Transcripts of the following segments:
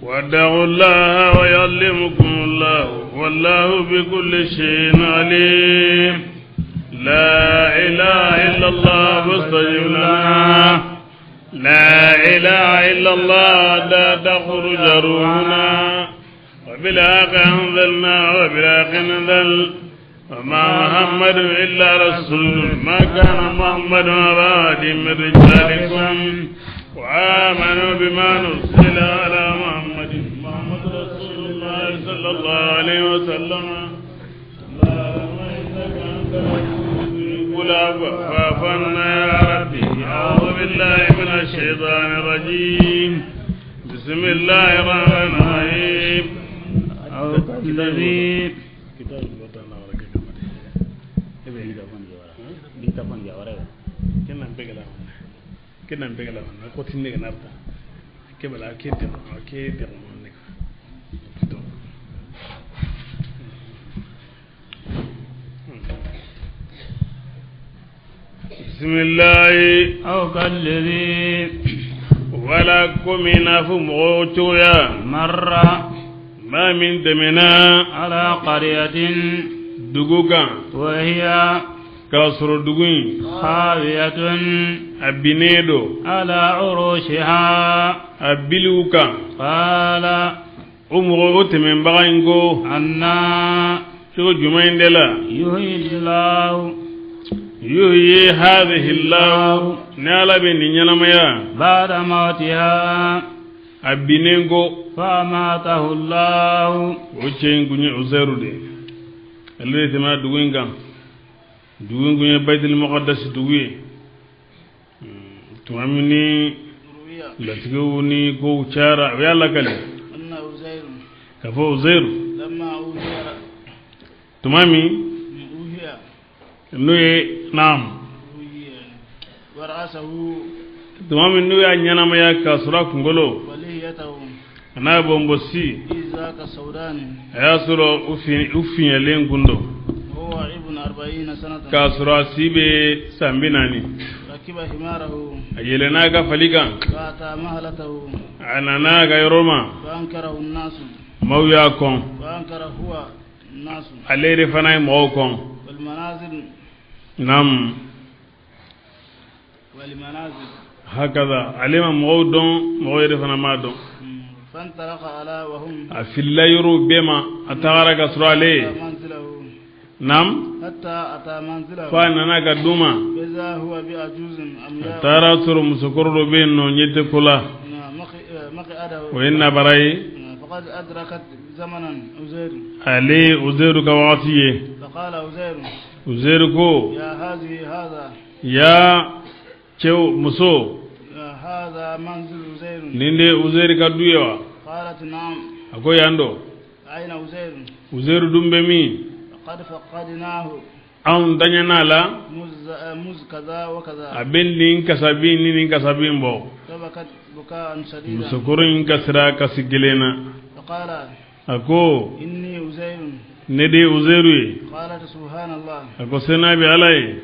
وادعوا الله ويعلمكم الله والله بكل شيء عليم. لا إله إلا الله فاستجب لنا. لا إله إلا الله لا تخرج روحنا. وبالحق أنزلنا وبالحق نزل. وما محمد إلا رسول. ما كان محمد أبا أحد من رجالكم. وآمنوا بما نزل على محمد محمد رسول الله صلى الله عليه وسلم. اللهم إنك أنت العفو عنا يا ربي. أعوذ بالله من الشيطان الرجيم. بسم الله الرحمن الرحيم. كتاب الوطن kenan begala na ko tinne ga narta ke bala ke te ke te ne to. Bismillah. Aw kalladhi wala kumina fu mɔgɔw cogoya marra maa min tɛmɛna ala qaryatin dugu kan wa hiya k'a sɔrɔ dugu in khawiyatun a binnen don ala urushiha a biliw kan. Qala o mɔgɔ o tɛmɛnbaga in ko anna cogo jumɛn in de la yuhyi Allahu yuhyi hadhihi Allahu ni Ala bɛ nin ɲɛnamaya ba'da mawtiha a binnen ko famatahu Allahu. O cɛ in kun ye Uzairu de ye. Ale de tɛmɛna dugu in kan. Dugu in kun ye Baitul Muqaddas dugu ye. Tuma min ni latigɛw ni kow cayara o y'a lakale k'a fɔ Uzairu tuma min n'o ye naam tuma min n'u y'a ɲɛnamaya k'a sɔrɔ a kunkolo a n'a bɔnbɔsi a y'a sɔrɔ u fiɲɛlen kun don k'a sɔrɔ a si bɛ san 40. A yɛlɛnna a ka fali kan a nana a ka yɔrɔ ma maaw y'a kɔn ale yɛrɛ fana ye mɔgɔw kɔn. Naam hakaza ale ma mɔgɔw dɔn mɔgɔw yɛrɛ fana m'a dɔn. A filila yɔrɔw bɛɛ ma a tagara ka sɔrɔ ale ye. Naam fo a nana ka du ma a taara sɔrɔ musokɔrɔ dɔ bɛ yen nɔ ɲɛ tɛ ko la o ye nabara ye. Ale ye Uzairu ka wagati ye. Uzairu ko yaa cɛw muso nin de ye Uzairu ka du ye wa? A ko yan don. Uzairu dun bɛ min? Anw daɲɛna la a bɛ nin kasabi ni nin kasabi in bɔ. Musokɔrɔ in kasira kasi kelen na. A ko ne de ye Uzairu ye. A ko sena bɛ Ala ye.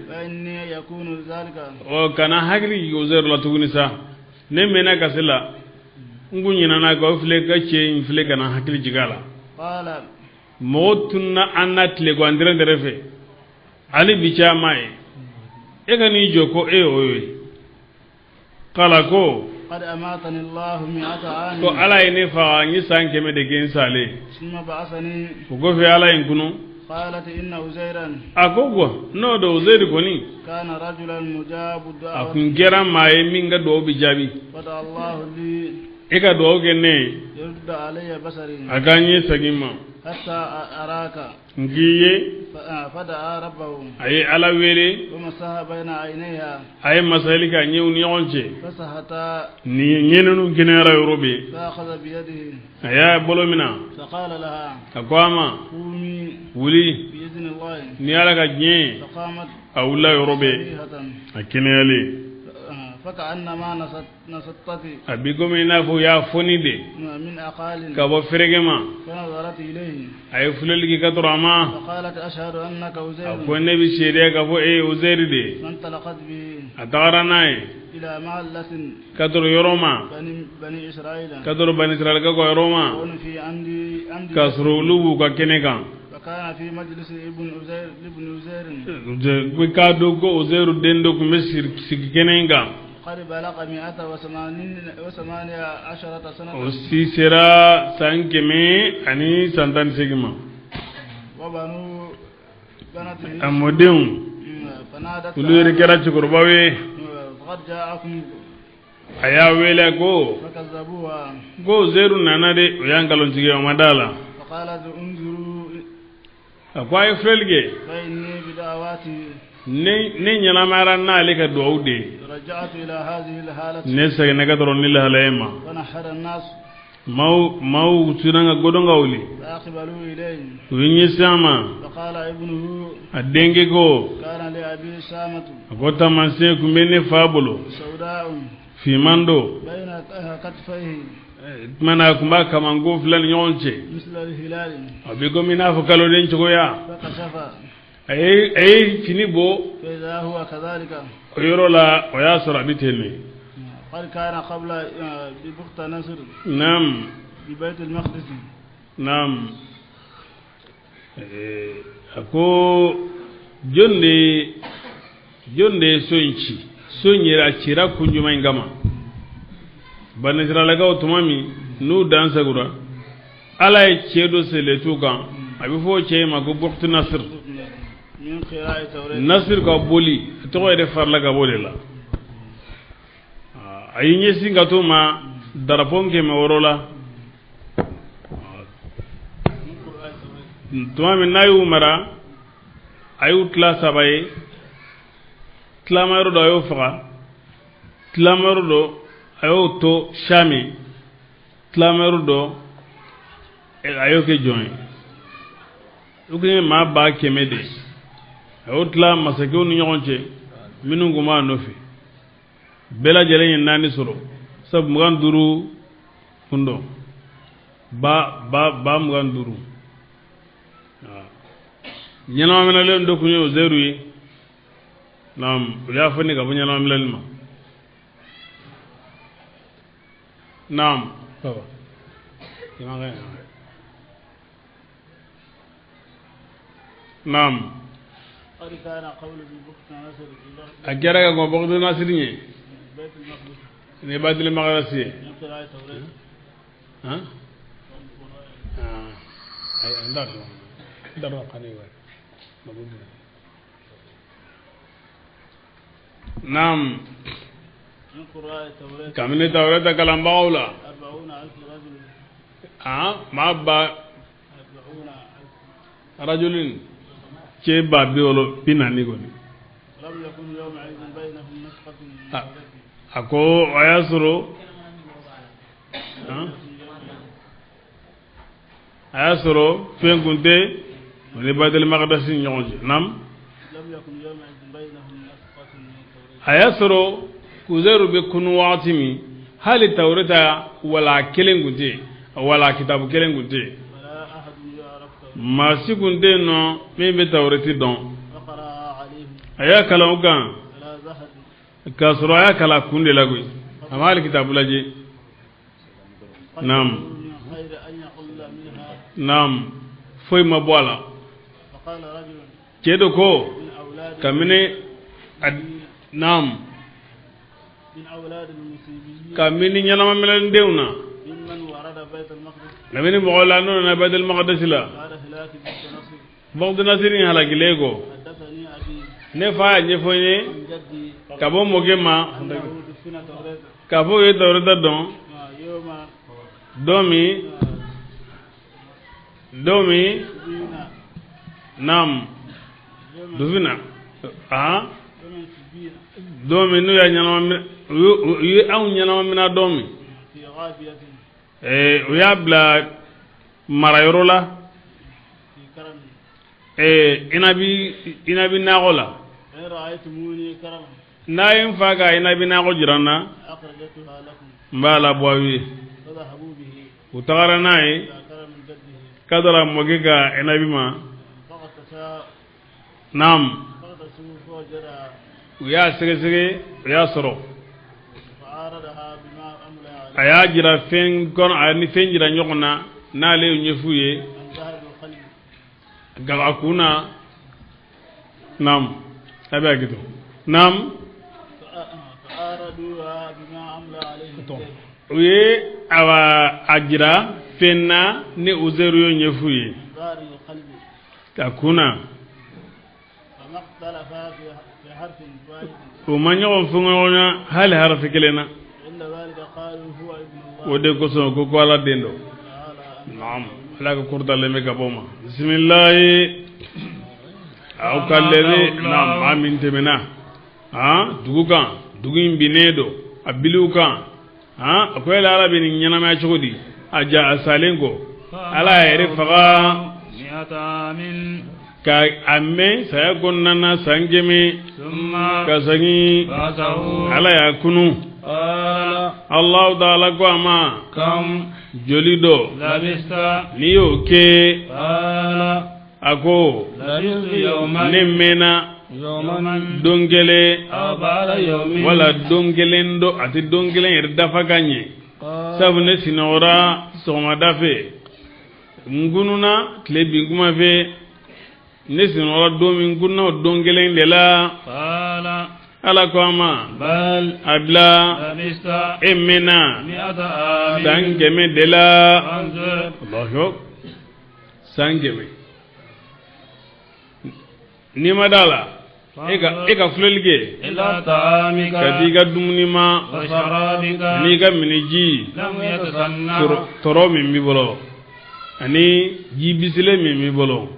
Ɔ kana hakili jigin Uzairu la tuguni sa. Ne mɛnna kasi la n kun ɲinɛna k'aw filɛ ka cɛ in filɛ ka na hakili jigin a la. Mɔgɔ tununa an na tilegan dɛrɛ fɛ hali bi caman ye e ka n'i jɔ ko e y'o ye. Kala ko ko Ala ye ne faga n ye san 100 de kɛ n salen. O kɔfɛ Ala ye n kunu. A ko quoi n'o don Uzairu kɔni a kun kɛra maa ye min ka duwawu bɛ jaabi. E ka duwawu kɛ ne ye a ka n ye segin ma n k'i ye. A ye Ala wele a ye masali k'a ɲɛw ni ɲɔgɔn cɛ ni ɲɛ ninnu kɛnɛyara yɔrɔ bɛɛ. A y'a bolo minɛ a ko a ma wuli ni Ala ka diɲɛ ye. A wulila yɔrɔ bɛɛ a kɛnɛyalen. A bi komi i n'a fɔ u y'a foni de Ka bɔ fereke ma. A ye filɛli kɛ ka tɔrɔ a ma. A ko ne bɛ seereya k'a fɔ e ye Uzɛri de ye. A tagara n'a ye. Ka tɔrɔ yɔrɔ ma. Ka tɔrɔ Bani Israɛlakaw ka yɔrɔ ma. K'a sɔrɔ olu b'u ka kɛnɛ kan. K'a dɔn ko Uzɛru den dɔ tun bɛ sigi kɛnɛ in kan. O si sera san 118 ma. A mɔdenw olu yɛrɛ kɛra cɛkɔrɔbaw ye. A y'a wele ko Uzɛru nana de, o y'a nkalontigiya, o ma d'a la. A ko a ye filɛli kɛ. Ne ɲɛnamayara n'ale ka duwawu de ye. Ne seginna ka tɔrɔ ni lahalaya ma. Maaw sinna ka godɔn ka wuli. U ye ɲɛsin a ma. A denkɛ ko, a ko taamasiyɛn tun bɛ ne fa bolo. Finman don. Tuma na a tun b'a kamanko fila ni ɲɔgɔn cɛ. A bɛ komi i n'a fɔ kaloden cogoya. A ye fini bɔ. O yɔrɔ la o y'a sɔrɔ a bɛ ten de. Naam. Naam. A ko jɔn de ye so in ci? So in yɛrɛ a cira kun jumɛn in kama? Bani Israɛlakaw tuma min n'u dan sagura, Ala ye cɛ dɔ seletu kan, a bɛ fɔ o cɛ in ma ko Buktu Nasir. Nasir ka boli, a tɔgɔ yɛrɛ farila ka bɔ o de la. A y'i ɲɛsin ka t'o ma darapon 600 la. Tuma min n'a y'u mara, a y'u tila saba ye. Tilama yɔrɔ dɔ a y'o faga, tilama yɔrɔ dɔ a y'o to Sami, tilama yɔrɔ dɔ a y'o kɛ jɔn ye. O tun ye maa 100,000 de ye. A y'o tila masakɛw ni ɲɔgɔn cɛ minnu tun b'a nɔfɛ. Bɛɛ lajɛlen ye 4 sɔrɔ, sabu 25 kun dɔn, ba 25. Ɲɛnamaminɛlen dɔ tun ye Uzɛru ye. Naam, u y'a fɔ ne ka bɔ ɲɛnamaminɛli ma. Naam, baba. Naam. A kɛra ka kɔn Buktu Nasiri ɲɛ. Ni Baitul Maqdis ye. Naam. Kabini Tawureta kalanbagaw la. Maa ba rajulin cɛ 40 kɔni. A ko a y'a sɔrɔ fɛn kun tɛ o ni Baitul Maqdis ni ɲɔgɔn cɛ. Naam. A y'a sɔrɔ Uzɛru bɛ kunu waati min, hali Tawureta wala kelen kun tɛ yen, wala kitabu kelen kun tɛ yen. Maa si kun tɛ yen nɔ min bɛ Tawureti dɔn. A y'a kalan o kan k'a sɔrɔ a y'a kalan kun de la koyi, a ma hali kitabu lajɛ. Naam. Naam. Foyi ma bɔ a la. Cɛ dɔ ko kabini naam kabini ɲɛnamaminɛdenw na, kabini mɔgɔw la n'o nana Baitul Maqdis la, Buktu Nasiri halakilen kɔ, ne fa y'a ɲɛfɔ n ye ka bɔ mɔkɛ ma k'a fɔ u ye Tawureta dɔn don min naam dufina don min n'u y'a ɲɛnama, u ye anw ɲɛnamaminɛ don min, u y'a bila marayɔrɔ la, inabi nakɔ la. N'a ye n fa ka inabi nakɔ jira n na, n b'a labɔ aw ye. U tagara n'a ye kadara mɔkɛ ka enabi ma. Naam, u y'a sɛgɛsɛgɛ, u y'a sɔrɔ a y'a jira fɛn kɔnɔ, a ni fɛn jira ɲɔgɔn na n'ale y'o ɲɛf'u ye gaga kun na. Naam, a bɛ hakɛ to. Naam, u ye a jira fɛn na ni Uzeru y'o ɲɛf'u ye ka kun na. U ma ɲɔgɔn fɔ ɲɔgɔn na hali harafi kelen na. O de kosɔn ko Ala den don. Naam, Ala ka kɔrɔtalen bɛ ka bɔ ma. Bisimilahi, aw ka lɛbe. Naam, maa min tɛmɛna dugu kan, dugu in binnen don a biliw kan. A ko yala Ala bɛ nin ɲɛnamaya cogo di? A ja a salen kɔ, Ala y'a yɛrɛ faga ka a mɛn saya kɔnɔna na san 100, ka segin Ala y'a kunu. Allahu taala ko a ma, joli dɔ n'i y'o kɛ? A ko ne mɛnna don kelen wala don kelen dɔ, a tɛ don kelen yɛrɛ dafa ka ɲɛ, sabu ne sinɔgɔra sɔgɔmada fɛ, n kununa tile bin kuma fɛ, ne sinɔgɔra don min, n kununa o don kelen de la. Ala ko a ma, a bila e mɛnna san 100 de la. Allahu, san 100. N'i ma da la, e ka filɛli kɛ ka di i ka dumuni ma n'i ka miniji tɔrɔ min b'i bolo ani ji bisilen min b'i bolo,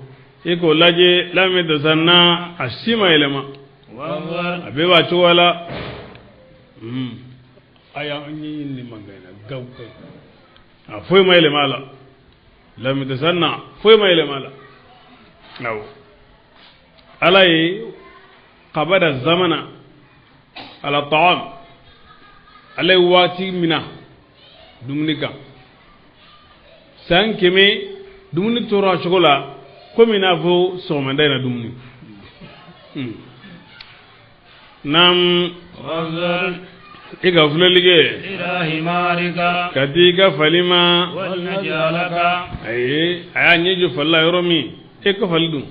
e k'o lajɛ. Lam yatasanna, a si ma yɛlɛma, a bɛɛ b'a cogoya la. A y'an ɲɛɲini ni mankan in na gaw gaw, a foyi ma yɛlɛma a la. Lam yatasanna, foyi ma yɛlɛma a la. Awɔ, Ala ye qabada zamana ala ta'am, Ala ye waati mina dumuni kan, san 100 dumuni tora a cogo la komi i n'a fɔ sɔgɔmada in na dumuni. Naam, i ka filɛli kɛ ka di i ka fali ma. Ayi, a y'a ɲɛ jɔ fali la yɔrɔ min, e ka fali dun,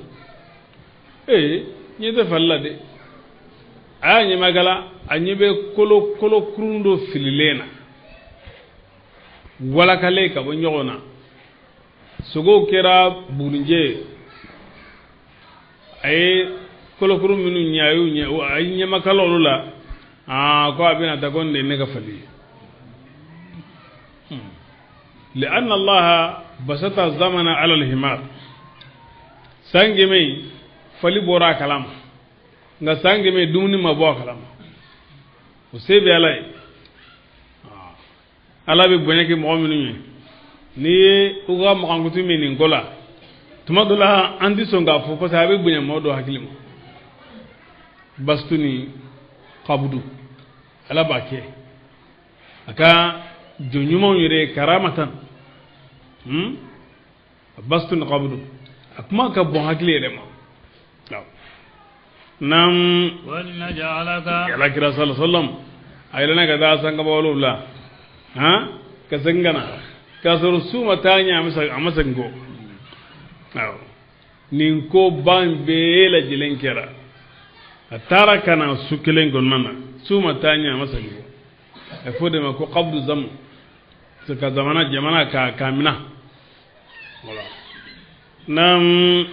ee ɲɛ tɛ fali la dɛ. A y'a ɲɛmakala, a ɲɛ bɛ kolo kolo kurun dɔ fililen na, walakalen ka bɔ ɲɔgɔn na, sogow kɛra bugurinjɛ ye. A ye kolokuru minnu ɲɛ, a y'u ɲɛ, a ye ɲɛmakala olu la. Aa, ko a bɛna taa ko nin de ye ne ka fali ye. Li'anna Allaha basata zamana ala al-himar, san 100 fali bɔra a kalama, nka san 100 dumuni ma bɔ a kalama. O se bɛ Ala ye. Ala bɛ bonya kɛ mɔgɔ minnu ye, n'i ye u ka makankutu min nin ko la, tuma dɔ la an tɛ sɔn k'a fɔ parce que a bɛ bonya mɔgɔ dɔ hakili ma. Bastu ni kabudu, Ala b'a kɛ a ka jɔn ɲumanw yɛrɛ karamatan. Bastu ni kabudu, a kuma ka bon hakili yɛrɛ ma. Naam, Ala kira sallallahu alaihi wasallam a yɛlɛnna ka taa san 7 ka segin ka na k'a sɔrɔ su ma taa ɲɛ, a ma segin kɔ. Awɔ, nin ko ban bɛɛ lajɛlen kɛra, a taara ka na su kelen kɔnɔna na, su ma taa ɲɛ, a ma segin kɔ. A fɔ de ma ko qabdu zaman, ka zamana jamana k'a mina. Voilà. Naam,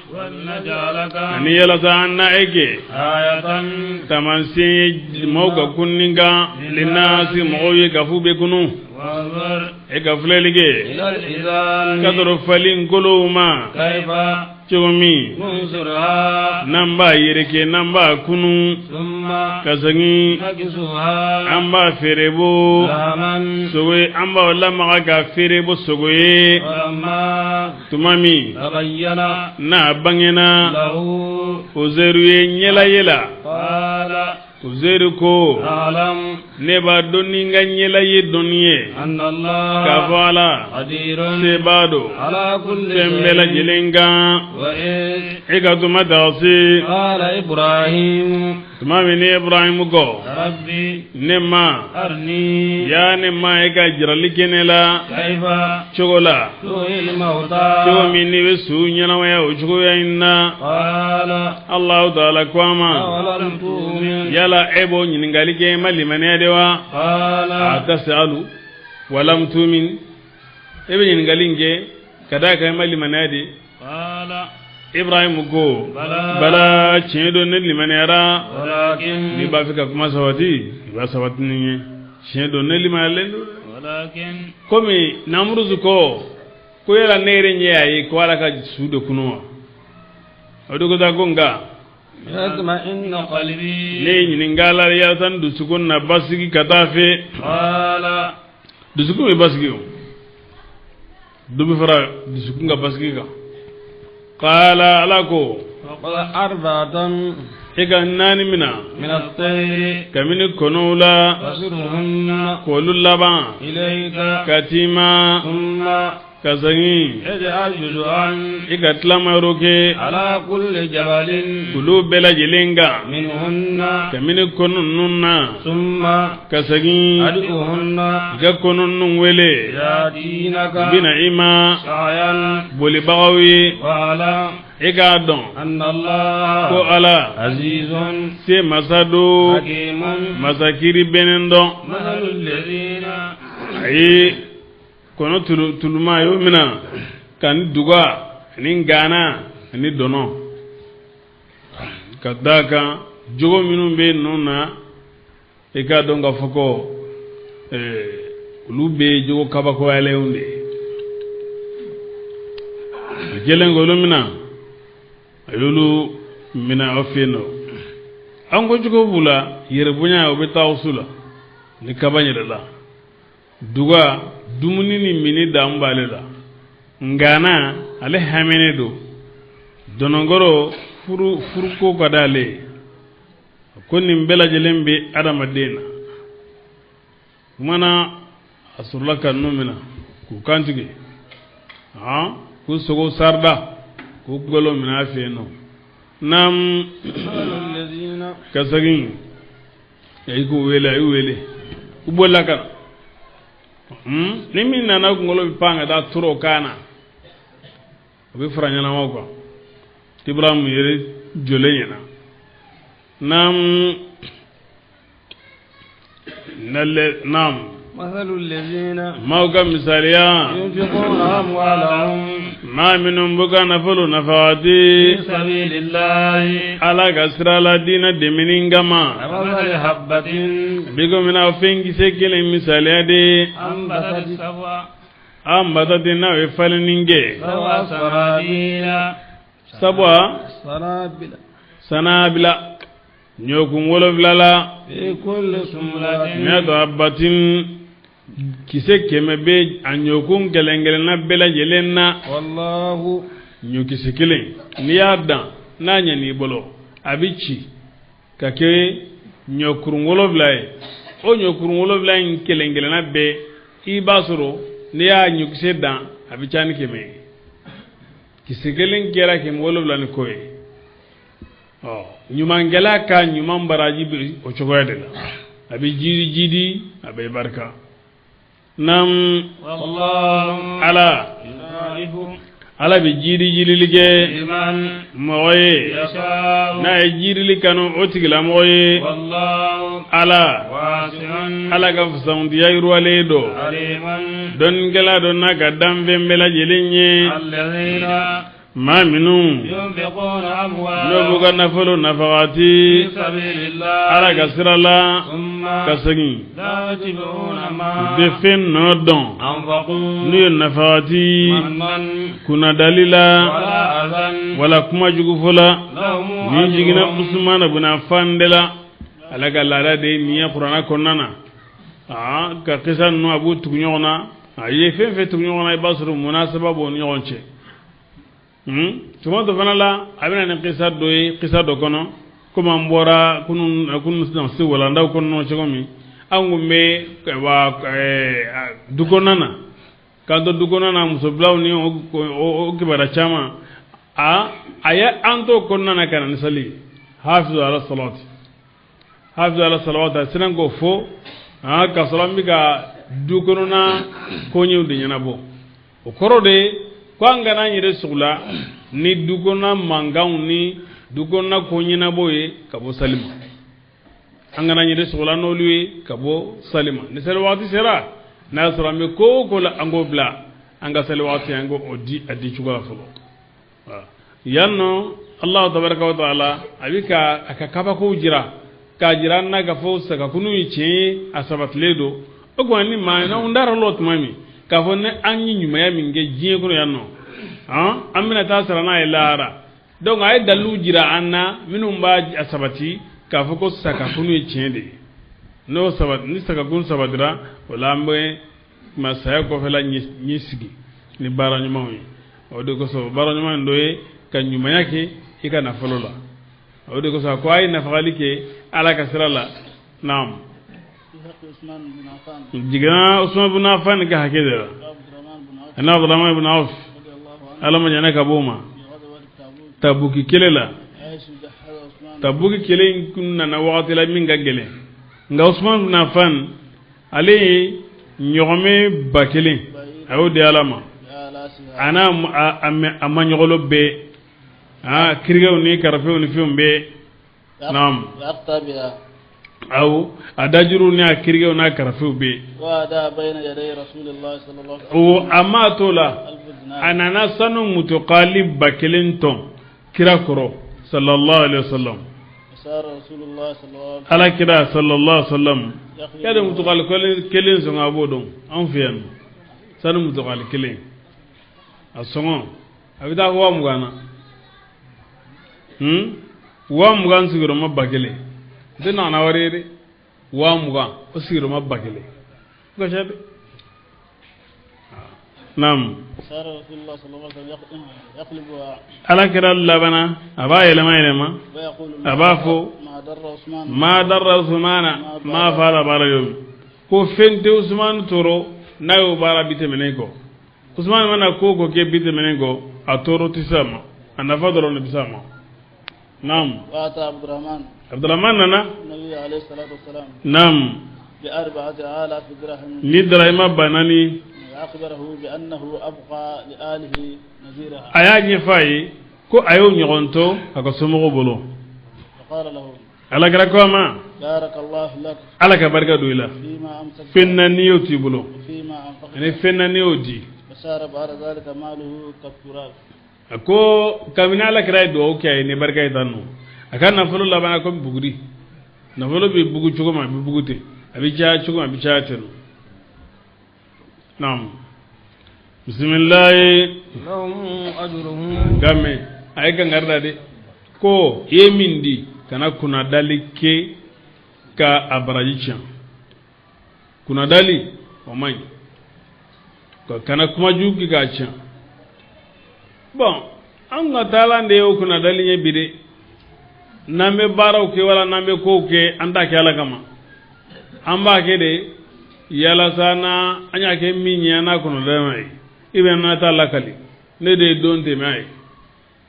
ani yalasa an na e kɛ taamasiyɛn ye maaw ka kunni kan, linnaasi mɔgɔw ye ka f'u bɛ kunu. E ka filɛli kɛ ka sɔrɔ fali kolow ma cogo min n'an b'a yɛrɛkɛ, n'an b'a kunu ka segin, an b'a feere bɔ sogo ye, an b'a lamaga ka feere bɔ sogo ye. Tuma min n'a bangena Uzeru ye ɲɛla yela, Uzeru ko Ne b'a dɔn ni n ka ɲɛla ye dɔnni ye. K'a fɔ Ala. Sebaa don. Fɛn bɛɛ lajɛlen kan. E ka tuma dagasi. Tuma min ni Ibrahim ko. Ne ma. Ya ne ma e ka jirali kɛ ne la. Cogo la. Cogo min n'i bɛ su ɲɛnamaya o cogoya in na. Alahu taala ko a ma. Yala e b'o ɲininkali kɛ i ma limaniya de wa? A tasalu walam tumin. E bɛ ɲininkali in kɛ ka d'a kan i ma limaniya de. Ibrahim ko bala tiɲɛ don ne limaniyara. N'i b'a fɛ ka kuma sabati i b'a sabati ni ye. Tiɲɛ don ne limaniyalen don. Komi Namuruzu ko ko yala ne yɛrɛ ɲɛ y'a ye ko Ala ka su de kunu wa? O de ko taa ko nka ne ye ɲininka la yalasa n dusukun na basigi ka taa fɛ. Dusukun bɛ basigi o. Dɔ bɛ fara dusukun ka basigi kan. Qala Ala ko. E ka naani mina. Kabini kɔnɔw la. K'olu laban. Ka t'i ma. Ka segin. I ka tilamayɔrɔ kɛ. Olu bɛɛ lajɛlen kan. Kabini kɔnɔ ninnu na. Ka segin. I ka kɔnɔ ninnu wele. U bɛna i ma. Bolibagaw ye. E k'a dɔn. Ko Ala. Se masa don. Masa kiri bɛnnen dɔn. Ayi. Kɔnɔ tuluma y'o mina ka ni duga ani gana ani dɔnɔ ka d'a kan jogo minnu bɛ ninnu na i k'a dɔn k'a fɔ ko olu bɛ jogo kabakoyalenw de ye. A kɛlen k'olu mina a y'olu mina aw fɛ yen nɔ an ko cogo b'u la yɛrɛbonya o bɛ taa aw su la ni kaba yɛrɛ la. Duga dumuni ni mini dan b'ale la ngana ale hamene don dɔnɔnkɔrɔ furuko ka d'ale ye ko nin bɛɛ lajɛlen bɛ adamaden na kumana a sɔrɔla ka ninnu minɛ k'u kantigɛ k'u sogo sarida k'u golo minɛ a fɛ yen nɔ naam ka segin i k'u wele a y'u wele u bolila ka na ni min nana kunkolo bɛ pan ka taa turu o kan na o bɛ fara ɲɛnamaw kan Ibrahim yɛrɛ jɔlen ɲɛna naam naam maaw ka misaliya maa minnu b'u ka nafolo nafagati Ala ka sira la diinɛ dɛmɛni kama bi komi na fɛn kisɛ kelen misaliya de anbatati n'a ye falenni kɛ sab'a sanabila ɲɔkun wolonwula la mi'atu habbatin kisɛ 100 bɛ a ɲɔkun kelen kelenna bɛɛ lajɛlen na ɲɔkisɛ kelen n'i y'a dan n'a ɲɛn'i bolo a bɛ ci ka kɛ ɲɔkurun 7 ye o ɲɔkurun 7 in kelen kelenna bɛɛ i b'a sɔrɔ n'i y'a ɲɔkisɛ dan a bɛ ca ni 100 ye kisɛ kelen kɛra 700 ni kɔ ye ɔ ɲumankɛla ka ɲuman baraji bɛ o cogoya de la a bɛ jidi jidi a bɛ barika naam Ala Ala bɛ jidi jidili kɛ mɔgɔ ye n'a ye jidili kanu o tigilamɔgɔ ye Ala Ala ka fisamantiya yiriwalen don dɔnnikɛla don n'a ka danfɛn bɛɛ lajɛlen ye maa minnu n'o b'u ka nafolo nafagati Ala ka sira la ka segin u tɛ fɛn nɔ dɔn n'u ye nafagati kunnadali la wala kuma jugu fɔ la nin jiginna Usumana bun Affan de la Ala ka laada de ye nin ye kuranɛ kɔnɔna na ka kisa ninnu a b'u tugu ɲɔgɔn na a ye fɛn fɛn tugu ɲɔgɔn na i b'a sɔrɔ munasaba b'o ni ɲɔgɔn cɛ tuma dɔ fana la a bɛ na ni kisa dɔ ye kisa dɔ kɔnɔ komi an bɔra kunun se walandaw kɔnɔ cogo min An kun bɛ wa du kɔnɔna na, k'an to du kɔnɔna na, musobilaw ni o kibaruya caman. A ye an to kɔnɔna na ka na ni sali ye. Hafizu ala salawati, hafizu ala salawati, a sera k'o fɔ k'a sɔrɔ an bɛ ka du kɔnɔna koɲɛw de ɲɛnabɔ. O kɔrɔ de ye ko an kana an yɛrɛ sugula ni du kɔnɔna mankanw ni du kɔnɔna ko ɲɛnabɔ ye ka bɔ sali ma. An kana an yɛrɛ sugula n'olu ye ka bɔ sali ma. Ni sali waati sera, n'a y'a sɔrɔ an bɛ ko o ko la, an k'o bila, an ka sali waati an k'o di a di cogo la fɔlɔ. Yan nɔ, Alahu tabaraka wa taala a bɛ ka a ka kabakow jira, k'a jira an na k'a fɔ sagakunu ye tiɲɛ ye, a sabatilen don. O tuma ni maa n'anw dara l'o tuma min k'a fɔ ni an ye ɲumanya min kɛ diɲɛ kɔnɔ yan nɔ, an bɛna taa sara n'a ye lahara. Donc a ye dalilu jira an na minnu b'a sabati k'a fɔ ko sagakunu ye tiɲɛ de ye. N'o sabati, ni sagakunu sabatira, o la an bɛ masaya kɔfɛla ɲɛ sigi ni baara ɲumanw ye. O de kosɔn baara ɲuman dɔ ye ka ɲumanya kɛ i ka nafolo la. O de kosɔn ko a ye nafagali kɛ Ala ka sira la. Naam. Jiginna Usman bin Affan ka hakɛ de la, ani Abdurahman bin Awf, Ala ma ɲana ka bɔ o ma, Tabuki kɛlɛ la. Tabuki kɛlɛ in kun nana wagati la min ka gɛlɛn, nka Usman bin Affan ale ye ɲɔgɔmɛ 1000 a y'o di Ala ma, a n'a a ma ɲɔgɔlɔ bɛɛ, kirikɛw ni karafew ni fɛnw bɛɛ. Naam. Awɔ, a dajuru ni a kirikɛw n'a karafew bɛɛ. O a ma t'o la, a nana sanu mutokali 1000 tɔn kira kɔrɔ sallallahu alaihi wa sallam. Ala kira sallallahu alaihi wa sallam yadda mutokali kelen sɔngɔ a b'o dɔn anw fɛ yan nɔ. Sanu mutokali kelen a sɔngɔ a bɛ taa 20,000 na. 20,000 sigiyɔrɔma 1000 n tɛ nana wari ye dɛ. 20,000 o sigiyɔrɔma 1000 o ka ca dɛ. Naam. Ala kira labanna a b'a yɛlɛma yɛlɛma, a b'a fɔ ma darra Usmana ma fa'ala ba'da yawmi, ko fɛn tɛ Usman tɔɔrɔ n'a y'o baara bi tɛmɛnen kɔ. Usman mana ko o ko kɛ bi tɛmɛnen kɔ, a tɔɔrɔ tɛ se a ma, a nafa dɔrɔn de bɛ se a ma. Naam. Abdurahman nana. Naam. Ni darahima 4000. A y'a ɲɛfɔ a ye ko a y'o ɲɔgɔn to a ka somɔgɔw bolo. Ala kira ko a ma, Ala ka barika don i la, fɛn na n'i y'o t'i bolo ani fɛn na n'i y'o di. A ko kabini Ala kira ye dugawu kɛ a ye ni barika ye tan nɔ, a ka nafolo labanna komi buguri. Nafolo bɛ bugu cogo min a bɛ bugu ten, a bɛ caya cogo min a bɛ caya ten nɔ. Naam. Bisimilayi. Game a ye kangari da de ko i ye min di kana kunnadali kɛ ka a baraji tiɲɛ. Kunnadali o man ɲi, kana kuma jugu kɛ k'a tiɲɛ. Bon, an ka taalan de y'o kunnadali ye bi dɛ. N'an bɛ baaraw kɛ wala n'an bɛ kow kɛ, an t'a kɛ Ala kama, an b'a kɛ de yalasa na an y'a kɛ min ye an n'a kunnadali ye. I bɛ n'a ta lakali, ne de ye don tɛmɛ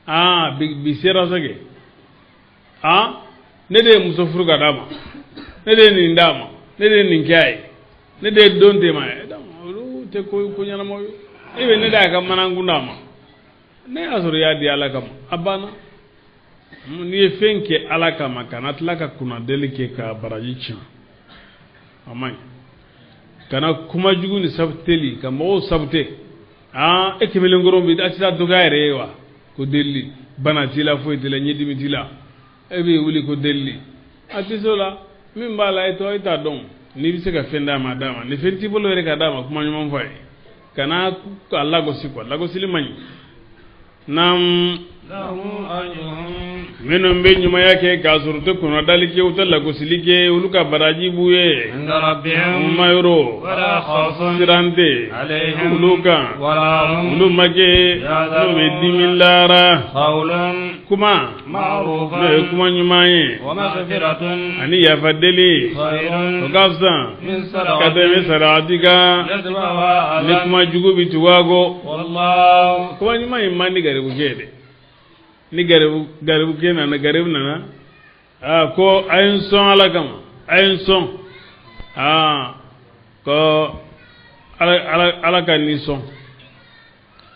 a ye, bi sera sɛgɛ, ne de ye muso furu ka d'a ma, ne de ye nin d'a ma, ne de ye nin kɛ a ye, ne de ye don tɛmɛ a ye. Olu tɛ ko ɲɛnamaw ye. I bɛ ne de y'a ka manankun d'a ma, ne y'a sɔrɔ i y'a di Ala kama, a banna. N'i ye fɛn kɛ Ala kama, kana tila ka kunnadeli kɛ ka baraji tiɲɛ, a man ɲi. Kana kuma jugu ni sabuteli ka mɔgɔw sabute. E kɛmɛlenkɔrɔ bi a tɛ taa dɔgɔya yɛrɛ ye wa, ko delili bana t'i la, foyi t'i la, ɲɛdimi t'i la, e bɛ wuli ko delili, a tɛ se o la. Min b'a la e tɔ e t'a dɔn. N'i bɛ se ka fɛn d'a ma, a d'a ma. Ni fɛn t'i bolo yɛrɛ ka d'a ma, kuma ɲuman fɔ a ye, kana a lagosi quoi, lagosili man ɲi. Naam. Minnu bɛ ɲumanya kɛ k'a sɔrɔ u tɛ kunnadali kɛ, u tɛ lagosili kɛ, olu ka baraji b'u ye. Ma yɔrɔ siran tɛ olu kan, olu ma kɛ n'u bɛ dimi lara. Kuma n'o ye kuma ɲuman ye ani yafa deli, o ka fisa ka tɛmɛ sarati kan ni kuma jugu bɛ tugu a kɔ. Kuma ɲuman in man di garibukɛ ye dɛ. Ni garibukɛ nana, garibu nana, aa ko a ye n sɔn Ala kama, a ye n sɔn, aa ko Ala ka nin sɔn.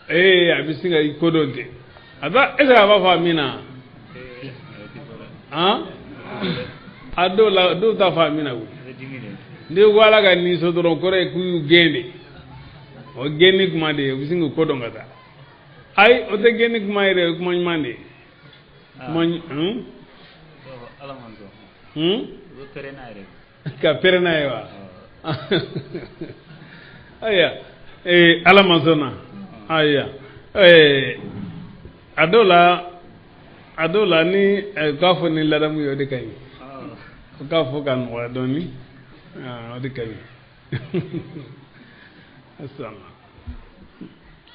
Ee a bɛ sin ka ko dɔ ten. A b'a est ce que a b'a fɔ a min na? Han, a dɔw la, dɔw t'a fɔ a min na koyi. N'i ko Ala ka nin sɔn dɔrɔn, kɔrɔ ye k'u y'u gɛn de. O gɛnni kuma de ye, u bɛ sin k'u ko dɔn ka taa. Ayi, o tɛ gɛnni kuma yɛrɛ, o ye kuma ɲuman de ye. Kuma ka pɛrɛn n'a ye wa? Ayiwa, Ala ma sɔnna. Ayiwa, a dɔw la ni k'a fɔ ni ladamu ye, o de ka ɲi. O k'a fɔ ka nɔgɔya dɔɔni, o de ka ɲi.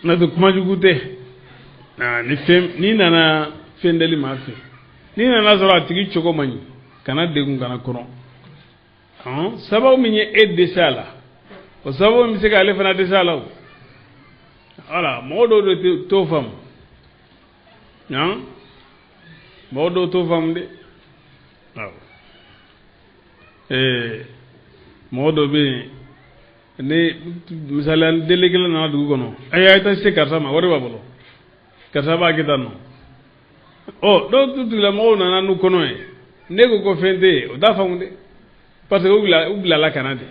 N'o tɛ kuma jugu tɛ. Ni fɛn n'i nana fɛn deli maa fɛ, n'i nana sɔrɔ a tigi cogo man ɲi, kana degun, kana kɔrɔ. Sababu min ye e dɛsɛ a la, o sababu min bɛ se k'ale fana dɛsɛ a la o. Wala mɔgɔ dɔw de t'o faamu. Mɔgɔ dɔw t'o faamu dɛ. Awɔ. Mɔgɔ dɔ bɛ yen, ni misaliya delikɛla nana dugu kɔnɔ, ayi a ye taa se karisa ma, wari b'a bolo, karisa b'a kɛ tan nɔ. Ɔ dɔw tigilamɔgɔw nana n'u kɔnɔ ye, ne ko fɛn tɛ yen, o t'a faamu dɛ, parce que u bilala ka na de,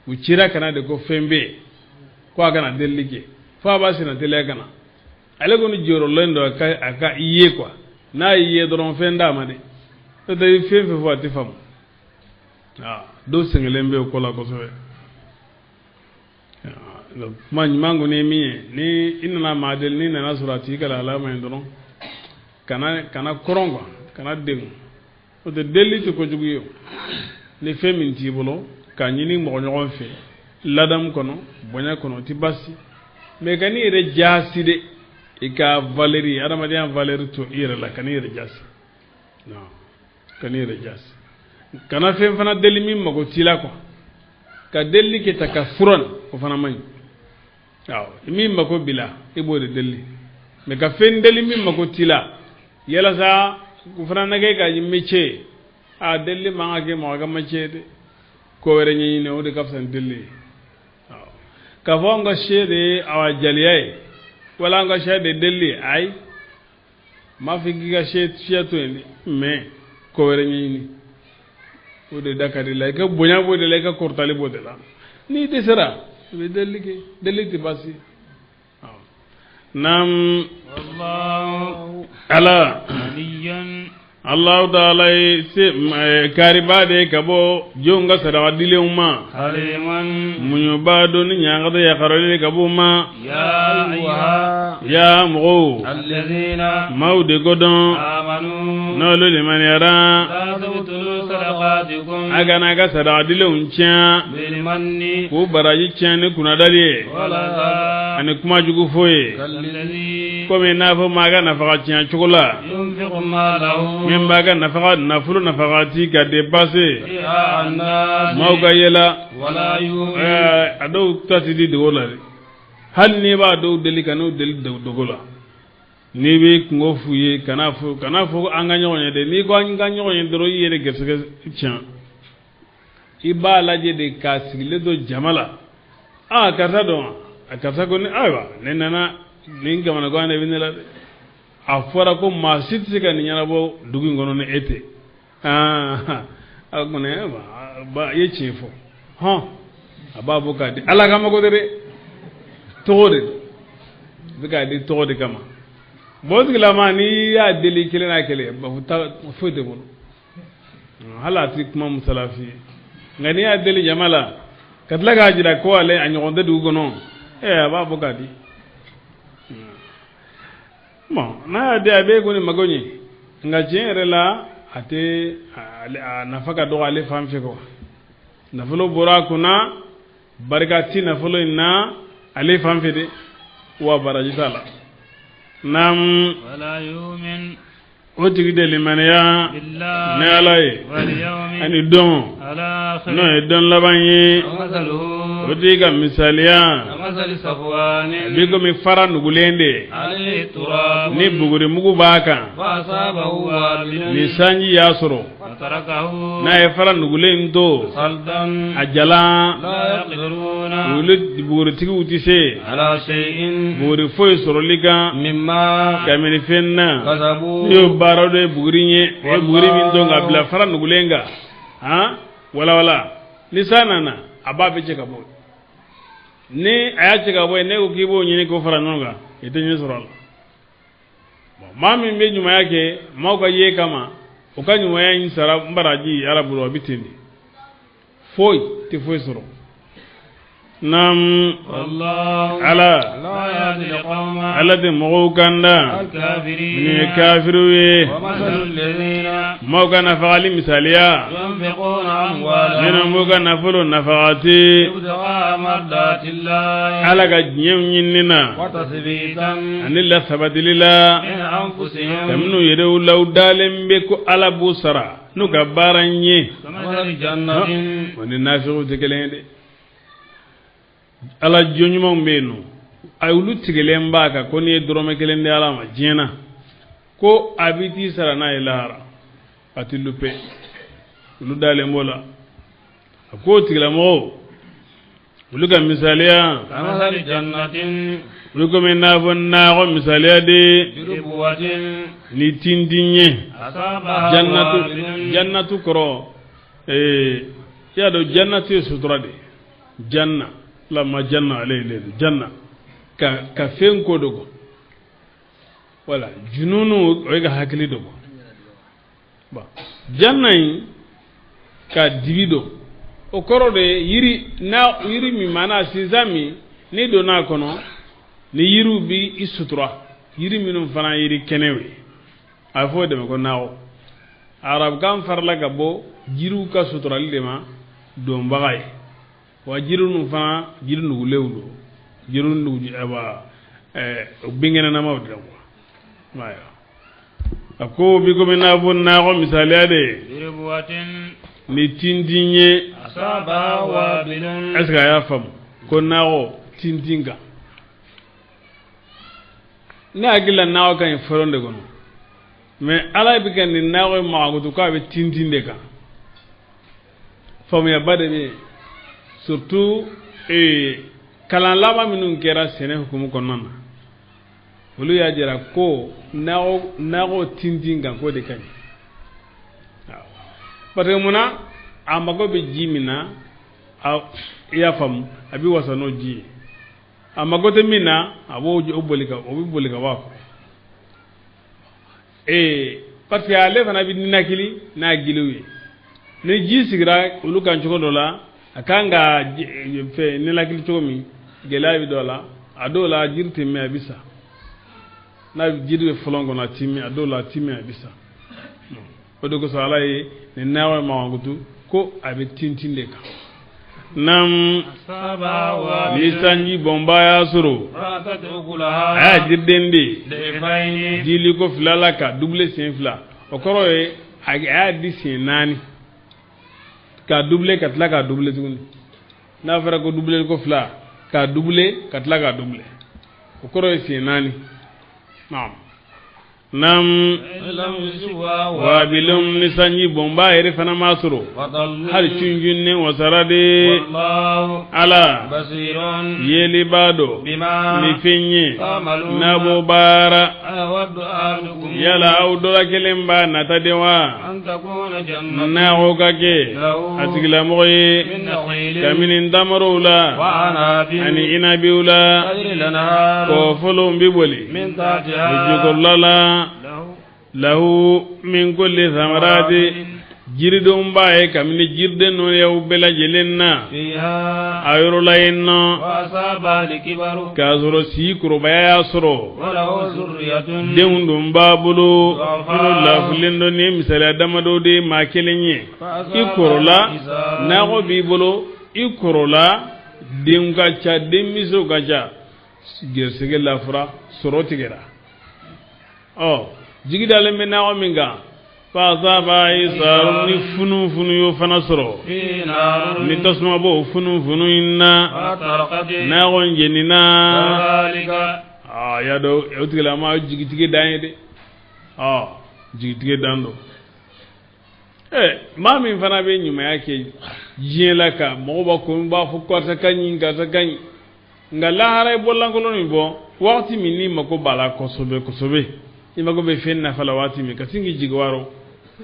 u cira ka na de ko fɛn bɛ yen, ko a kana delili kɛ, fo a b'a senna teliya ka na. Ale kɔni jɔyɔrɔlen don a ka i ye quoi, n'a y'i ye dɔrɔn fɛn d'a ma dɛ, n'o tɛ i fɛn fɛn fɔ a tɛ faamu. Dɔw sɛgɛnlen bɛ o ko la kosɛbɛ. Kuma ɲuman kɔni ye min ye, ni i nana maa deli, n'i nana sɔrɔ a tigi ka lahala man ɲi dɔrɔn, kana kɔrɔn quoi, kana degun. O tɛ deli tɛ kojugu ye o. Ni fɛn min t'i bolo k'a ɲini mɔgɔ ɲɔgɔn fɛ ladamu kɔnɔ, bonya kɔnɔ, o tɛ baasi. Mais kan'i yɛrɛ jaasi dɛ, i ka valeur, adamadenya valeur to i yɛrɛ la, kan'i yɛrɛ jaasi. Non, kan'i yɛrɛ jaasi. Kana fɛn fana deli min mago t'i la quoi. Ka delili kɛ ta ka furan, o fana man ɲi. Awɔ, min mako b'i la, i b'o de deli. Mais ka fɛn deli min mako t'i la, yalasa o fana na kɛ ka métier, a delili man ka kɛ mɔgɔ ka métier ye dɛ. Ko wɛrɛ ɲɛɲini, o de ka fisa ni delili ye. Awɔ, k'a fɔ an ka se de ye awa jaliya ye, wala an ka se de ye delili ye, ayi, n m'a fɔ k'i ka siya to yen dɛ, mais ko wɛrɛ ɲɛɲini, o de da ka di la, i ka bonya b'o de la, i ka kɔrɔtali b'o de la. N'i dɛsɛra, i bɛ delili kɛ, delili tɛ baasi ye. Naam, Ala Allahu taala ye se kariba de ka bɔ jɔnw ka saraka dilenw ma, muɲubaa don ni ɲangata yakaralen ka bɔ u ma. Ya mɔgɔw, maaw de ko dɔn n'olu limaniyara, a kana ka saraka dilenw tiɲɛ, k'u baraji tiɲɛ ni kunnadali ye ani kuma jugu fɔ ye, komi n'a fɔ maa ka nafaga tiɲɛ cogo la, min b'a ka nafaga nafolo nafagati ka dépasser maaw ka yɛlɛ. A dɔw ta ti di dogo la dɛ, hali n'i b'a dɔw deli, ka n'u deli dogo la. N'i bɛ kungo f'u ye, kana fɔ an ka ɲɔgɔn ye dɛ. N'i ko an ka ɲɔgɔn ye dɔrɔn, i yɛrɛ gɛrɛsɛgɛ tiɲɛ. I b'a lajɛ de k'a sigilen to jama la. Aa karisa dɔn, a karisa ko ni ayiwa ne nana nin kamanagan de bɛ ne la dɛ. A fɔra ko maa si tɛ se ka nin ɲɛnabɔ dugu in kɔnɔ ni e tɛ. Aa a kɔni i ye tiɲɛ fɔ, hɔn a b'a bɔ k'a di Ala kama ko tɛ dɛ, tɔgɔ de bɛ k'a di tɔgɔ de kama. Bon o tigilama n'i y'a deli kelen n'a kelen, foyi tɛ bolo, hali a tɛ kuma musala f'i ye. Nka n'i y'a deli jama la ka tila k'a jira ko ale a ɲɔgɔn tɛ dugu kɔnɔ, a b'a bɔ k'a di. Bon n'a y'a di, a b'e kɔni mago ɲɛ. Nka tiɲɛ yɛrɛ la a tɛ a nafa ka dɔgɔ ale fan fɛ quoi. Nafolo bɔra a kunna, barika ti nafolo in na ale fan fɛ dɛ, wa baraji t'a la. Naam. O tigi de limaniya ni Ala ye ani don n'o ye don laban ye, o tigi ka misaliya a b'i komi fara nugulen de ni bugurimugu b'a kan, ni sanji y'a sɔrɔ n'a ye fara nugulen in to a jalan, olu buguritigiw tɛ se buguri foyi sɔrɔli kan kabini fɛn na n'u y'o baara dɔ ye buguri ye, o ye buguri min to ka bila fara nugulen kan, han walawala ni san nana a b'a bɛɛ cɛ ka bɔ yen, ni a y'a cɛ ka bɔ yen, ne ko k'i b'o ɲini k'o fara ɲɔgɔn kan, i tɛ ɲɛ sɔrɔ a la. Maa min bɛ ɲumanya kɛ maaw ka ye kama, o ka ɲumanya in sara n baraji Ala bolo, a bɛ ten de, foyi tɛ foyi sɔrɔ. Naam. Ala Ala tɛ mɔgɔw kanda minnu ye kafiriw ye, maaw ka nafagali misaliya minnu b'u ka nafolo nafagati Ala ka diɲɛw ɲinini na ani lasabatili la, ka minnu yɛrɛw la u dalen bɛ ko Ala b'u sara n'u ka baara ɲɛ. O ni nafigiw tɛ kelen ye dɛ. Ala jɔn ɲumanw bɛ yen nɔ, a olu tigɛlen b'a kan ko n'i ye dɔrɔmɛ kelen di Ala ma diɲɛ na, ko a bɛ t'i sara n'a ye lahara, a tɛ lupe. Olu dalen b'o la. A ko o tigilamɔgɔw olu ka misaliya olu komi n'a fɔ nakɔ misaliya de ni tintin ye, jannatu kɔrɔ i y'a dɔn jannatu ye sutura de ye, janna lama janna ale ye janna ka fɛn ko dogo, wala jununu o ye ka hakili dogo. Bon, janna in ka dibi don, o kɔrɔ de ye yiri n'a yiri min maana sinsan min n'i donna a kɔnɔ ni yiriw bi i sutura, yiri minnu fana yiri kɛnɛw ye, a bɛ fɔ o de ma ko nakɔ. Arabukan farala ka bɔ jiriw ka suturali de ma donbaga ye, wa jiri ninnu fana jiri nugulenw don, jiri nugu ayiwa binkɛnɛnamaw de la quoi. A ko bi komi n'a fɔ nakɔ misaliya de ni tintin ye. Est ce que a y'a faamu ko nakɔ tintin kan? Ne hakili la nakɔ ka ɲi fɔlɔ de kɔnɔ, mais Ala bɛ ka nin nakɔ in makutu k'a bɛ tintin de kan. Faamuyaba de bɛ yen, surtout kalan laban minnu kɛra sɛnɛ hukumu kɔnɔna na, olu y'a jira ko nakɔ tintin kan k'o de ka ɲi, parce que munna a mago bɛ ji min na, i y'a faamu, a bɛ wasa n'o ji ye, a mago tɛ min na a b'o boli ka o bɛ boli ka bɔ a kɔrɔ, parce que ale fana bɛ ninakili n'a giliw ye, ni ji sigira olu kan cogo dɔ la, a kan ka fɛn ninakili cogo min, gɛlɛya bɛ dɔ la, a dɔw la jiri tɛ mɛn a bɛ sa, n'a jiri bɛ fɔlɔ kɔnɔ a ti mɛn, a dɔw la a ti mɛn a bɛ sa. O de kosɔn Ala ye nin nakɔ makutu ko a bɛ tintin de kan. Naam. Ni sanji bɔnba y'a sɔrɔ, a y'a jiriden de dili ko fila la ka double siɲɛ fila, o kɔrɔ ye a y'a di siɲɛ naani ka double ka tila k'a double tuguni. N'a fɔra ko double ko fila k'a double ka tila k'a double, o kɔrɔ ye siɲɛ naani. Naam. Naam. Wabilum ni sanji bɔnba yɛrɛ fana ma sɔrɔ, hali cuncunnen wasara de. Ala yeli b'a dɔn ni fɛn ye n'a b'o baara. Yala aw dɔ la kelen b'a nata de wa, n'a ko ka kɛ a tigilamɔgɔ ye kabini ntamaro la ani inabiw la, kɔfɔlɔw bɛ boli jukɔrɔla la, lahu min kulli samarati Jiridenw b'a ye kabini jiriden nɔɔniyaw bɛɛ lajɛlen na a yɔrɔ la yen nɔ k'a sɔrɔ si kɔrɔbaya y'a sɔrɔ denw dun b'a bolo minnu lafulen don. Nin ye misaliya damadɔ de ye maa kelen ye. I kɔrɔla, nakɔ b'i bolo, i kɔrɔla, denw ka ca, denmisɛnw ka ca, gɛrɛsɛgɛ lafura, sɔrɔ tigɛra. Ɔ jigi dalen bɛ nakɔ min kan, fasaba isaru ni funufunu y'o fana sɔrɔ, ni tasuma b'o funufunu in na, nakɔ in jenina. Aa y'a dɔn o tigilama jigitigɛ dan ye dɛ. Ɔ jigitigɛ dan don. Maa min fana bɛ ɲumanya kɛ diɲɛ la ka mɔgɔw b'a ko n b'a fɔ karisa ka ɲi, karisa ka ɲi, nka lahara ye bɔlankolon min bɔ waati min n'i mako b'a la kosɛbɛ kosɛbɛ, i mako bɛ fɛn nafa la waati min, ka sin k'i jigi waro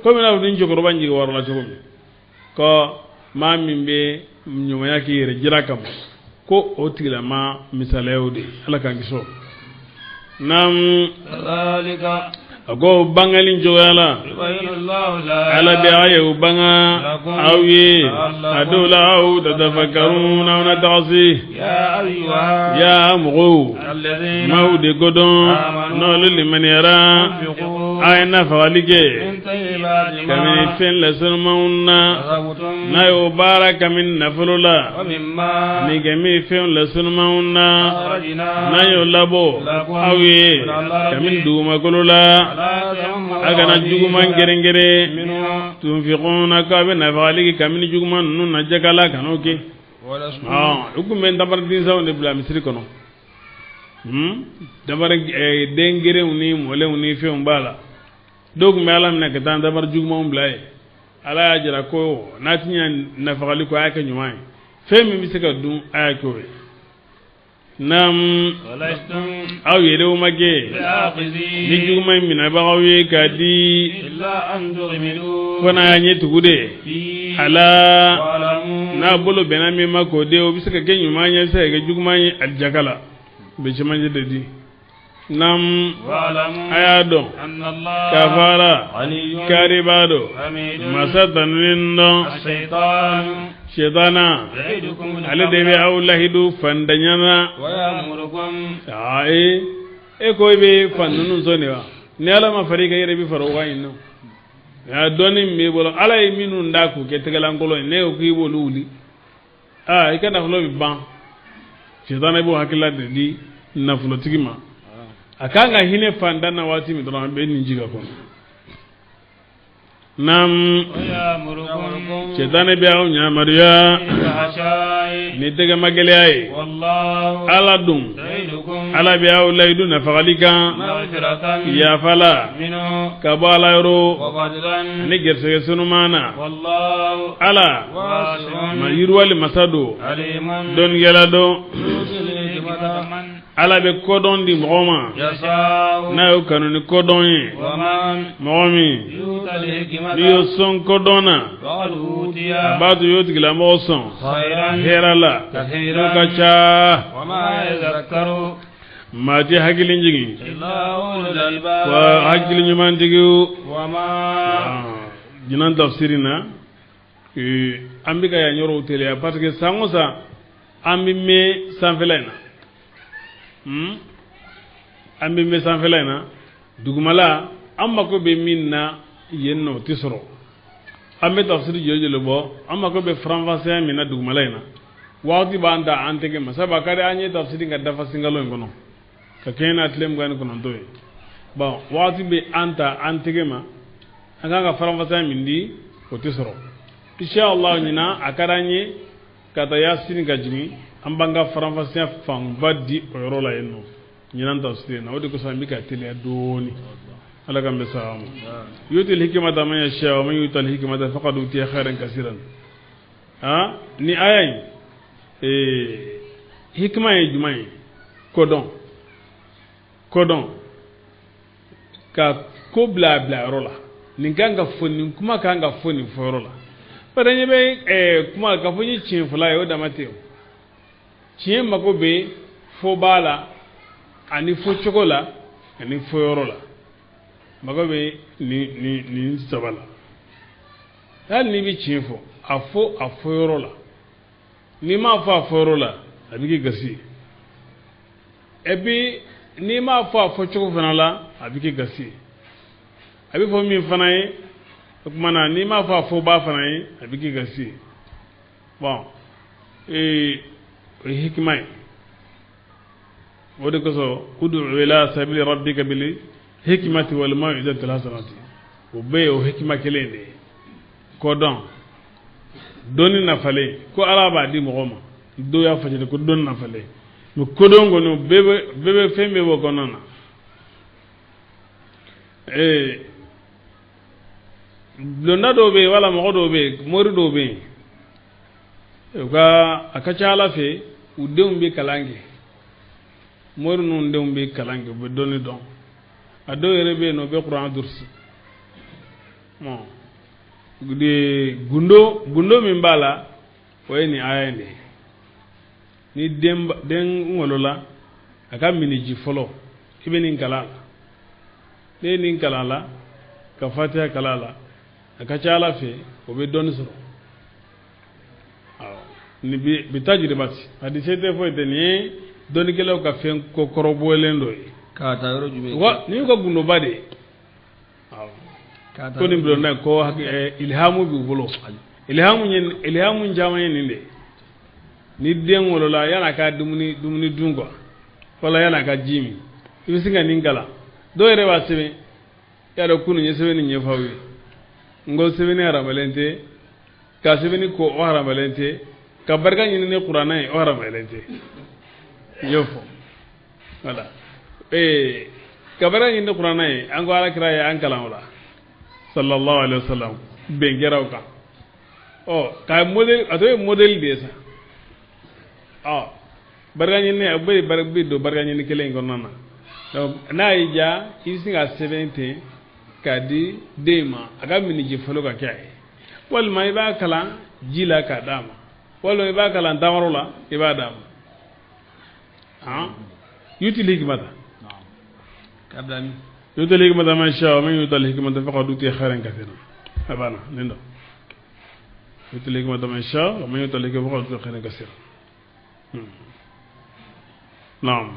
komi n'a fɔ ni cɛkɔrɔba in jigi waro la cogo min, ko maa min bɛ ɲumanya k'i yɛrɛ jira kama, ko o tigilama misaliyaw de Ala k'an kisi o. Naam, a ko bangeli cogoya la Ala bɛ a ye o banga aw ye a dɔw la aw tatafakkarun aw na tagasi. Ya mɔgɔw maaw de ko dɔn n'olu limaniyara, a ye nafagali kɛ kabini fɛn lasanumanw na, n'a y'o baara kabini nafolo la ni kɛmi fɛn lasanumanw na, n'a y'o labɔ aw ye kabini dugumakolo la, a kana juguman gɛrɛngɛrɛn tunfiquna k'a bɛ nafagali kɛ kabini juguman ninnu na jakala kan'o kɛ. U tun bɛ dabaridinsanw de bila misiri kɔnɔ, dabari den gerenw ni mɔlenw ni fɛnw b'a la. Dɔw tun bɛ Ala minɛ ka taa dabari jugumanw bila yen. Ala y'a jira ko n'a ti ɲɛ nafagali kɔ, a y'a kɛ ɲuman ye, fɛn min bɛ se ka dun a y'a kɛ o ye. Naam, aw yɛrɛw ma kɛ ni juguman in minɛbagaw ye k'a di fo n'a y'a ɲɛ tugu de ala n'a bolo bɛnna min ma k'o di, o bɛ se ka kɛ ɲuman ye, a bɛ se ka kɛ juguman ye alijaka la, u bɛ cɛmancɛ de di. Naam, a y'a dɔn k'a fɔ Ala kari b'a dɔn, masa tanunen dɔn. Shetana ale de bɛ aw lahidu fandanya na. Ee e ko i bɛ fan ninnu sɔn de wa? Ni Ala ma fara i kan, i yɛrɛ bɛ fara o kan yen nɔ. Dɔnni min b'i bolo, Ala ye minnu da k'u kɛ tɛgɛlankolon ye, ne ko k'i b'olu wuli, aa i ka nafolo bɛ ban. Shetana b'o hakilila de di nafolotigi ma. A kan ka hinɛ fantan na waati min dɔrɔn, a bɛ nin jigin a kɔnɔ. Naam, shetani bɛ aw yamaruya ni tɛgɛma gɛlɛya ye. Ala dun, Ala bɛ aw layidu nafagali kan yafa la ka bɔ Ala yɔrɔ ani gɛrɛsɛgɛ sunuman na. Ala ma yiriwali masa don, dɔnnikɛla don. Ala bɛ kodɔn di mɔgɔ ma n'a y'o kanu ni kodɔn ye. Mɔgɔ min n'i y'o sɔn kodɔn na, a b'a to y'o tigilamɔgɔ sɔn hɛrɛ la n'o ka ca. Maa tɛ hakili jigin wa hakili ɲumantigiw. Ɲinan tafsiri na, an bɛ ka yan yɔrɔw teliya parce que san o san an bɛ mɛn sanfɛla in na, an bɛ mɛn sanfɛla in na, dugumala an mako bɛ min na yen nɔ o tɛ sɔrɔ. An bɛ tafsiri joli joli bɔ, an mako bɛ faranfasiya min na dugumala in na, waati b'an ta an tɛgɛ ma, sabu a ka di an ye tafsiri ka dafa sinkalo in kɔnɔ ka kɛɲɛ n'a tile 29 ye. Bon, waati bɛ an ta an tɛgɛ ma, an kan ka faranfasiya min di o tɛ sɔrɔ. Inshallah ɲinan a ka di an ye ka taa Yasini ka jigin, an b'an ka faranfasiya fanba di o yɔrɔ la yen nɔ ɲinan tafsiri na. O de kosɔn an bɛ ka teliya dɔɔni. Ala k'an bɛ sababu ma. Yu'til hikmata man yasha wa man yu'tal hikmata faqad utiya khairan kasiran. Ni aya in, hikima ye jumɛn ye? Kodɔn, kodɔn ka ko bila a bila yɔrɔ la, nin kan ka fɔ, nin kuma kan ka fɔ nin fɔyɔrɔ la. Parce que ɲɛ bɛ kuma ka fɔ n ye tiɲɛ fɔla ye, o dama tɛ o. Tiɲɛ mako bɛ fɔbaa la ani fɔcogo la ani fɔyɔrɔ la, mako bɛ nin saba la. Hali n'i bɛ tiɲɛ fɔ, a fɔ a fɔyɔrɔ la. N'i m'a fɔ a fɔyɔrɔ la, a bɛ k'i gasi ye. Et puis n'i m'a fɔ a fɔcogo fana la, a bɛ k'i gasi ye. A bɛ fɔ min fana ye, o tuma na n'i m'a fɔ a fɔbaa fana ye, a bɛ k'i gasi ye. Bon, o ye hikima ye. O de kosɔn ud'u ila sabili rabbika bil hikmati wal maw'izatil hasanati. O bɛɛ ye o hikima kelen de ye. Kɔdɔn dɔnni nafalen ko Ala b'a di mɔgɔ ma, dɔw y'a fɔ ten ko dɔnni nafalen, mais kodɔn kɔni bɛɛ bɛ fɛn bɛɛ b'o kɔnɔna na. Bulonda dɔw bɛ yen wala mɔgɔ dɔw bɛ yen, mori dɔw bɛ yen, u ka a ka ca Ala fɛ u denw bɛ kalan kɛ, mori ninnu denw bɛ kalan kɛ, u bɛ dɔnni dɔn. A dɔw yɛrɛ bɛ yen nɔ, u bɛ kuran durusi. Bon, gundo min b'a la, o ye nin aya in de ye. Ni den wolola, a ka miniji fɔlɔ, i bɛ nin kalan a la. Ne ye nin kalan a la, ka fatiha kalan a la, a ka ca Ala fɛ o bɛ dɔnni sɔrɔ. Awɔ, nin bi tajiribati hadise tɛ foyi tɛ, nin ye dɔnnikɛlaw ka fɛn kɔkɔrɔbɔlen dɔ ye. K'a ta yɔrɔ jumɛn? Wa nin y'u ka gundoba de ye. Awɔ, ko nin bulonda ko ilhamu b'u bolo. Ilhamu caman ye nin de ye. Ni den wolola, yan'a ka dumuni dun quoi, wala yan'a ka ji min, i bɛ se ka nin kalan. Dɔw yɛrɛ b'a sɛbɛn. I y'a dɔn kunun n ye sɛbɛnni ɲɛfɔ aw ye, n ko sɛbɛnni haramalen tɛ, ka sɛbɛnni ko o haramalen tɛ, ka barika ɲini ni kuranɛ ye o haramalen tɛ. N y'o fɔ. Voilà, ka barika ɲini ni kuranɛ ye, an ko Ala kira ye an kalan o la sallallahu alaihi wa sallam, bɛn kɛra o kan. Ɔ, ka modèle, a tɔ ye modèle de ye sa. Ɔ, barika ɲini a bɛ don barika ɲini kelen in kɔnɔna na. Donc n'a y'i diya, i bɛ se ka sɛbɛn ten k'a di den ma, a ka miniji fɔlɔ ka kɛ a ye, walima i b'a kalan ji la k'a d'a ma, walima i b'a kalan tamaro la i b'a d'a ma. Han, yutil hikmata. K'a bila min? Yutil hikmata man sha wa man yutal hikmata faqad utiya khairan kathira. A banna nin don. Yutil hikmata man sha wa man yutal hikmata faqad utiya khairan kathira. Naam.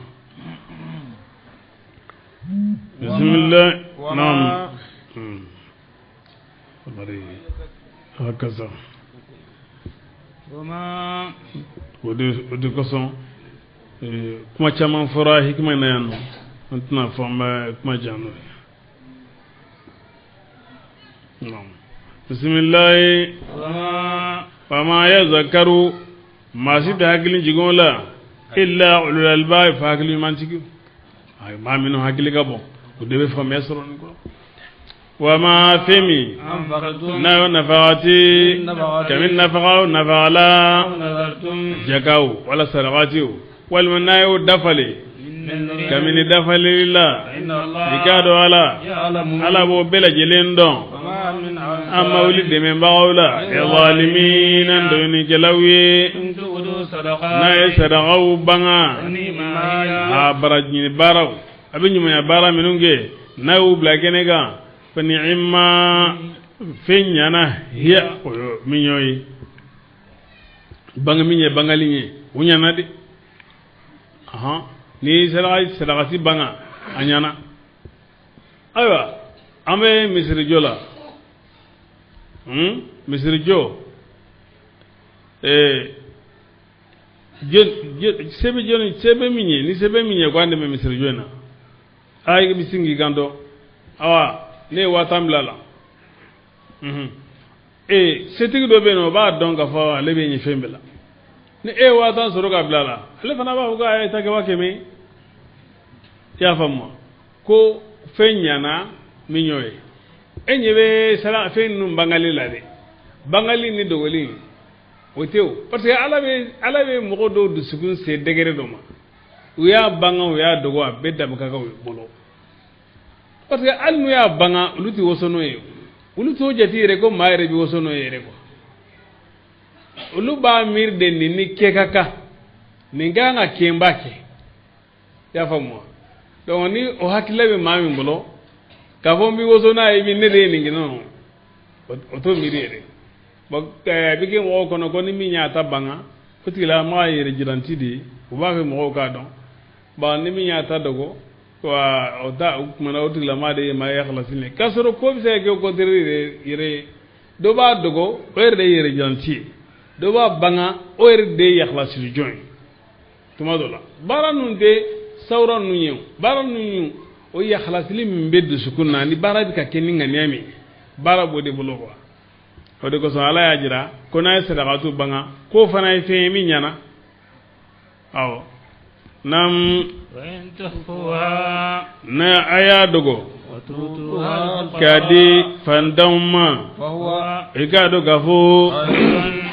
Bismillah. Naam. Hakaza. Wama O de kosɔn kuma caman fɔra hikima in na yan nɔ, an tɛna fɔ, an bɛ kuma jan n'o ye. Naam. Bisimilahi. Wama Fama yazakkaru, maa si tɛ hakili jigin o la, illa ulul albab, fa hakili ɲumantigi. Ayi, maa minnu hakili ka bon, o de bɛ faamuya sɔrɔ nin kɔrɔ. Wa ma fɛn min anfaqtum n'a y'o nafagati kami nafaga o nafaga la, aw nazartum jakaw wala sarakatiw, walima n'a y'o dafale min nadrin kabini dafaleli la, inna Allah i k'a dɔn Ala ya'lamu Ala b'o bɛɛ lajɛlen dɔn. Wama min An ma wuli dɛmɛbagaw la zalimina, dɔnnikɛlaw ye. In tubdu sadaqat N'a ye sarakaw banga, ni'ma hiya a bara ɲini baaraw, a bɛ ɲumanya baara minnu kɛ, n'a y'u bila kɛnɛ kan, fa ni'ma, fɛn ɲana, hiya o ye min y'o ye banga min ye bangali ye, o ɲana de. Ahan, ni saraka sarakati banga, a ɲana. Ayiwa, an bɛ misirijɔ la, misirijɔ se bɛ jɔnni, se bɛ min ye, ni se bɛ min ye ko an dɛmɛ misirijɔ in na, aa, i bɛ sin k'i kanto: awa, ne ye 50,000 bila a la. Setigi dɔ bɛ yen nɔ, o b'a dɔn k'a fɔ ale bɛ ɲɛ fɛn bɛɛ la. Ni e ye 50,000 sɔrɔ ka bila a la, ale fana b'a fɔ ko a ye ta kɛ 100,000 ye. I y'a faamu wa? Ko fɛn ɲana min y'o ye, e ɲɛ bɛ sara fɛn ninnu bangali la dɛ, bangali ni dogoli o tɛ o, parce que Ala bɛ mɔgɔ dɔw dusukun se degré dɔ ma, u y'a banga, u y'a dogo, a bɛɛ dama ka kan u bolo, parce que hali n'u y'a banga, olu tɛ waso n'o ye, olu t'o jate yɛrɛ ko maa yɛrɛ bɛ waso n'o ye yɛrɛ quoi. Olu b'a miiri de nin ni kɛ ka kan, nin ka kan ka kɛ, n b'a kɛ. I y'a faamu wa? Donc ni o hakilila bɛ maa min bolo k'a fɔ n bɛ waso n'a ye, ne de ye nin kɛ, non, o t'o miiri yɛrɛ. Bon a bɛ kɛ mɔgɔw kɔnɔ ko ni min y'a ta banga o tigilamɔgɔ ye yɛrɛ jiranti de ye, u b'a fɛ mɔgɔw k'a dɔn. Bon ni min y'a ta dogo, wa o ta o kumana o tigilamɔgɔ de ye maa ye halasi k'a sɔrɔ ko bɛ se ka kɛ o contraire yɛrɛ ye. Dɔ b'a dogo, o yɛrɛ de ye yɛrɛ jiranti ye, dɔ b'a banga, o yɛrɛ de ye halasi jɔn ye. Tuma dɔ la baara ninnu tɛ sawura ninnu ye, baara ninnu o ye halasili min bɛ dusukun na ni baara bɛ ka kɛ ni ŋaniya min ye, baara b'o de bolo quoi. O de kosɔn Ala y'a jira ko n'a ye sadakatu banga k'o fana ye fɛn ye min ɲɛna. Awɔ, naam, n'a a y'a dogo k'a di fantanw ma, i k'a dɔn k'a fɔ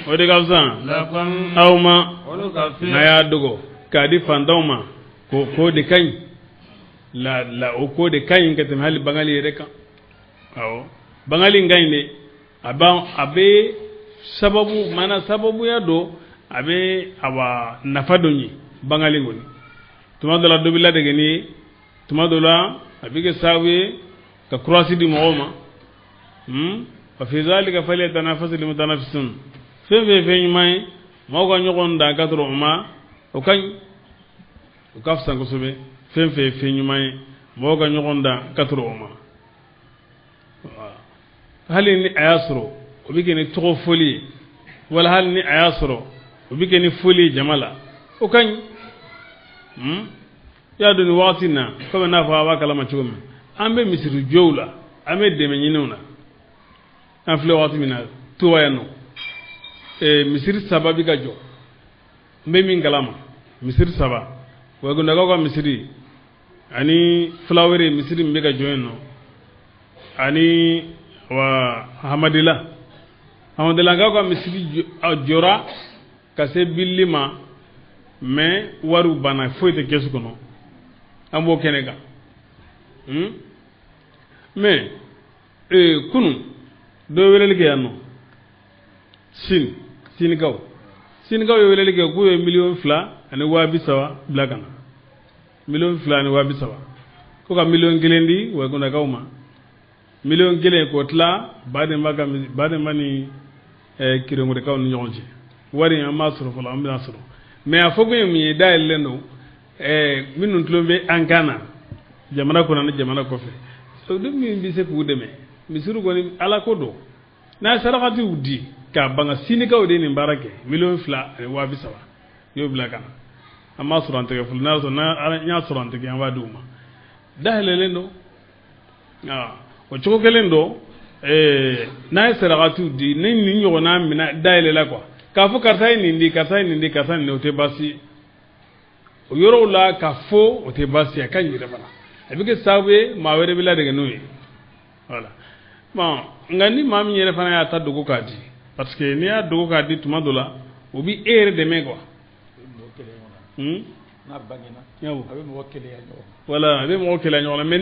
o de ka fisa aw ma. N'a y'a dogo k'a di fantanw ma, k'o de ka ɲi la la, o ko de ka ɲi ka tɛmɛ hali bangali yɛrɛ kan. Awɔ, bangali in ka ɲi dɛ, a bɛ sababu mana sababuya don, a bɛ awa nafa dɔ ɲɛ bangali kɔni. Tuma dɔ la dɔ bɛ ladege ni ye, tuma dɔ la a bɛ kɛ sababu ye ka kurasi di mɔgɔw ma. Wa fi zalika falyatanafasil mutanafisun. Fɛn fɛn ye fɛn ɲuman ye, maaw ka ɲɔgɔn dan ka sɔrɔ o ma, o ka ɲi, o ka fisa kosɛbɛ. Fɛn fɛn ye fɛn ɲuman ye, mɔgɔw ka ɲɔgɔn dan ka sɔrɔ o ma. Hali ni a y'a sɔrɔ o bɛ kɛ ni tɔgɔ fɔli ye, wala hali ni a y'a sɔrɔ o bɛ kɛ ni fɔli ye jama la, o ka ɲi. I y'a dɔn nin wagati in na, komi n'a fɔ a b'a kalama cogo min, an bɛ misiri jɔw la, an bɛ dɛmɛ ɲiniw na. An filɛ wagati min na Tuba yan nɔ, misiri 3 bɛ ka jɔ, n bɛ min kalama, misiri 3, Wagundakaw ka misiri ani Fulawere misiri min bɛ ka jɔ yen nɔ, ani wa Hamadila, Hamadilakaw ka misiri jɔra ka se bilili ma, mais wariw banna, foyi tɛ kɛsu kɔnɔ, an b'o kɛnɛ kan. Mais kunun dɔ ye weleli kɛ yan nɔ, Sini, Sinikaw, Sinikaw ye weleli kɛ k'u ye 2,300,000 bila ka na, 2,300,000, ko ka 1 miliyɔn di Wagundakaw ma, 1 miliyɔn k'o tila Badenba ni Kirenkɔrɔkaw ni ɲɔgɔn cɛ. Wari in an b'a sɔrɔ fɔlɔ, an bɛna sɔrɔ. Mais a fɔ kun ye mun ye, dayɛlɛlen don minnu tulo bɛ an kan na jamana kɔnɔ ani jamana kɔfɛ, olu min bɛ se k'u dɛmɛ. Misiri kɔni Ala ko don, n'a ye sarakatiw di k'a banga, Sinikaw de ye nin baara kɛ, 2,300,000 y'o bila ka na, an b'a sɔrɔ an tɛgɛ fɔlɔ, n'a y'a sɔrɔ n'an y'a sɔrɔ an tɛgɛ, an b'a di u ma. Dayɛlɛlen don. O cogo kelen don, n'a ye sarakatiw di, ni nin ɲɔgɔnna minɛ dayɛlɛla quoi, k'a fɔ karisa ye nin di, karisa ye nin di, karisa nin di, o tɛ baasi ye. O yɔrɔw la k'a fɔ o tɛ baasi ye, a ka ɲi yɛrɛ fana, a bɛ kɛ sababu ye maa wɛrɛ bɛ ladege n'o ye. Voilà. Bon, nka ni maa min yɛrɛ fana y'a ta dogo k'a di, parce que n'i y'a dogo k'a di tuma dɔ la, o bɛ e yɛrɛ dɛmɛ quoi. N'a bangena, a bɛ mɔgɔ keleya ɲɔgɔn na. Voilà, a bɛ mɔgɔ keleya ɲɔgɔn na. Mais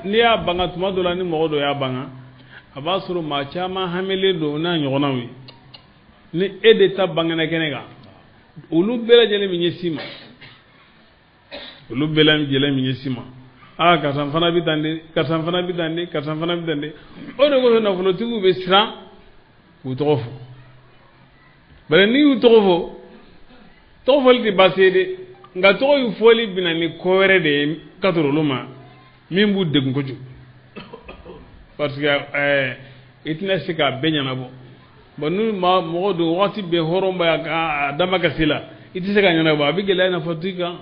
n'i y'a banga tuma dɔ la, ni mɔgɔ dɔ y'a banga, a b'a sɔrɔ maa caman hamilen don n'a ɲɔgɔnnaw ye. Ni e de ta bangena kɛnɛ kan, olu bɛɛ lajɛlen bɛ ɲɛsin ma, olu bɛɛ lajɛlen bɛ ɲɛsin ma. Aa, karisa fana bɛ tan de, karisa fana bɛ tan de, karisa fana bɛ tan de. O de kosɔn nafolotigiw bɛ siran k'u tɔgɔ fɔ. Bari n'i y'u tɔgɔ fɔ, tɔgɔ fɔli tɛ baasi ye dɛ, nka tɔgɔ in fɔli bɛ na ni ko wɛrɛ de ye ka sɔrɔ olu ma min b'u degun kojugu, parce que i tɛna se k'a bɛɛ ɲɛnabɔ. Bon, ni maa mɔgɔ don waati bɛɛ hɔrɔn b'a a dama kasi la, i tɛ se ka ɲɛnabɔ, a bɛ gɛlɛya nafolotigi kan.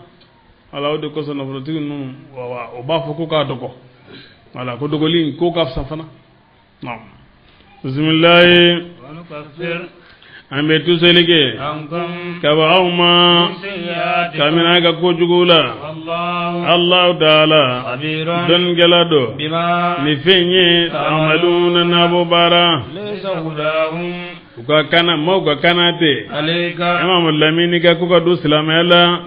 Wala, o de kosɔn nafolotigi ninnu o b'a fɔ ko k'a dɔgɔ. Wala, ko dɔgɔli ko ka fisa fana. Naam, bisimilayi, an bɛ tuseli kɛ ka bɔ aw ma kabini ka kojugu la. Alahu taala dɔnnikɛla don ni fɛn ye, amaluna n'a b'o baara. U ka kana maaw ka kana tɛ Imamu Lamini ka ko ka don silamɛya la,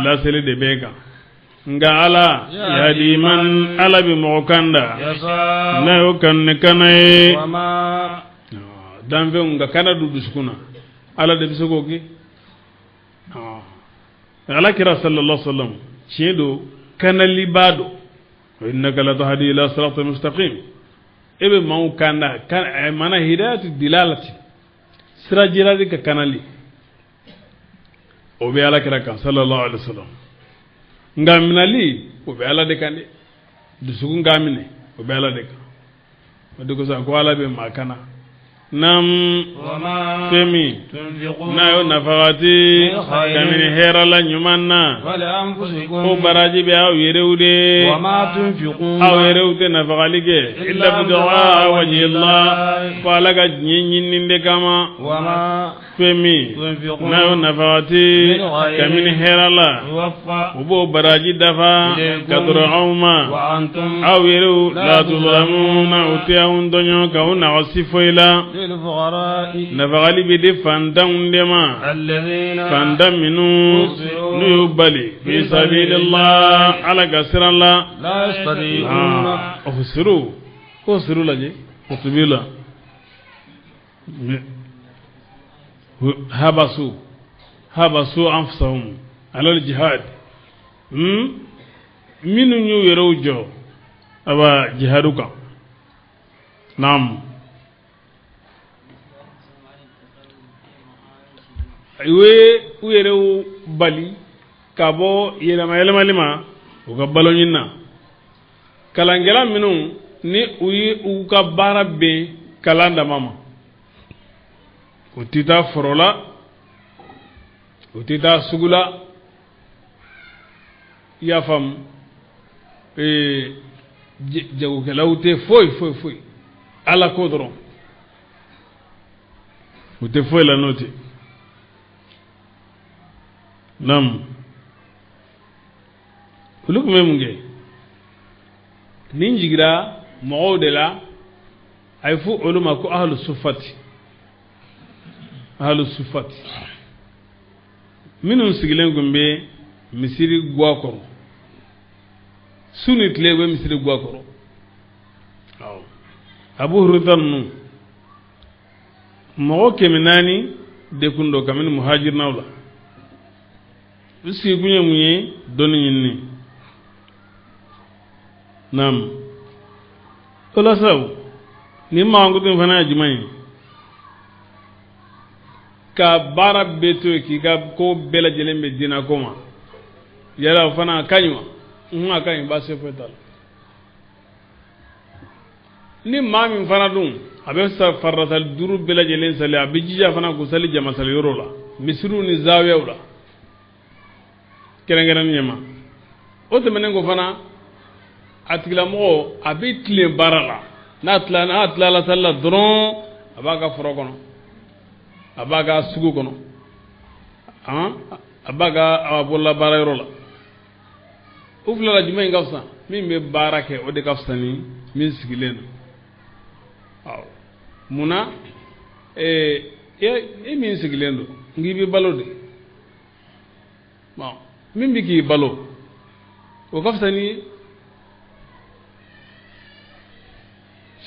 laseli de b'e kan. Nka Ala yahdi man, Ala bɛ mɔgɔ kan da n'a y'o kanu ni kana ye. Danfɛnw ka kana don dusukun na, Ala de bɛ se k'o kɛ. Ala kira sallallahu alaihi wa sallam, tiɲɛ don, kanalibaa don. Wa innaka latahdi ila siratin mustaqim. E bɛ maaw kanda kan mana hidayatu dilalati sira jirali ka kanali o bɛ Ala kira kan sallallahu alaihi wasallam. Nka minali o bɛ Ala de kan dɛ, dusukun k'a minɛ o bɛ Ala de kan. O de kosɔn ko Ala bɛ maa kana. Nam fɛn min n'a y'o nafagati kabini hɛrɛ la ɲuman na, ko baraji bɛ aw yɛrɛw de, aw yɛrɛw tɛ nafagali kɛ illa ibtighaa wajhillah, fo Ala ka diɲɛ ɲinini de kama. Fɛn min n'a y'o nafagati kabini hɛrɛ la, u b'o baraji dafa ka dɔrɔ aw ma, aw yɛrɛw la tuzlamuna, u tɛ aw tɔɲɔ k'aw nagasi foyi la. Nafagali bɛ di fantanw de ma, fantan minnu n'u y'u bali fi sabilillah Ala ka sira la. O siru ko siru lajɛ o tubi la habasu anfusahum ala jihad. Minnu y'u yɛrɛw jɔ aba jihadu kan. Naam, u ye u yɛrɛw bali ka bɔ yɛlɛma yɛlɛmali ma u ka balo ɲini na. Kalankɛla minnu ni u ye u ka baara bɛn kalan dama ma, u tɛ taa foro la, u tɛ taa sugu la, i y'a faamu, jagokɛlaw tɛ foyi foyi foyi, Ala ko dɔrɔn, u tɛ foyi la n'o tɛ. Naam, olu tun bɛ mun kɛ? Nin jigira mɔgɔw de la, a ye fɔ olu ma ko ahlu sufati, ahlu sufati minnu sigilen tun bɛ misiri guwa kɔrɔ, su ni tile u bɛ misiri guwa kɔrɔ. Awɔ, Abu Hurayra ninnu mɔgɔ 400 de kun don kabini muhajirinaw la. U sigikun ye mun ye? Dɔnni ɲinini. Naam, o la sa o nin mankutu in fana ye jumɛn ye? Ka baara bɛɛ to yen k'i ka ko bɛɛ lajɛlen bɛ diinɛ ko ma, yala o fana a ka ɲi wa? A ka ɲi, baasi foyi t'a la. Ni maa min fana dun a bɛ faridasali 5 bɛɛ lajɛlen sali, a bɛ jija fana k'u sali jama sali yɔrɔ la, misiriw ni zawiyaw la kɛrɛnkɛrɛnnen ɲɛma. O tɛmɛnen kɔ fana, a tigilamɔgɔ a bɛ tilen baara la, n'a tilala sali la dɔrɔn a b'a ka foro kɔnɔ, a b'a ka sugu kɔnɔ, a b'a ka bolola baara yɔrɔ la. O fila la jumɛn in ka fisa? Min bɛ baara kɛ o de ka fisa ni min sigilen don. Awɔ, munna e min sigilen don n k'i bɛ balo de, bon min bɛ k'i balo o ka fisa ni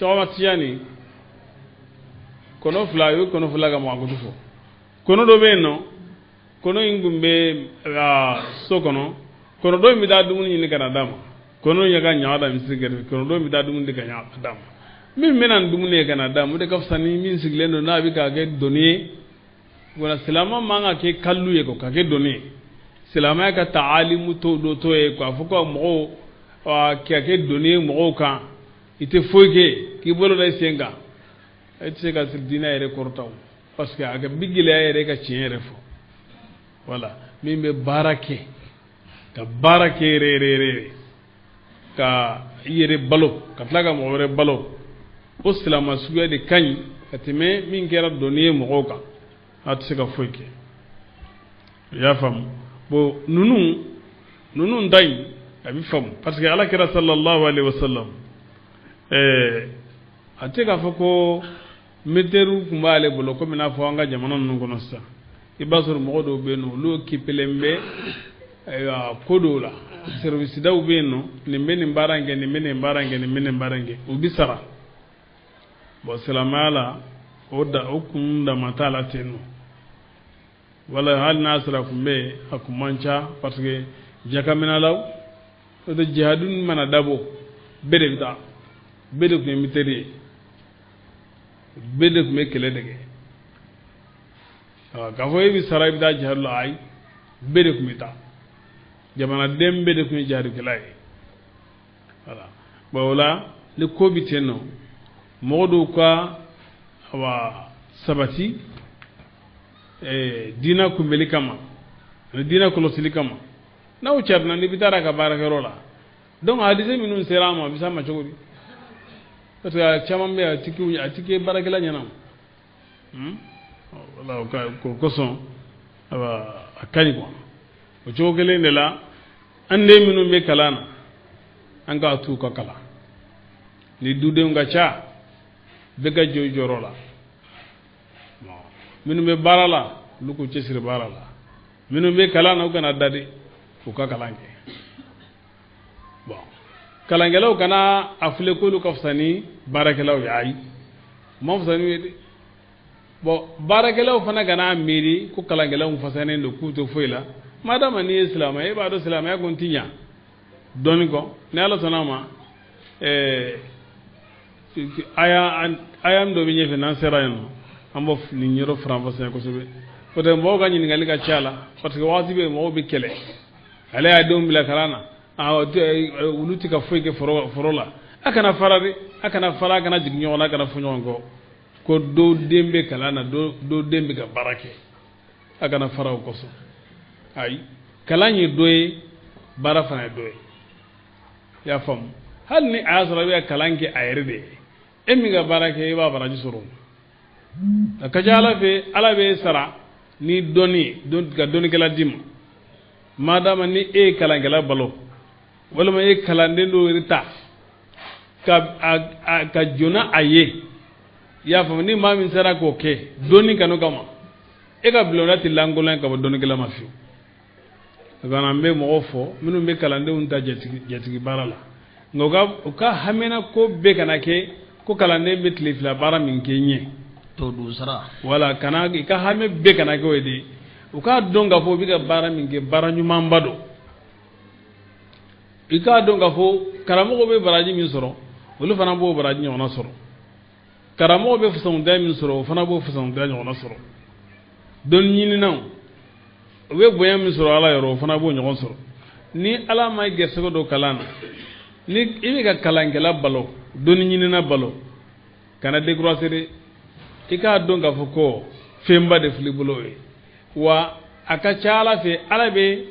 Sɔgɔma Tijani kɔnɔ fila, a ye kɔnɔ fila ka mankutu fɔ. Kɔnɔ dɔ bɛ yen nɔ, kɔnɔ in tun bɛ so kɔnɔ, kɔnɔ dɔ in bɛ taa dumuni ɲini ka na d'a ma, kɔnɔ in ka ɲaga da misiri kɛrɛfɛ, kɔnɔ dɔ in bɛ taa dumuni di ka ɲaga d'a ma. Min bɛna ni dumuni ye ka na d'a ma, o de ka fisa ni min sigilen don n'a bɛ k'a kɛ doni ye. Wala silamɛ man ka kɛ kalilu ye ka kɛ doni ye. Silamɛya ka taalimu to dɔ to ye k'a fɔ ko mɔgɔw ka kɛ doni ye mɔgɔw kan, i tɛ foyi kɛ k'i bolo da i sen kan, e tɛ se ka diinɛ yɛrɛ kɔrɔta o, parce que a ka bi gɛlɛya yɛrɛ ka tiɲɛ yɛrɛ fɔ. Wala min bɛ baara kɛ, ka baara kɛ yɛrɛ yɛrɛ yɛrɛ, ka i yɛrɛ balo ka tila ka mɔgɔ wɛrɛ balo, o silamɛ suguya de ka ɲi ka tɛmɛ min kɛra doni ye mɔgɔw kan, a tɛ se ka foyi kɛ. I y'a faamu? Bon, ninnu ta in a bɛ faamu, parce que Ala kira sallallahu alaihi wasallam a tɛ k'a fɔ ko militaires tun b'ale bolo komi n'a fɔ an ka jamana ninnu kɔnɔ sisan. I b'a sɔrɔ mɔgɔ dɔw bɛ yen nɔ, olu occupélen bɛ ayiwa ko dɔw la, service daw bɛ yen nɔ, nin bɛ nin baara in kɛ, nin bɛ nin baara in kɛ, nin bɛ nin baara in kɛ, u bɛ sara. Bon, silamɛya la o da o kun dama t'a la ten nɔ. Wala hali n'a sɔrɔ a kun bɛ yen, a kun man ca, parce que jakaminalaw o tɛ jihadu mana dabɔ bɛɛ de bɛ taa. Bɛɛ de tun ye militaire ye, bɛɛ de tun bɛ kɛlɛ de kɛ. K'a fɔ e bɛ sara i bɛ taa jihadu la, ayi, bɛɛ de tun bɛ taa. Jamanaden bɛɛ de tun ye jihadikɛla ye. Voilà. Bon, o la ni ko bɛ ten nɔ, mɔgɔ dɔw ka awa sabati diinɛ kunbɛli kama ani diinɛ kɔlɔsili kama, n'aw carila n'i bɛ taa a ka baarakɛyɔrɔ la, donc hadise minnu sera an ma, a bɛ s'a ma cogo di? Parce que a caman bɛ yen, a ti kɛ baarakɛla ɲɛna. Wala o kosɔn a ka ɲi quoi. O cogo kelen de la, an den minnu bɛ kalan na, an k'a t'u ka kalan. Ni dudenw ka ca, bɛɛ ka jɔ i jɔyɔrɔ la. Minnu bɛ baara la, olu k'u cɛsiri baara la. Minnu bɛ kalan na, u kana da de, u ka kalan kɛ. Bon, kalankɛlaw kana a filɛ k'olu ka fisa ni baarakɛlaw ye, ayi, u ma fisa n'u ye dɛ. Bon, baarakɛlaw fana kana miiri ko kalankɛlaw fasanen don k'u tɛ foyi la. Madama n'i ye silamɛ, e b'a dɔn silamɛya kun ti ɲa dɔɔni kɔ. Ni Ala sɔnna a ma, aya min dɔ bɛ ɲɛfɛ, n'an sera yen nɔ, an b'o nin yɔrɔ faranfasiya kosɛbɛ. Parce que mɔgɔw ka ɲininkali ka ca la, parce que waati bɛ yen mɔgɔw bɛ kɛlɛ. Ale y'a denw bila kalan na, olu tɛ ka foyi kɛ foro la. A kana fara dɛ, a kana fara, a kana jigin ɲɔgɔn na, a kana fɔ ɲɔgɔn kɔ. Ko dɔw den bɛ kalan na, dɔw den bɛ ka baara kɛ, a kana fara o kosɔn. Ayi, kalan ye dɔ ye, baara fana ye dɔ ye. I y'a faamu? Hali ni a y'a sɔrɔ i bɛ ka kalan kɛ a yɛrɛ de ye, e min ka baara kɛ, i b'a baraji sɔrɔ. A ka ca Ala fɛ, Ala b'e sara ni dɔnni, ka dɔnnikɛla d'i ma. Madama ni e ye kalankɛla balo, walima e ye kalanden dɔw yɛrɛ ta ka jɔ n'a a ye, i y'a faamu? Ni maa min sera k'o kɛ dɔnni kanu kama, e ka bulonda tɛ lankolon ye ka bɔ dɔnnikɛla ma fiyewu. An bɛ mɔgɔw fɔ minnu bɛ kalandenw ta jatigi baara la, nka u ka hamina ko bɛɛ kana kɛ ko kalanden bɛ tile fila baara min kɛ ɲɛ. To dun sara. Wala kana i ka hami bɛɛ kana kɛ o ye de. U k'a dɔn k'a fɔ u bɛ ka baara min kɛ, baara ɲumanba don. I k'a dɔn k'a fɔ karamɔgɔw bɛ baraji min sɔrɔ, olu fana b'o baraji ɲɔgɔnna sɔrɔ. Karamɔgɔw bɛ fisantanya min sɔrɔ, o fana b'o fisantanya ɲɔgɔnna sɔrɔ. Dɔnni ɲininaw, u bɛ bonya min sɔrɔ Ala yɔrɔ, o fana b'o ɲɔgɔn sɔrɔ. Ni Ala ma gɛrɛsɛgɛ don kalan na, ni i bɛ ka kalankɛla balo, dɔnni ɲinina balo, kana décourager dɛ. I k'a dɔn k'a fɔ ko fɛnba de filɛ i bolo ye. Wa a ka ca Ala fɛ, Ala bɛ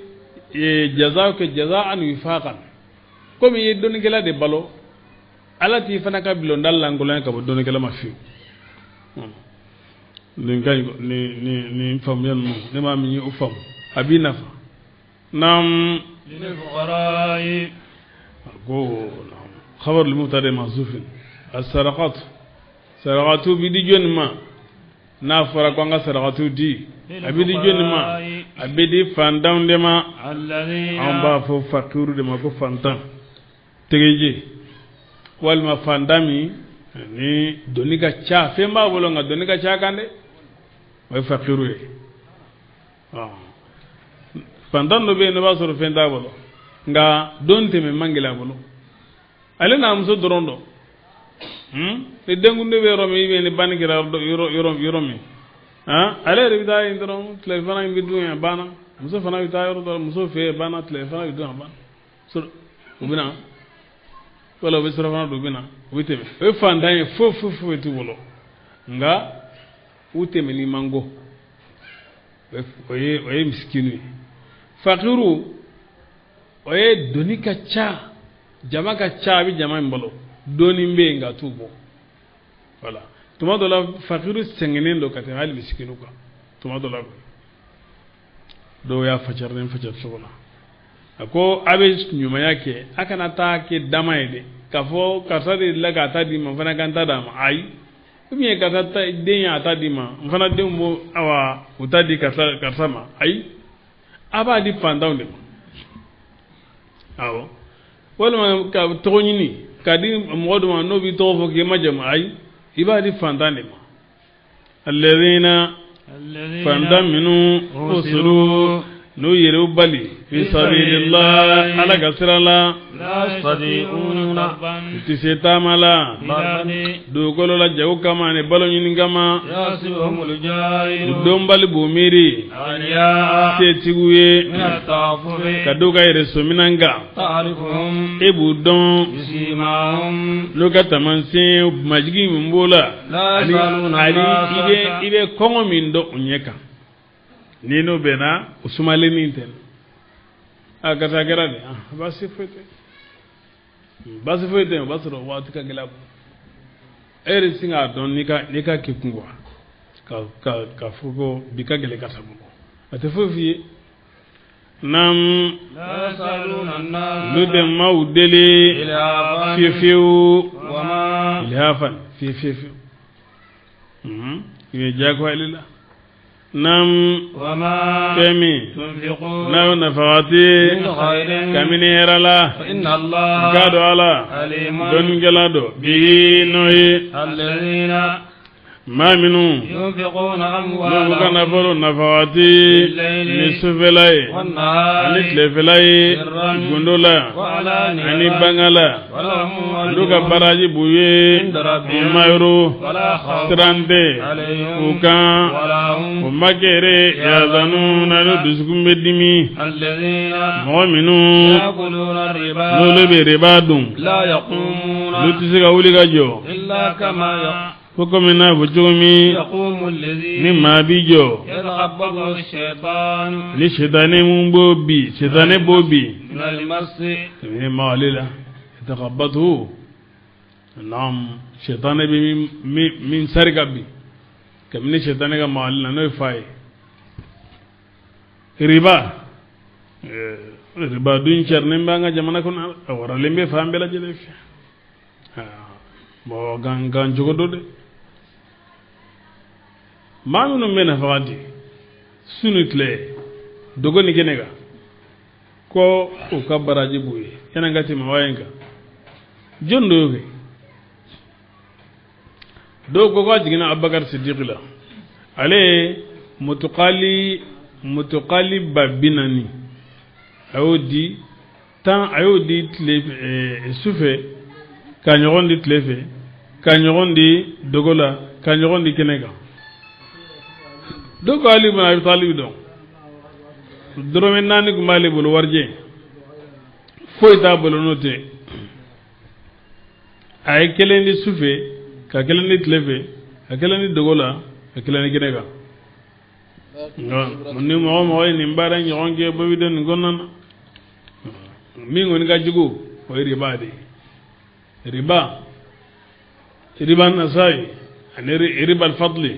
jaza kɛ jazaan wifaqan. Komi i ye dɔnnikɛla de balo, Ala t'i fana ka bulonda lankolon ka bɔ dɔnnikɛla ma fiyewu. Nin ka ɲi, nin faamuya ninnu, ne maa min ye o faamu, a b'i nafa. Naam. Ko khabar al-mubtada mahzufin as-saraqat, sarakatu bi di jɔnni ma? N'a fɔra ko an ka sarakatu di, a bɛ di jɔnni ma? A bɛ di fantanw de ma. An b'a fɔ fakiru de ma ko fantan tɛgɛje, walima fantan min ni doni ka ca, fɛn b'a bolo nka doni ka ca kan dɛ, o ye fakiru ye. Fantan dɔ bɛ yen, i b'a sɔrɔ fɛn t'a bolo, nka don tɛmɛ man gɛlɛn a bolo. Ale n'a muso dɔrɔn don. Ni denkundi bɛ yɔrɔ min, ni banni kɛra yɔrɔ min, ale yɛrɛ bɛ taa yen dɔrɔn, tilefana in bɛ dun yen, a banna. Muso fana bɛ taa yɔrɔ dɔ, muso fɛ yen, banna, tilefana bɛ dun, a banna. U bɛ na, wala u bɛ surafana dun, u bɛ na, u bɛ tɛmɛ. O ye fantan ye, foyi foyi foyi t'u bolo, nka u tɛmɛni man go. O ye misikinu ye. Fakiru, o ye doni ka ca, jama ka ca, a bɛ jama in balo, dɔɔnin bɛ yen nka a t'u bɔ. Wala tuma dɔ la fakiru sɛgɛnnen don ka tɛmɛ hali misikinu kan. Tuma dɔ la dɔw y'a facari ni facari cogo la. A ko a bɛ ɲumanya kɛ, a kana taa kɛ dama ye dɛ, k'a fɔ karisa de la k'a ta d'i ma, n fana ka n ta d'a ma. Ayi, ou bien karisa den y'a ta d'i ma, n fana denw b'o awa u ta di karisa ma. Ayi, a b'a di fantanw de ma. Awɔ, walima ka tɔgɔ ɲini k'a di mɔgɔ dɔ ma n'o b'i tɔgɔ fɔ k'i ma jamu. Ayi, i b'a di fantan de ma. Alladhina, fantan minnu, usiru N'u yɛrɛw bali fi sabilillah ala ka sira la u tɛ se taama la dugukolo la jago kama ani balo ɲini kama u dɔnbali b'u miiri setigiw ye ka d'u ka yɛrɛ sɔminan kan e b'u dɔn n'u ka taamasiyɛn majigin min b'o la ani i bɛ kɔngɔ min dɔn u ɲɛ kan ni n'o bɛnna o sumalen min tɛ a karisa kɛra de baasi foyi tɛ baasi foyi tɛ o b'a sɔrɔ waati ka gɛlɛn e yɛrɛ sin k'a dɔn n'i ka kekun quoi ka fɔ ko bi ka gɛlɛn karisa bolo a tɛ foyi f'i ye naam olu tɛ maaw deli fiyewu fiyewu ilhafan fiyewu fiyewu i bɛ diyagoya ale la naam fɛn min n'a y'o nafagati kabini hɛrɛ la k'a dɔn ala dɔnnikɛla dɔ bihi n'o ye maa minnu n'u ka nafolo nafagati ni sufɛla ye ani tilefɛla ye gundo la ani banga la olu ka baraji b'u ye u mayɔrɔ siran tɛ u kan u ma kɛre yazanu na n'u dusukun bɛ dimi mɔgɔ minnu n'olu bɛ riba dun olu tɛ se ka wuli ka jɔ fo komi n'a fɔ cogo min ni maa b'i jɔ ni sitanɛ mun b'o bi sitanɛ b'o bi kabini magali la yatakhabbathu naam sitanɛ bɛ min sari ka bin kabini sitanɛ ka magali la n'o ye fa ye riba riba dun carinen b'an ka jamana kɔnɔ a waralen bɛ fan bɛɛ lajɛlen fɛ mɔgɔ gangan cogo don dɛ maa minnu bɛ nafaga di su ni tile dogo ni kɛnɛ kan ko u ka baraji b'u ye yanni ka tɛmɛ waa in kan jɔn dɔ y'o kɛ dɔw ko k'a jiginna Abubakar Sidiki la ale ye mutukali 40,000 a y'o di tan a y'o di tile su fɛ ka ɲɔgɔn di tile fɛ ka ɲɔgɔn di dogo la ka ɲɔgɔn di kɛnɛ kan dɔw ko Ali ibn Abi Talib dɔn dɔrɔmɛ 4 tun b'ale bolo warijɛ foyi t'a bolo n'o tɛ a ye kelen di su fɛ ka kelen di tile fɛ ka kelen di dogo la ka kelen di kɛnɛ kan nka ni mɔgɔ mɔgɔ ye nin baara ɲɔgɔn kɛ bɛɛ bɛ don nin kɔnɔna na min kɔni ka jugu o ye riba de ye riba riba nasayi ani riba alfadli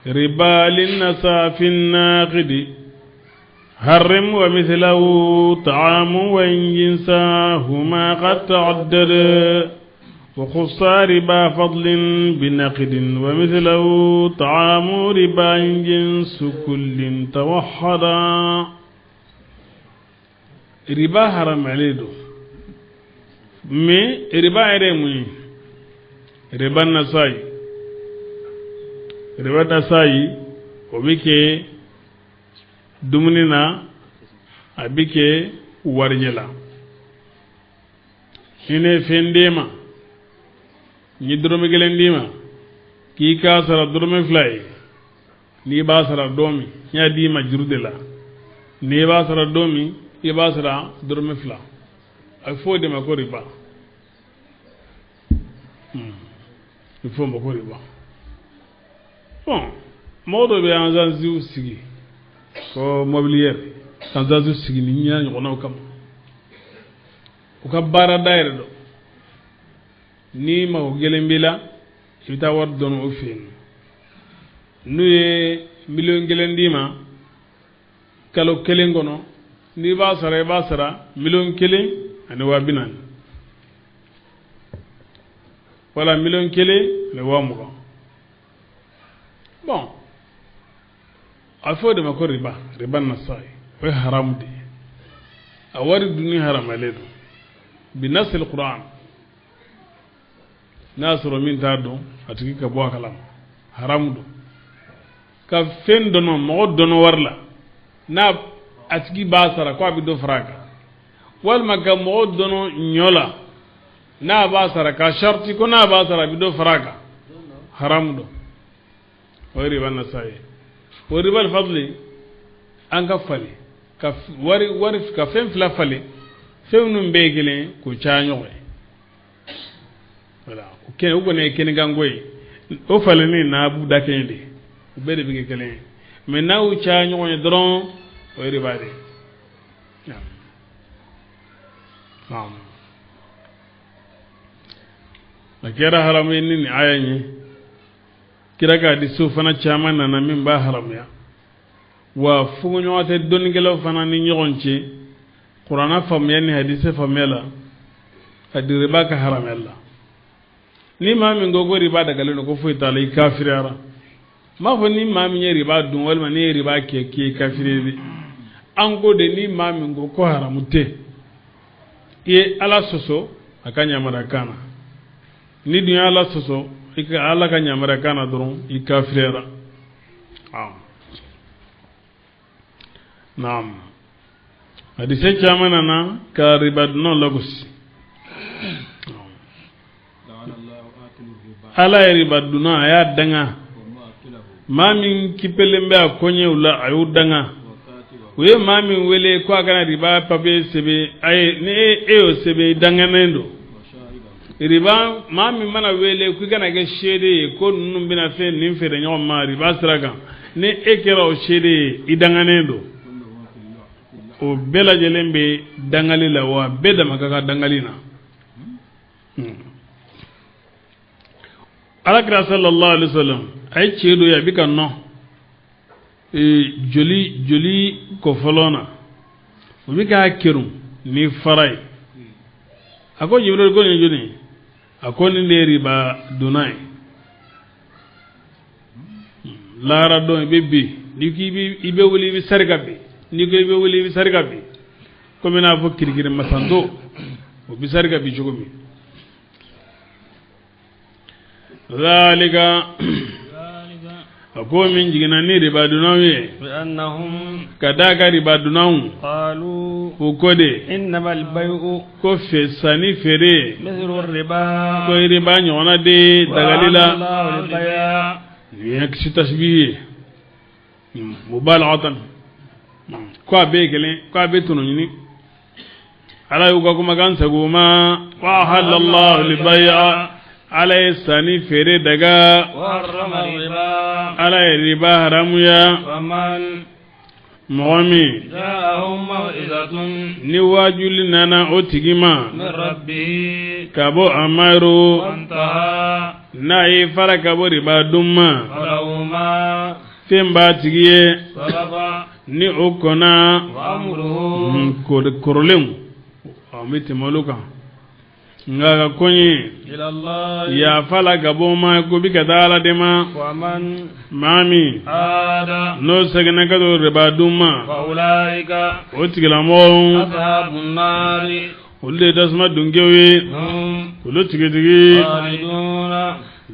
riba linnasa fi naqidi harrim wa mithlahu ta'amu wa jinsahuma qad ta'addad wa khussa riba fadlin binaqidin wa mithlahu ta'amu riba jinsu kullin tawahhada riba haramalen don mais riba yɛrɛ ye mun ye riba nasayi o bɛ kɛ dumuni na a bɛ kɛ warijɛ la ni ne ye fɛn d'e ma n ye dɔrɔmɛ 1 d'i ma k'i k'a sara dɔrɔmɛ 2 ye n'i b'a sara don min n y'a d'i ma juru de la n'i b'a sara don min i b'a sara dɔrɔmɛ 2 a bɛ fɔ o de ma ko riba a bɛ fɔ o ma ko riba bon mɔgɔ dɔw bɛ anzansiw sigi ko mobilière anzansiw sigi ni ɲɛna ɲɔgɔnnaw kama u ka baarada yɛrɛ dɔn ni mago gɛlɛn b'i la i bɛ taa wari dɔɔni o fɛ yen n'u ye 1 miliyɔn d'i ma kalo 1 kɔnɔ n'i b'a sara i b'a sara 1,2 million wala 1,2 million bon a bɛ fɔ o de ma ko riba riba nasayi o ye haramu de ye a wari dunni haramalen don bi nasil Qur'an n'a y'a sɔrɔ min t'a dɔn a tigi ka bɔ a kalama haramu don ka fɛn dɔnɔ mɔgɔ dɔnɔ wari la N'a a tigi b'a sara ko a bɛ dɔ fara a kan, walima ka mɔgɔ dɔnɔ ɲɔ la, n'a b'a sara ka sariti ko n'a b'a sara a bɛ dɔ fara a kan, haramu don. O ye riba nasa ye. O riba fadli, an ka falen ka wari wari ka fɛn fila falen, fɛn minnu bɛɛ ye kelen ye, k'o caya ɲɔgɔn ye. Voilà, o kɛ o kɔni ye kɛnɛkanko ye. O falenni n'a b'u da kelen de, u bɛɛ de bɛ kɛ kelen ye. Mais n'a y'u caya ɲɔgɔn ye dɔrɔn, o ye riba de ye. Naam, a kɛra haramu ye ni nin aya in ye. Kira ka hadiso fana caman nana min b'a haramuya. Wa fuguɲɔgɔn tɛ dɔnnikɛlaw fana ni ɲɔgɔn cɛ kuranna faamuya ni hadise faamuya la ka di riba ka haramuya la. Ni maa min ko ko riba dagalen don, ko foyi t'a la, i kafiriyara. N b'a fɔ ni maa min ye riba dun walima n'i ye riba kɛ, k'i ye kafiri ye dɛ. An ko de, ni maa min ko ko haramu tɛ, i ye Ala sɔsɔ a ka yamaruyakan na. Ni dun ye Ala sɔsɔ i ka Ala ka yamaruyakan na dɔrɔn, i kafiriyara. Naam, hadise caman nana ka riba dunnaw lagosi. Ala ye riba dunna, a y'a danga. Maa min kipelen bɛ a koɲɛw la, a y'o danga. U ye maa min wele ko a kana riba papiye sɛbɛn a ye, ni e y'o sɛbɛn, i danganen don riba. Maa min mana wele ko i kana kɛ seere ye ko ninnu bɛna fɛn nin feere ɲɔgɔn ma riba sira kan, ni e kɛra o seere ye, i danganen don. O bɛɛ lajɛlen bɛ dangali la, wa bɛɛ dama ka kan dangali na. Ala kira sallallahu alaihi wasallam a ye cɛ dɔ ye, a bɛ ka nɔ joli joli kɔfɔlɔ na, o bɛ k'a kerun ni fara ye. A ko Jibril, ko nin joli? A ko nin de ye riba donna ye. Lahara don, i bɛ bin, n'i ko i bɛ wuli, i bɛ sari ka bin. N'i ko i bɛ wuli, i bɛ sari ka bin, komi n'a fɔ kirikiri masanto, o bɛ sari ka bin cogo min. Zalika, a ko min jiginna ni riba dunnaw ye, ka d'a ka riba dunnaw u ko de ko fɛ sanni feere ko riba ɲɔgɔnna de dagali la. Nin ye kisi tasbihi ye mubalagatan, ko a bɛɛ ye kelen, ko a bɛ tɔnɔ ɲini. Ala y'u ka kumakan segin u ma: wa ahallallahu al-bay'a, Ala ye sanni feere daga, Ala ye riba haramuya. Mɔgɔ min ni waajuli nana o tigi ma ka bɔ a mayɔrɔ, n'a ye fara ka bɔ riba dun ma, fɛn b'a tigi ye ni o kɔnna kɔrɔlenw, an bɛ tɛmɛ olu kan. Nka ka koɲɛ yafa la ka bɔ ma ko bi ka taa Ala de ma. Maa min n'o seginna ka don riba dun ma, o tigilamɔgɔw, olu de ye tasuma dunkew ye, olu tigitigi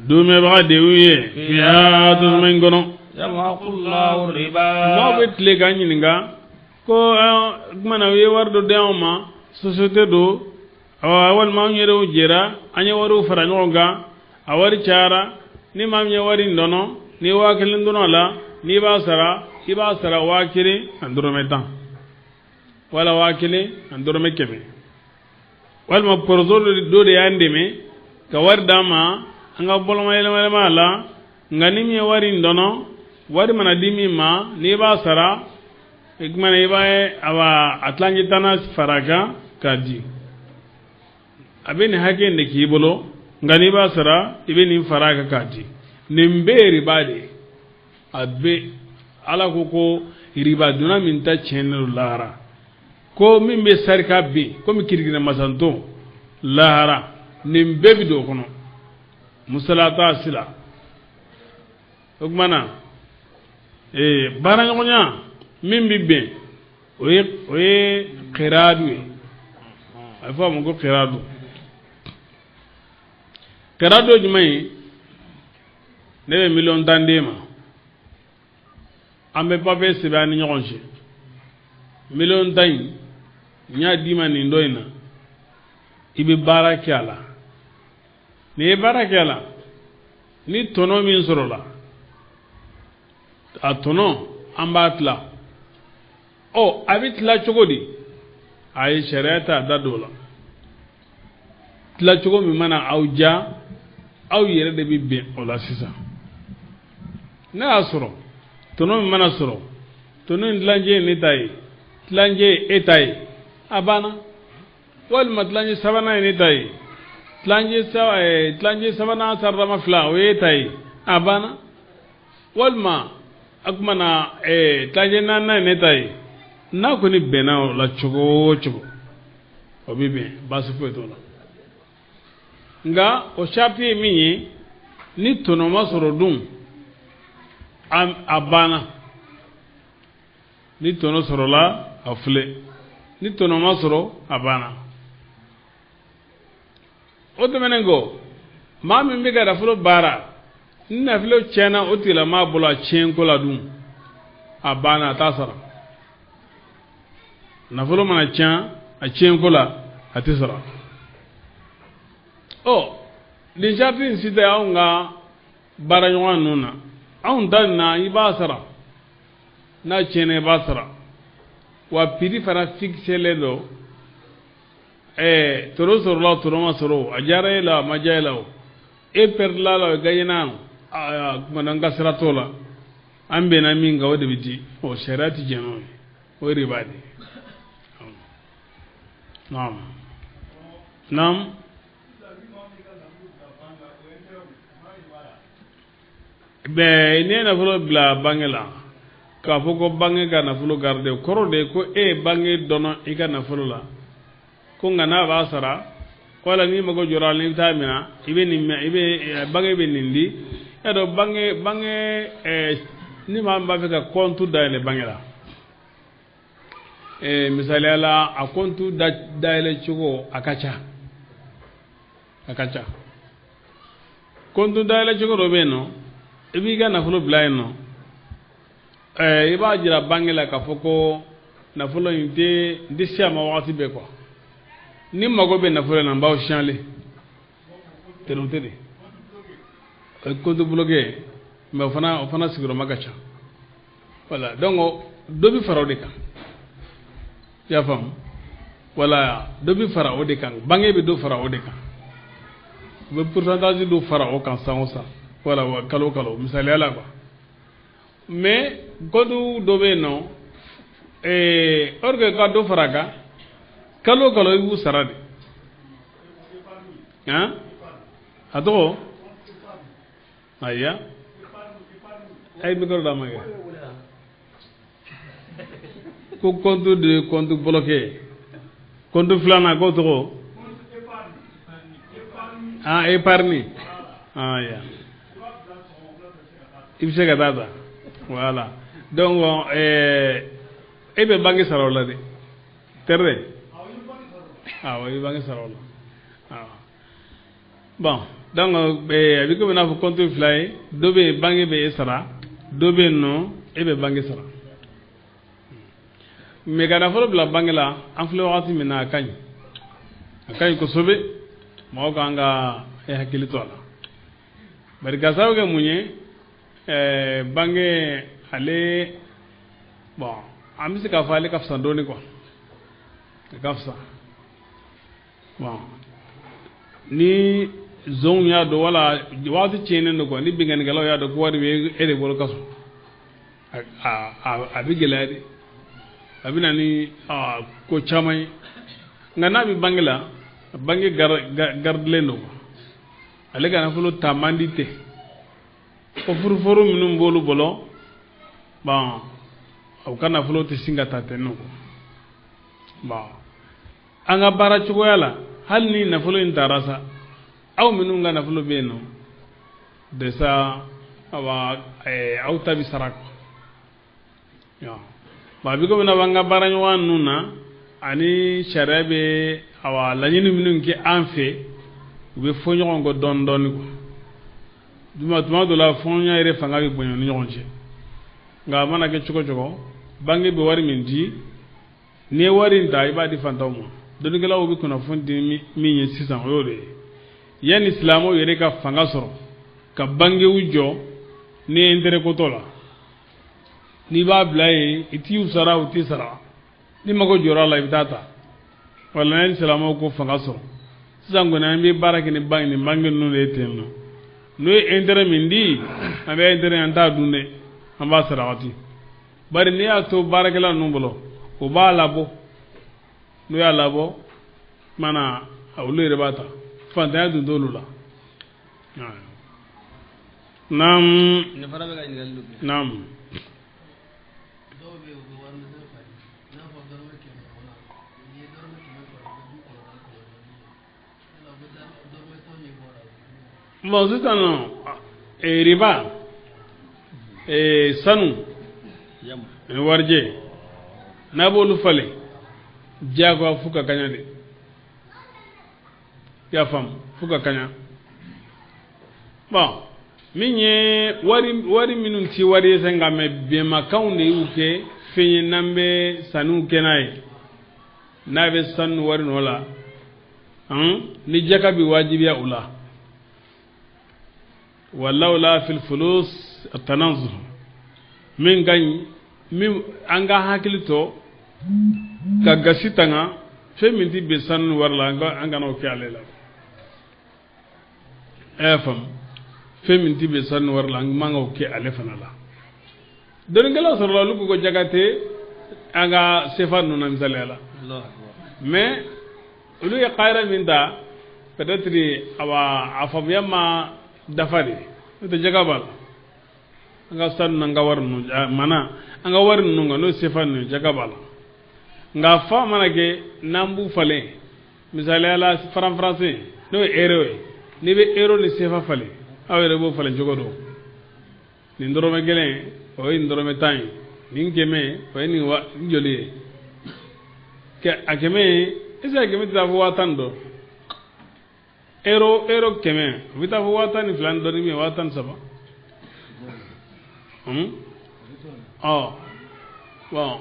dumɛbaga de y'u ye fiya tasuma in kɔnɔ. Maaw bɛ tile k'an ɲininka ko kumana u ye wari dɔ di anw ma, société don, walima anw yɛrɛw jɛra, an ye wariw fara ɲɔgɔn kan, a wari cayara. Ni maa min ye wari in dɔnɔ, n'i ye 1000 dɔnɔ a la, n'i b'a sara, i b'a sara 1000 ani dɔrɔmɛ 10, wala 1000 ani dɔrɔmɛ 100, walima projet dɔ de y'an dɛmɛ ka wari d'an ma, an ka bɔlɔma yɛlɛma yɛlɛma a la. Nka ni min ye wari in dɔnɔ, wari mana di min ma, n'i b'a sara, i kumana i b'a ye a tilancɛ tanna fara a kan k'a di. A bɛ nin hakɛ in de k'i bolo, nka n'i b'a sara, i bɛ nin fara a kan k'a di. Nin bɛɛ ye riba de ye. A bɛ Ala ko ko riba donna min ta tiɲɛnen don lahara, ko min bɛ sarika bin komi kirikiri masanto lahara, nin bɛɛ bɛ don o kɔnɔ, musalata sila. O tuma na baaraɲɔgɔnya min bɛ bɛn, o ye qiradu ye. A bɛ fɔ a ma ko qiradu. Qiradu ye jumɛn ye? Ne bɛ 10 miliyɔn d'e ma, an bɛ papiye sɛbɛn an ni ɲɔgɔn cɛ. Miliyɔn 10 in, n y'a d'i ma nin dɔ in na, i bɛ baara kɛ a la. N'i ye baara kɛ a la, ni tɔnɔ min sɔrɔla, a tɔnɔ an b'a tila. Ɔ, a bɛ tila cogo di? A ye sariya ta da don o la. Tila cogo min mana aw diya, aw yɛrɛ de bɛ bɛn o la. Sisan n'a y'a sɔrɔ tɔnɔ min mana sɔrɔ, tɔnɔ in tilancɛ ye ne ta ye, tilancɛ ye e ta ye, a banna. Walima tilancɛ sabanan ye ne ta ye, tilancɛ saba, tilancɛ sabanan saradama fila, o ye e ta ye, a banna. Walima a kuma na, tilancɛ naaninan ye ne ta ye. N'a kɔni bɛnna o la cogo o cogo, o bɛ bɛn, baasi foyi t'o la. Nka o sariti ye min ye, ni tɔnɔ ma sɔrɔ dun, a banna. Ni tɔnɔ sɔrɔla, a filɛ. Ni tɔnɔ ma sɔrɔ, a banna. O tɛmɛnen kɔ, maa min bɛ ka nafolo baara, ni nafolo tiɲɛna o tigilamaa bolo, a tiɲɛ ko la dun, a banna, a t'a sara. Nafolo mana tiɲɛ a tiɲɛ ko la, a tɛ sara. Ɔ, nin sariti in si tɛ anw ka baaraɲɔgɔn ninnu na. Anw ta nin na, i b'a sara. N'a tiɲɛna, i b'a sara. Wa prix fana fixelen don. Tɔnɔ sɔrɔla, tɔnɔ ma sɔrɔ, a diyara e la, a ma diya e la, o e perdila la, o gagnera, kuma na, n ka sira t'o la. An bɛnna min kan, o de bɛ di. O sariya tɛ jɛn n'o ye, o ye riba de ye. Naam, naam. Bɛn, n'i ye nafolo bila banque la, k'a fɔ ko banque ka nafolo garder, kɔrɔ de ye ko e ye banque dɔnɔ i ka nafolo la. Ko nka n'a b'a sara, wala n'i mago jɔra a la, i bɛ taa minɛ, i bɛ nin, i bɛ banque bɛ nin di. E y'a dɔn, banque, ni maa min b'a fɛ ka compte dayɛlɛ banque la, misaliya la, a compte dayɛlɛ cogo a ka ca, a ka ca. Compte dayɛlɛ cogo dɔ bɛ yen nɔ, i b'i ka nafolo bila yen nɔ, i b'a jira banque la k'a fɔ ko nafolo in tɛ n tɛ se a ma wagati bɛɛ quoi. Ni mago bɛ nafolo in na, n b'aw signaler. Tɛnɛn tɛ de, o ye compte bloqué, mais o fana sigiyɔrɔma ka ca. Voilà, donc dɔ bɛ fara o de kan, i y'a faamu? Voilà, dɔ bɛ fara o de kan, banque bɛ dɔ fara o de kan, u bɛ pourcentage dɔ fara o kan san o san, voilà, wa kalo o kalo, misaliya la quoi. Mais compte dɔ bɛ yen nɔ, or que ka dɔ fara a kan kalo o kalo, i b'u sara de. Han, a tɔgɔ, ayiwa, a ye micro d'a ma kɛ. Ko compte de compte bloqué, compte filanan k'o tɔgɔ, ah, épargne. Ah ya, i bɛ se ka taa ta. Voilà, donc e bɛ banque sara o la de, tɛ dɛ? Awɔ, i bɛ banque sara o la. Awɔ, bon, donc a bɛ komi i n'a fɔ compte fila ye. Dɔ bɛ yen, banque bɛ e sara, dɔ bɛ yen nɔ, e bɛ banque sara. Mais ka nafolo bila banque la, an filɛ wagati min na, a ka ɲi, a ka ɲi kosɛbɛ. Mɔgɔw kan ka e hakili to a la. Bari ka sababu kɛ mun ye? Banque ale, bon, an bɛ se k'a fɔ ale ka fisa dɔɔnin quoi, a ka fisa. Bon, ni zonw y'a dɔn, wala waati tiɲɛnen don quoi, ni binkannikɛlaw y'a dɔn ko wari bɛ e de bolo kaso, a bɛ gɛlɛya de, a bɛ na ni ko caman ye. Nka n'a bɛ banque la, banque gardilen don, ale ka nafolo ta man di ten. Coffre-fort minnu b'olu bolo, bon, u ka nafolo tɛ sin ka ta ten nɔ. Bon, an ka baara cogoya la, hali ni nafolo in taara sa, aw minnu ka nafolo bɛ yen nɔ desa, awa, aw ta bɛ sara quoi. Bon, a bɛ komi n'a fɔ an ka baara ɲɔgɔn ninnu na, ani sariya bɛ, awa, laɲini minnu kɛ an fɛ, u bɛ fɔ ɲɔgɔn kɔ dɔɔni dɔɔni quoi. Tuma dɔ la, fɔɲɔgɔnya yɛrɛ fanga bɛ bonya ni ɲɔgɔn cɛ. Nka a mana kɛ cogo cogo, banque bɛ wari min di N'i ye wari in ta, i b'a di fantanw ma. Dɔnnikɛlaw bɛ kunnafoni di min ye sisan, o y'o de ye. Yanni silamɛw yɛrɛ ka fanga sɔrɔ ka bangew jɔ ni intérêt ko t'o la, n'i b'a bila yen, i t'i sara, u t'i sara. Ni mago jɔra a la, i bɛ taa ta. Wala ni silamɛw ko fanga sɔrɔ sisan kɔni, an bɛ baara kɛ ni banque, ni banque ninnu de ye ten nɔ. N'o ye intérêt min di, an bɛ intérêt, an t'a dun dɛ, an b'a sara waati. Bari n'i y'a to baarakɛla ninnu bolo, o b'a labɔ. N'u y'a labɔ, kumana olu yɛrɛ b'a ta. Fantanya dun t'olu la. Naam. Ne fana bɛ ka ɲininkali dɔ kɛ. Naam. Dɔw bɛ yen, u bɛ wari misɛn falen, i n'a fɔ dɔrɔmɛ 100 ɲɔgɔn na. N'i ye dɔrɔmɛ 100 falen, u bɛ 99 d'i ma. Yala u bɛ dɔrɔmɛ 10 min bɔ a la? Bon, sisan nɔ, riba, sanu ani warijɛ, n'a b'olu falen, diyagoya f'u ka kaɲa de. I y'a faamu, f'u ka kaɲa. Bon, min ye wari minnu ti wari ye sa, nka mɛ bɛnmakanw de y'u kɛ fɛn ye n'an bɛ sanniw kɛ n'a ye, n'a bɛ sanu wari nɔ la, ni jaka bɛ wajibiya o la. Walawla fil fulus at-tanazzuh, min ka ɲi, min an ka hakili to ka gasi tanga fɛn min ti bɛn sanu wari la, an kana o kɛ ale la. E y'a faamu, fɛn min ti bɛn sanu wari la, an man k'o kɛ ale fana la. Dɔnnikɛlaw sɔrɔla, olu ko jaka tɛ an ka sefa ninnu na misaliya la, mais olu ye kayira min ta, peut-être awa a faamuya ma dafa de. N'o tɛ, jaka b'a la. An ka sanu n'an ka wari ninnu, mana an ka wari ninnu kan, n'o ye sefa ninnu ye, jaka b'a la. Nka fa mana kɛ n'an b'u falen, misaliya la, franc français, n'o ye euro ye, n'i bɛ euro ni sefa falen, aw yɛrɛ b'o falen cogo dɔn. Nin dɔrɔmɛ 1, o ye nin dɔrɔmɛ 10 ye. Nin 100, o ye nin wa joli ye? A 100 ye, est ce que a 100 tɛ taa fo 10,000 dɔ? Euro 100, o bɛ taa fo 12,000 ni dɔɔnin, min 13,000. Ɔ bon,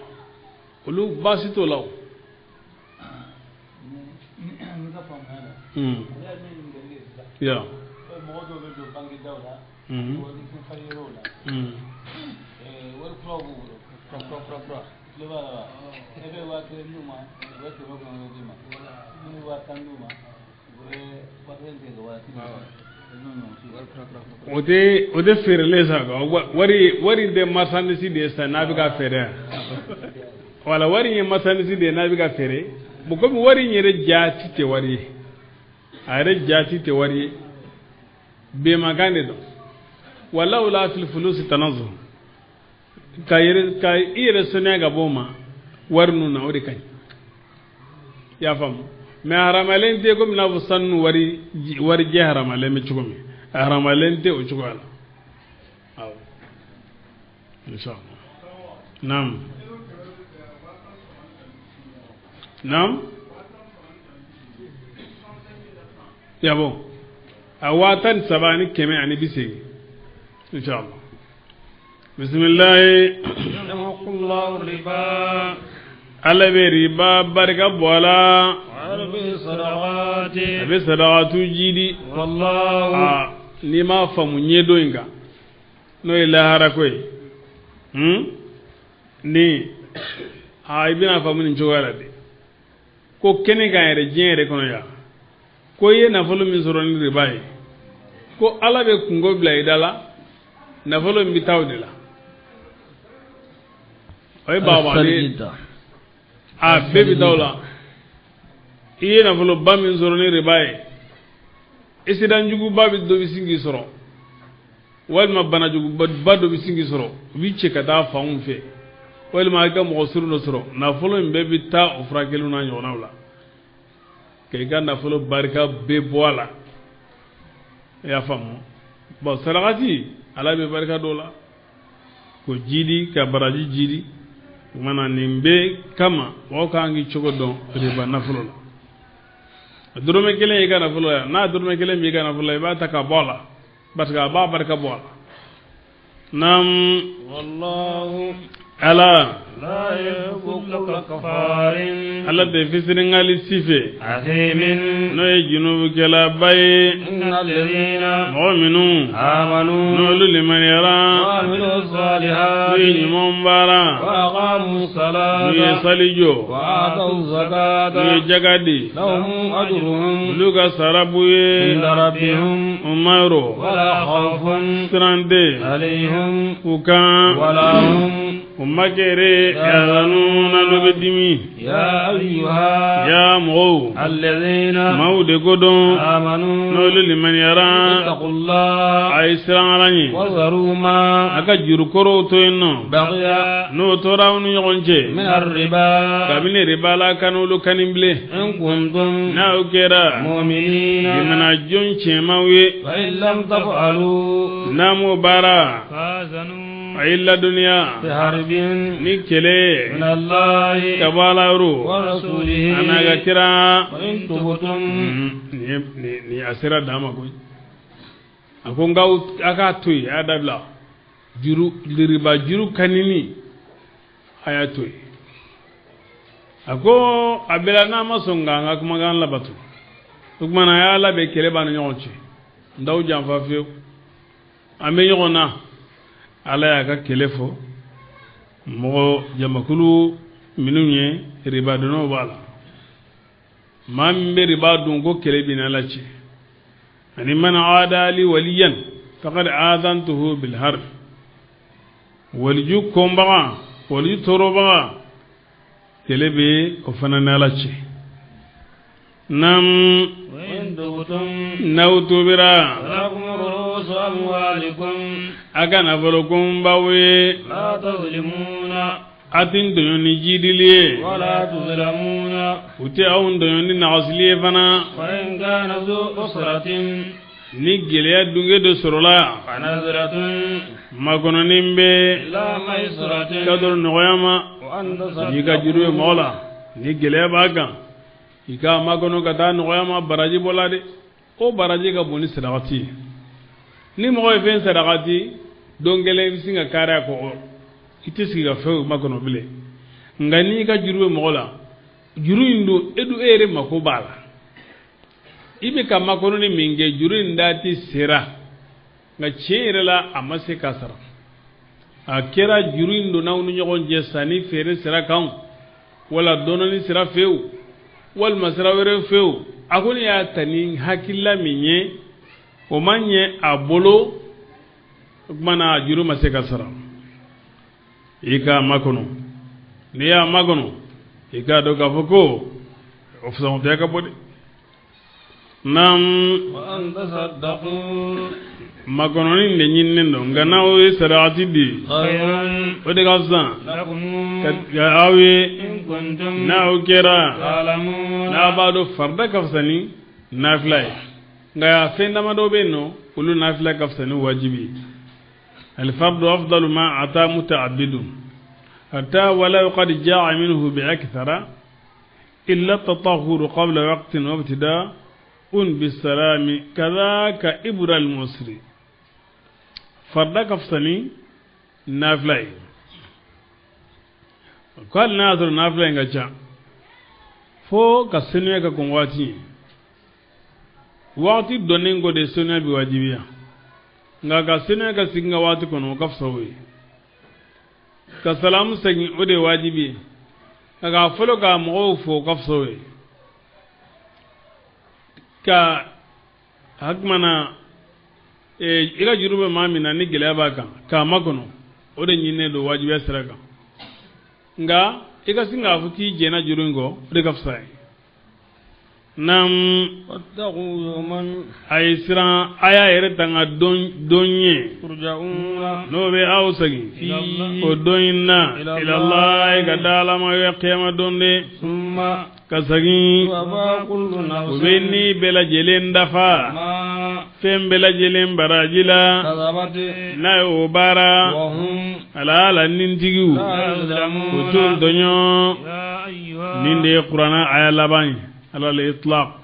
olu baasi t'o la o. Ya. Mɔgɔ dɔw bɛ don banque daw la, wari falen yɔrɔw la, wari kuraw b'u bolo, kura kura kura kura. Tulo b'a la wa? E bɛ 1000 d'u ma, u bɛ 900 d'i ma. N'u ye 10,000 d'u ma, u bɛ 1000 tigɛ ka 10,000. O tɛ feerelen sa quoi. Wari tɛ marchandise de ye sisan n'a bɛ ka feere yan. Wala wari ye marchandise de ye n'a bɛ ka feere. Bon, komi wari in yɛrɛ jaati tɛ wari ye, a yɛrɛ jaati tɛ wari ye, bɛnmakan de don. Walawla fil fulusi tanazzuh, ka yɛrɛ ka i yɛrɛ saniya ka bɔ o ma wari ninnu na, o de ka ɲi. I y'a faamu, mɛ haramalen tɛ komi n'a fɔ sanu wari warijɛ haramalen bɛ cogo min, a haramalen tɛ o cogoya la. Awɔ, inshallah. Naam, naam. Yabo a 13,180, inshallah. Bisimilahi. Yamhaqullahu riba. Ala bɛ riba barika bɔ a la. Wa sadaqati. A bɛ sadaqatu jidi. Wallahu. Aa, n'i m'a faamu ɲɛdon in kan, n'o ye lahara ko ye, ni aa, i bɛna faamu nin cogoya la de, ko kɛnɛ kan yɛrɛ, diɲɛ yɛrɛ kɔnɔ yan, ko i ye nafolo min sɔrɔ ni riba ye, ko Ala bɛ kungo bila i da la, nafolo in bɛ taa o de la. O ye bagabagali, a bɛɛ bɛ taa o la. I ye nafoloba min sɔrɔ ni riba ye, accident juguba bɛ dɔ bɛ sin k'i sɔrɔ, walima banajuguba dɔ bɛ sin k'i sɔrɔ, u b'i cɛ ka taa fanw fɛ, walima i ka mɔgɔ surun dɔ sɔrɔ, nafolo in bɛɛ bɛ taa o furakɛliw n'a ɲɔgɔnnaw la, k'i ka nafolo barika bɛɛ bɔ a la. I y'a faamu? Bon, sarakati, Ala bɛ barika dɔ la ko jidi ka baraji jidi. O kumana nin bɛɛ kama, mɔgɔ kan k'i cogo dɔn riba nafolo la. A dɔrɔmɛ 1 y'i ka nafolo ye, n'a dɔrɔmɛ 1 b'i ka nafolo la, i b'a ta ka bɔ a la, parce que a b'a barika bɔ a la. Naam. Wallahu. Ala Ala tɛ fitiriwale si fɛ n'o ye junubukɛlaba ye mɔgɔ minnu n'olu limaniyara n'u ye ɲuman baara n'u ye sali jɔ n'u ye jaga di olu ka sara b'u ye u ma yɔrɔ siran tɛ u kan u ma kɛre yahzanuna n'u bɛ dimi ya mɔgɔw maaw de ko don n'olu limaniyara a ye siran Ala ɲɛ a ka jurukɔrɔw to yen nɔ n'o tora aw ni ɲɔgɔn cɛ kabini riba la kan'olu kani bilen n'aw kɛra limana jɔn cɛmanw ye n'a m'o baara a ye ladɔnniya ni kɛlɛ ka bɔ Ala yɔrɔ a n'a ka kira nin a sera dan ma koyi a ko nka a k'a to yen a y'a dabila juru riba juru kanini a y'a to yen a ko a bɛɛ la n'a ma sɔn k'an ka kumakan labato o tuma na a y'a labɛn kɛlɛ b'an ni ɲɔgɔn cɛ n t'aw janfa fiyewu an bɛ ɲɔgɔn na Ala y'a ka kɛlɛ fɔ mɔgɔ jamakulu minnu ye riba dunnaw b'a la maa min bɛ riba dun ko kɛlɛ b'i n'Ala cɛ ani man aada li waliyan faqad aadantuhu bil harb waliju kɔnbaga waliju tɔɔrɔbaga kɛlɛ bɛ o fana n'Ala cɛ nam n'aw tubira a ka nafolo kun b'aw ye a tɛ n tɔɲɔ ni jidili ye u tɛ aw tɔɲɔ ni nagasili ye fana ni gɛlɛya dunge dɔ sɔrɔla makɔnɔni bɛ ka dɔrɔn nɔgɔya ma n'i ka juru ye mɔgɔ la ni gɛlɛya b'a kan i k'a makɔnɔ ka taa nɔgɔya ma baraji bɔla dɛ o baraji ka bon ni sarakati ye ni mɔgɔ ye fɛn sarakati don kelen i bɛ sin ka kari a kɔ i tɛ sigi ka fɛn makɔnɔ bilen nka n'i ka juru bɛ mɔgɔ la juru in don e dun e yɛrɛ mako b'a la i bɛ ka makɔnɔni min kɛ juru in dati sera nka tiɲɛ yɛrɛ la a ma se ka sara a kɛra juru in donna aw ni ɲɔgɔn cɛ sanni feere sira kan wala dɔnni sira fɛ o walima sira wɛrɛ fɛ o a kɔni y'a ta ni hakilila min ye o ma ɲɛ a bolo o tuma na a juru ma se ka sara i k'a makɔnɔ n'i y'a makɔnɔ i k'a dɔn k'a fɔ ko o fisamanciya ka bon dɛ naam makɔnɔni de ɲininen don nka n'aw ye sarakati di o de ka fisa ka aw ye n'aw kɛra n'a b'a dɔn farida ka fisa ni nafila ye nka fɛn damadɔ bɛ yen nɔ olu nafila ka fisa ni wajibi ye alfardu afdalu ma ata muta'abbidun hatta walaw qad ja'a minhu bi'akthara illa at-tatahhuru qabla waqtin wa ibtida'un bisalami kadhaka ibra al-musri farda ka fisa ni nafila ye ko hali n'a y'a sɔrɔ nafila in ka ca fo ka senuya ka kɔn waati ye waati dɔnnen kɔ de senuya bɛ wajibiya nka ka senuya ka segin ka waati kɔnɔ o ka fisa o ye ka salamu segin o de ye wajibi ye nka k'a fɔlɔ ka mɔgɔw fo o ka fisa o ye ka hakimana i ka juru bɛ maa min na ni gɛlɛya b'a kan k'a makɔnɔ o de ɲininen don wajibiya sira kan nka i ka sin k'a fɔ k'i jɛnna juru in kɔ o de ka fisa ye naam a ye siran a y'a yɛrɛ tanga don ye n'o bɛ aw segin o don in na ilallahi ka da Ala ma ye kiyama don de ka segin u bɛ ni bɛɛ lajɛlen dafa fɛn bɛɛ lajɛlen baraji la n'a ye o baara ala ala nintigiw u t'u tɔɲɔ nin de ye kuranɛ aya laban ye على الإطلاق.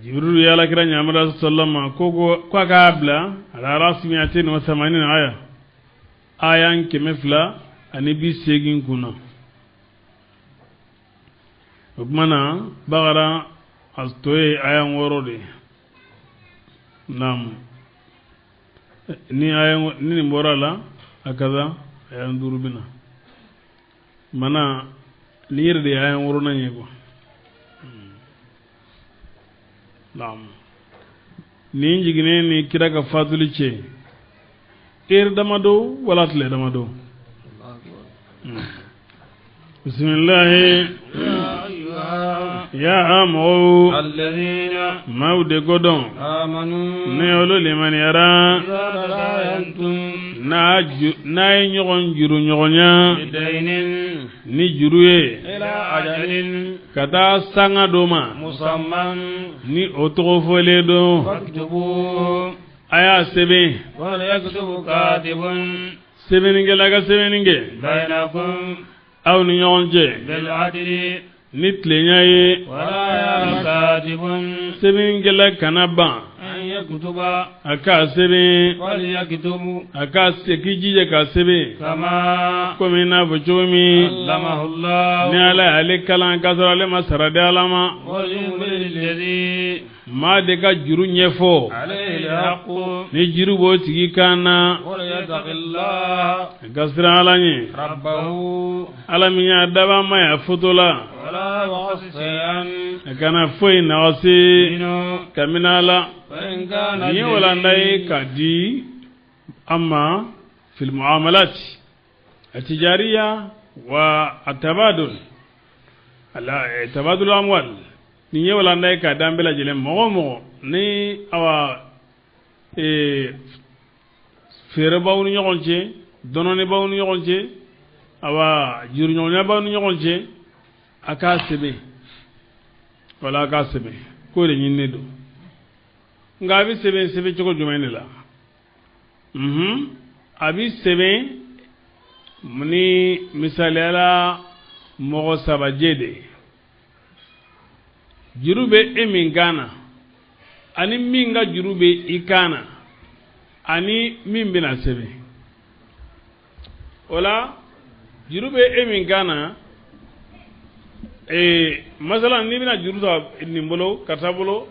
Jibril ye Alakira ɲamara sallama ko ko a k'a bila ala rasi mi'atain wa thamanin aya aya 280 kunna. O tuma na Bakara a tɔ ye aya 6 de ye. Naam, ni aya ni nin bɔra la a kaza aya 5 bɛ na. Mana ni yɛrɛ de ye aya 6nan ye quoi. Naam, nin jiginnen ni kira ka fatuli cɛ heure damadɔ wala tile damadɔ. Bisimilahi ya mɔgɔw maaw de ko dɔn ne olu limaniyara n'a ye ɲɔgɔn juru ɲɔgɔnya ni juru ye ka taa sanga dɔ ma ni o tɔgɔ fɔlen don a y'a sɛbɛn sɛbɛnnikɛla ka sɛbɛnni kɛ aw ni ɲɔgɔn cɛ ni tilenya ye sɛbɛnnikɛla kana ban a k'a sɛbɛn a k'a k'i jija k'a sɛbɛn komi i n'a fɔ cogo min ni Ala y'ale kalan k'a sɔrɔ ale ma sara di Ala ma. Maa de ka juru ɲɛfɔ ni juru b'o tigi kan na ka siran Ala ɲɛ Ala min y'a dabaa ma y'a foto la a kana foyi nagasi kabini a la. Nin ye walanda ye k'a di an ma fil muamalat atijariya wa atabadul ala tabadul amwal. Nin ye walanda ye k'a d'an bɛɛ lajɛlen mɔgɔ o mɔgɔ ni awa feere b'aw ni ɲɔgɔn cɛ, dɔnɔni b'aw ni ɲɔgɔn cɛ, awa juruɲɔgɔnya b'aw ni ɲɔgɔn cɛ, a k'a sɛbɛn wala a k'a sɛbɛn k'o de ɲininen don. Nka a bɛ sɛbɛn sɛbɛn cogo jumɛn de la? A bɛ sɛbɛn ni misaliya la mɔgɔ saba jɛ de ye. Juru bɛ e min kan na ani min ka juru bɛ i kan na ani min bɛna sɛbɛn. O la juru bɛ e min kan na masalan n'i bɛna juru ta nin bolo karisa bolo,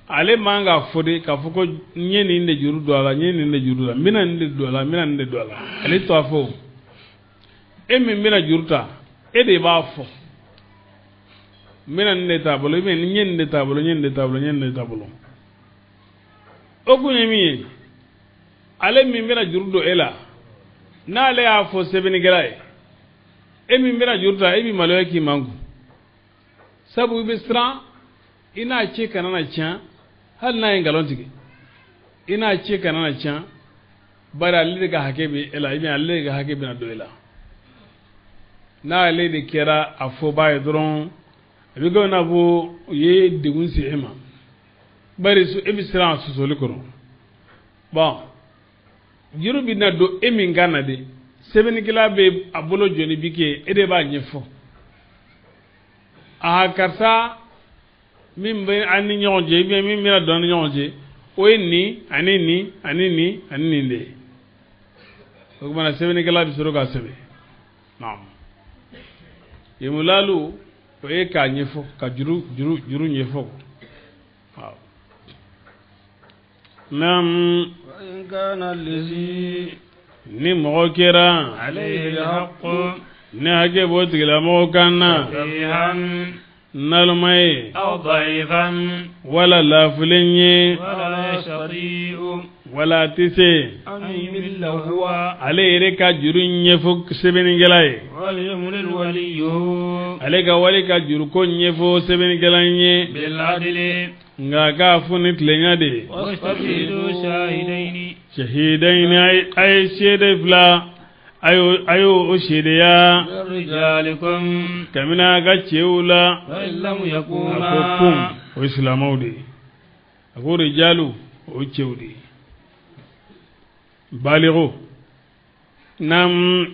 ale man k'a fɔ de k'a fɔ ko n ye nin de juru don a la, n ye nin de juru don a la, n bɛna nin de don a la, n bɛna nin de don a la. Ale t'a fɔ. E min bɛna juru ta, e de b'a fɔ. N bɛna nin de t'a bolo, n ye nin de t'a bolo, n ye nin de t'a bolo, n ye nin de t'a bolo. O kun ye min ye, ale min bɛna juru don e la, n'ale y'a fɔ sɛbɛnnikɛla ye, e min bɛna juru ta, e b'i maloya k'i mankun. Sabu i bɛ siran i n'a cɛ kana na tiɲɛ, hali n'a ye nkalon tigɛ, i n'a cɛ kana na tiɲɛ, bari ale de ka hakɛ bɛ e la, ale de ka hakɛ bɛna don e la. N'ale de kɛra a fɔbaa ye dɔrɔn, a bɛ kɛ i n'a fɔ u ye degun se e ma, bari e bɛ siran a sɔsɔli kɔrɔ. Bon, juru bɛ na don e min kan na de, sɛbɛnnikɛla bɛ a bolo jɔni bi kɛ, e de b'a ɲɛfɔ. Aa karisa min bɛ an ni ɲɔgɔn cɛ, ou bien min bɛna don an ni ɲɔgɔn cɛ, o ye nin ani nin ani nin ani nin de ye. O tuma na sɛbɛnnikɛla bɛ sɔrɔ k'a sɛbɛn. Naam, yemulalu o ye k'a ɲɛfɔ, ka juru juru juru ɲɛfɔ. Waaw. Naam, ni mɔgɔ kɛra ni hakɛ b'o tigilamɔgɔ kan na, naloma ye wala laafulen ye wala a tɛ se ale yɛrɛ ka juru ɲɛfɔ sɛbɛnnikɛla ye, ale ka wali ka juruko ɲɛfɔ sɛbɛnnikɛla ye, nka k'a fɔ ni tilenya de ye. Shahidayni a ye seede fila, a y'o seedeya kabini a ka cɛw la. A ko kun o ye silamɛw de ye, a ko rijalu o ye cɛw de ye. Baligo. Naam,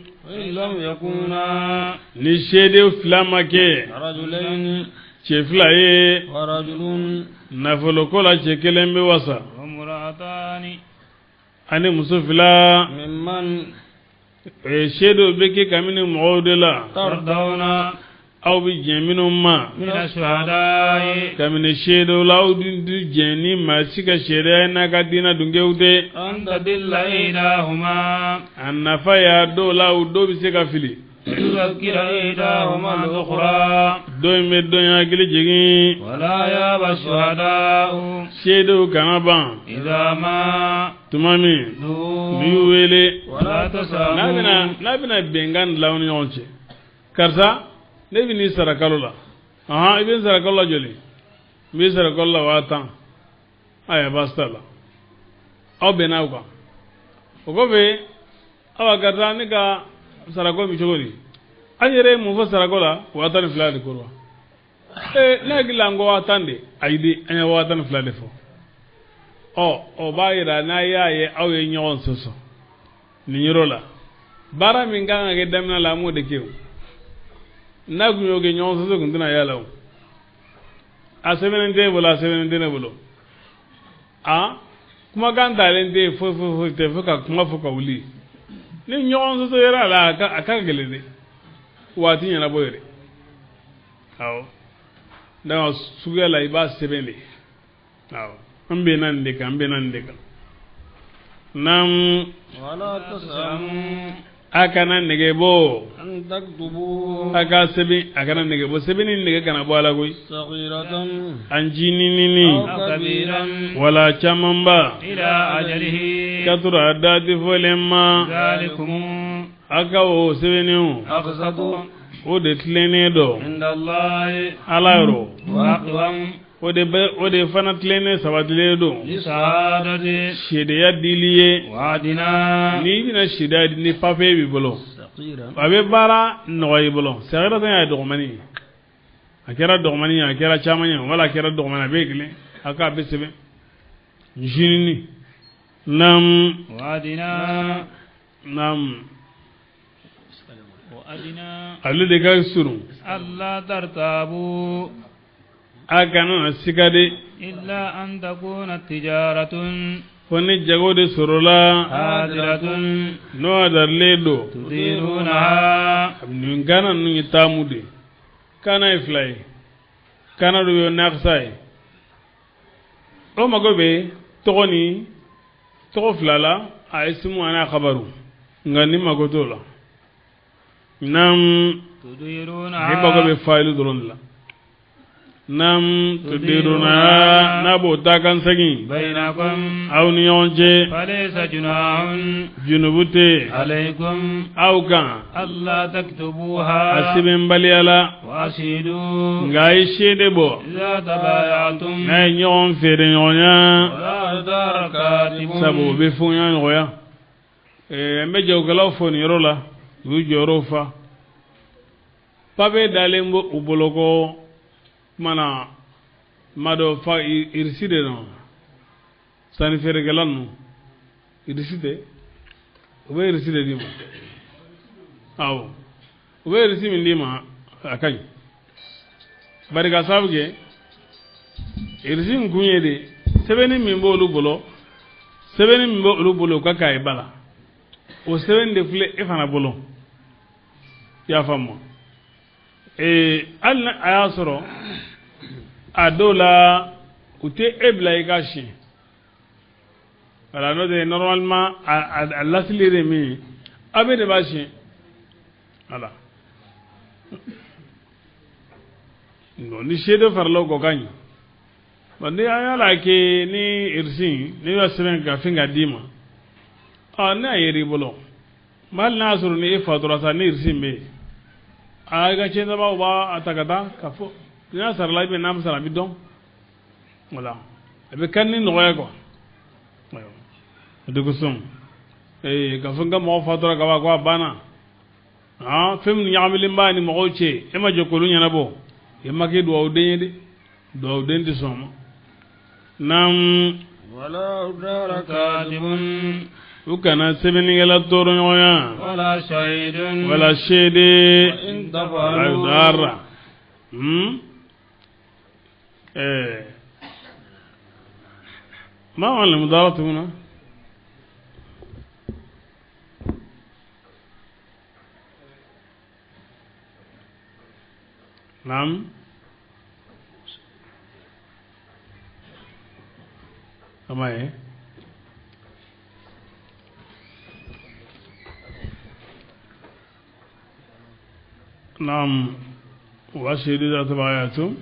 ni seede fila ma kɛ Cɛ fila ye. Nafoloko la cɛ kelen bɛ wasa. Ani muso fila. Seedew bɛ kɛ kabini mɔgɔw de la. Aw bɛ jɛn minnu ma. Kabini seedew la aw dun tɛ jɛn ni maa si ka seedeya ye n'a ka diinɛ dunkew tɛ. A nafa y'a dɔw la o dɔw bɛ se ka fili. Dɔ in bɛ dɔ in hakili jigin. Seedew kana ban. Tuma min n'u y'u wele. N'a bɛna bɛnkan dilan aw ni ɲɔgɔn cɛ. Karisa ne bɛ n'i sara kalo la. I bɛ n sara kalo la joli? N b'i sara kalo la 10,000. Ayiwa baasi t'a la. Aw bɛnna o kan. O kɔfɛ awa karisa ne ka sarako bɛ cogo di? An yɛrɛ ye mun fɔ sarako la? 12,000 de ko wa? Ne hakili la n ko 10,000 de. Ayi de, an ye 12,000 de fɔ. Ɔ o b'a yira n'a y'a ye aw ye ɲɔgɔn sɔsɔ nin yɔrɔ la. Baara min kan ka kɛ daminɛ la an b'o de kɛ o. N'a kun y'o kɛ ɲɔgɔn sɔsɔ kun tɛna y'a la o. A sɛbɛnnen tɛ e bolo, a sɛbɛnnen tɛ ne bolo. A kumakan talen tɛ yen foyi foyi foyi tɛ fo ka kuma fɔ ka wuli. Ni ɲɔgɔn sɔsɔ yɛrɛ a la a ka gɛlɛn dɛ. Waati ɲɛnabɔ yɛrɛ. Awɔ. Donc suguya la i b'a sɛbɛn de. Awɔ. An bɛnna nin de kan, an bɛnna nin de kan. Naam. A kana nege bɔ. A ka sɛbɛn, a kana nege bɔ. Sɛbɛnni nege kana bɔ a la koyi. An jinini. Wala camanba. Ka sɔrɔ a dati fɔlen ma. A ka o sɛbɛnniw. O de tilennen don. Ala yɔrɔ. O de fana tilennen sabatilen don. Seedeya dili ye. N'i bɛna seedeya di ni papiye b'i bolo. A bɛ baara nɔgɔya i bolo. Sagiratan y'a dɔgɔmani ye. A kɛra dɔgɔmani ye, a kɛra caman ye, wala a kɛra dɔgɔmani a bɛ kelen. A k'a bɛ sɛbɛn. Jinini. Naam. Naam. Ale de ka surun. A kana na siga de. Fo ni jago de sɔrɔla. N'o hadarilen don. Nin kana ninnu ye taamu de. Kana ye fila ye. Kana dɔ ye nakisa ye. O mago bɛ tɔgɔ ni tɔgɔ fila la a ye simu ani a kabaru. Nka ni mago t'o la. Naam. Ni mago bɛ fayilu dɔrɔn de la. Naam tudiruna n'a b'o ta kan segin aw ni ɲɔgɔn cɛ junubu tɛ aw kan a sɛbɛnbaliya la nka a ye seede bɔ n'a ye ɲɔgɔn feere ɲɔgɔnya sabu o bɛ fɔnya nɔgɔya. N bɛ jagokɛlaw fo nin yɔrɔ la u y'u jɔyɔrɔw fa. Papiye dalen b'u u bolo ko kumana ma dɔ fa irisi de nɔ sanni feerekɛla ninnu irisi tɛ u bɛ irisi de d'i ma. Awɔ u bɛ irisi min d'i ma a ka ɲi bari ka sababu kɛ irisi in kun ye de sɛbɛnni min b'olu bolo sɛbɛnni min b'olu bolo u ka k'a ye ba la o sɛbɛnni de filɛ e fana bolo i y'a faamu. Hali ni a y'a sɔrɔ a dɔw la u tɛ e bila i ka siɲɛ wala n'o tɛ normalement a lasili de min ye a bɛɛ de b'a siɲɛ wala bon ni seede farala o kan o ka ɲi bon ni an y'a la kɛ ni irisi n'i b'a sɛbɛn ka fɛn ka d'i ma ɔ n'a yer'i bolo hali n'a y'a sɔrɔ ni e fatura sa ni irisi bɛ yen a ka cɛntabaw b'a ta ka taa ka fɔ n'a sarala i bɛ n'a sara a bɛ dɔn wala a bɛ kan ni nɔgɔya quoi o de kosɔn ka fɔ n ka mɔgɔ fatura ka ban ko a banna fɛn min ɲagamilen b'a ni mɔgɔw cɛ e ma jɔ k'olu ɲɛnabɔ e ma kɛ dugawuden ye dɛ dugawuden tɛ sɔn o ma. Naam. U kana sɛbɛnnikɛla tɔɔrɔ ɲɔgɔnya. Wala seede. Dara. ما معنى المدارة هنا؟ نعم كما هي نعم وأشهد إذا تبايعتم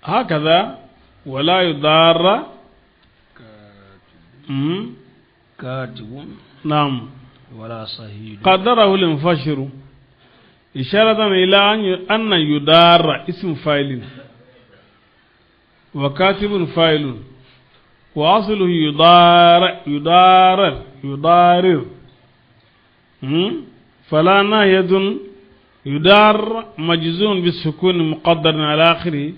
هكذا ولا يضار كاتب نعم ولا صهيد قدره الانفشر إشارة إلى أن يدار اسم فاعل وكاتب فاعل وأصله يدار يدار يدارر فلا ناهية يدار مجزوم بالسكون مقدر على آخره